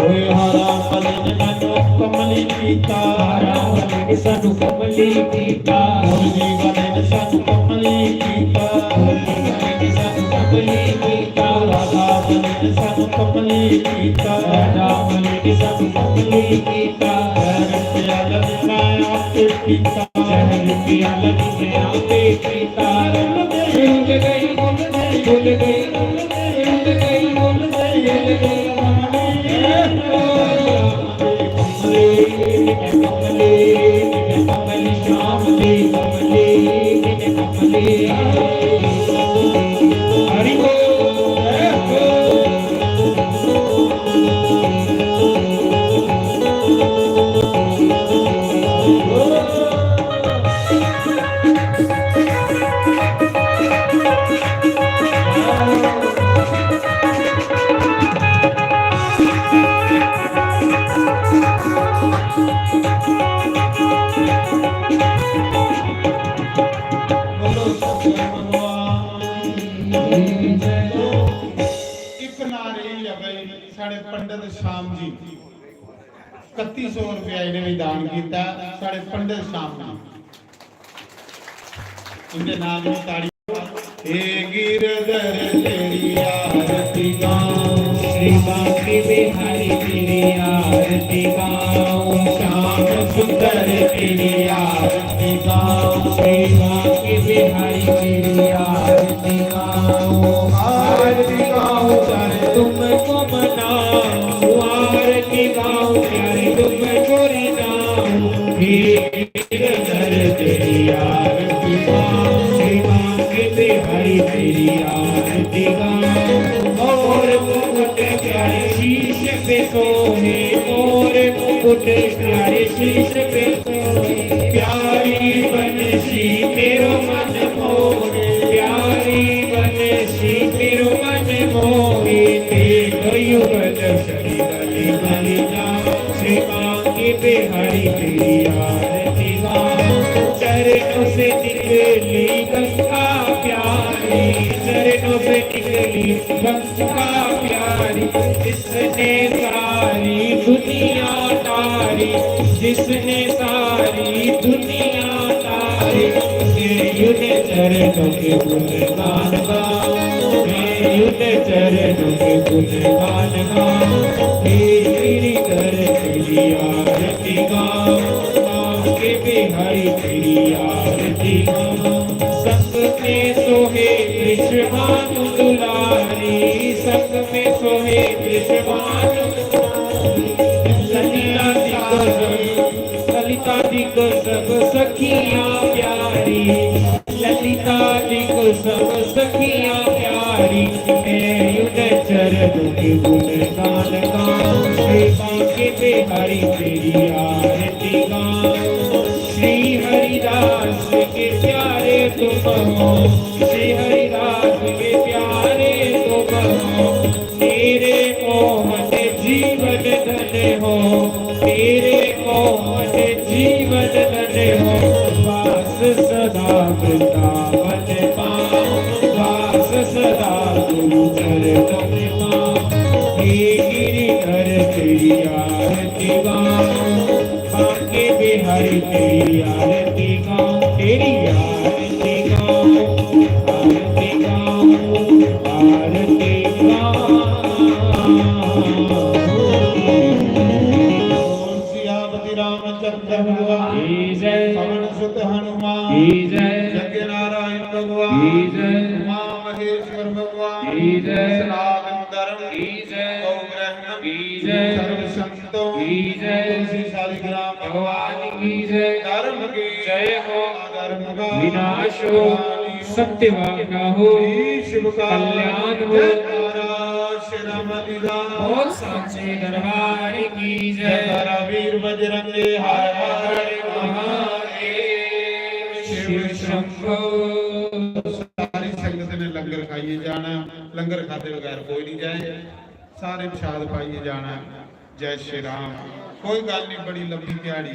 ਓਏ ਹਰਾ ਮਲਿਨ ਮੈਨੂੰ ਕਮਲੀ ਕੀਤਾ, ਹਰਾ ਮਲਿਨ ਸਾਨੂੰ ਕਮਲੀ ਕੀਤਾ, ਹੋਲੀ ਵਾਲੇ ਨੇ ਸਾਨੂੰ ਕਮਲੀ ਕੀਤਾ, ਹੋਲੀ ਵਾਲੇ ਨੇ ਸਾਨੂੰ ਕਮਲੀ ਕੀਤਾ, ਰਾਧਾ ਵਾਲੇ ਨੇ ਸਾਨੂੰ ਕਮਲੀ ਕੀਤਾ, ਰਾਧਾ ਵਾਲੇ ਨੇ ਸਾਨੂੰ ਕਮਲੀ ਕੀਤਾ। ਜ਼ਹਿਰ ਪਿਆਲਾ ਵੀ ਮੈਂ ਆਪੇ ਪੀਤਾ, ਜ਼ਹਿਰ ਪਿਆਲਾ ਵੀ ਮੈਂ ਆਪੇ ਪੀਤਾ। ਰੁੱਲ ਗਈ, ਰੁੱਲ ਗਈ, ਰੁੱਲ ਗਈ, ਰੁੱਲ ਗਈ, ਰੁੱਲ ਗਈ, ਰੁੱਲ ਗਈ, ਰੁੱਲ ਗਈ। ਇੱਕ ਨਾਂ ਰਹੀ ਆ ਬਈ, ਸਾਡੇ ਪੰਡਤ ਸ਼ਾਮ ਜੀ, ਇਕੱਤੀ ਸੌ ਰੁਪਇਆ ਇਹਨੇ ਵੀ ਦਾਨ ਕੀਤਾ, ਸਾਡੇ ਪੰਡਤ ਸ਼ਾਮ ਜੀ। ਇਹਦੇ ਨਾਲ ਵੀ ਤਾੜੀ। हे गिरधर तेरी आरती गाऊं, श्री बांके बिहारी तेरी आरती गाऊं, श्याम सुंदर तेरी आरती गाऊं, श्री बांके बिहारी तेरी आरती गाऊं। आरती गाऊं, प्यारे तुमको मनाऊं, आरती गाऊं, प्यारे तुमको रिझाऊं। हे गिरधर तेरी आरती गाऊं, श्री बांके बिहारी तेरी आरती गाऊं। मोर मुकुट प्यारे शीश पे सोहे, मोर मुकुट प्यारे शीश पे सोहे। प्यारी बनसी मेरो मन मोहे, प्यारी बनसी मोहिते गयुगल शरीर निगल जा, श्री बांके बिहारी तेरी आरती गा। चरणों से निकली गंगा प्यारी, चरणों से निकली गंगा प्यारी, जिसने सारी दुनिया तारी, जिसने सारी दुनिया तारी। मैं उन चरणों के गुणगान गाऊं, मैं उन चरणों के गुणगान गाऊं। हे गिरिधर तेरी आरती गाऊं, बांके बिहारी तेरी आरती गाऊं। संग में सोहे वृषभानु दुलारी, संग में सोहे वृषभानु दुलारी। ललिता जी को सब, ललिता जी को सब सखियां प्यारी, ललिता जी को सब सखियां प्यारी। मैं उन चरणों के गुणगान गाऊं, श्री बांके बिहारी तेरी आरती गाऊं। श्री हरिदास के प्यारे तुम हो, श्री हरिदास के प्यारे तुम हो। तेरे मोहन जीवन धन हो, तेरे मोहन जीवन धन हो। वास सदा वृंदावन पाओ, वास सदा गुरु चरणों में पाओ। हे गिरिधर तेरी आरती गाओ, बांके बिहारी तेरी आरती गाओ, तेरी आरती गाओ, आरती गाओ, आरती गाओ। सियापति रामचंद्र भगवान की जय। पवन सुत हनुमान की जय। यज्ञ नारायण भगवान की जय। उमा महेश्वर भगवान की जय। सनातन धर्म की जय। गौ ब्रह्म की जय। सर्व संतों की जय। तुलसी शालिग्राम भगवान की जय। धर्म की जय हो। धर्म का विनाश हो। सत्यवान का हो। शिव का कल्याण हो। जयकारा श्री राम जी का। बोल सांचे दरबार की जय। जयकारा वीर बजरंगी हर हर महादेव शिव शंभो। सारी संगत ने लंगर खाइए जाना, लंगर खाते बगैर कोई नहीं जाए। सारे प्रसाद पाइए जाना। जय श्री राम। कोई गल नहीं, बड़ी लंबी दिहाड़ी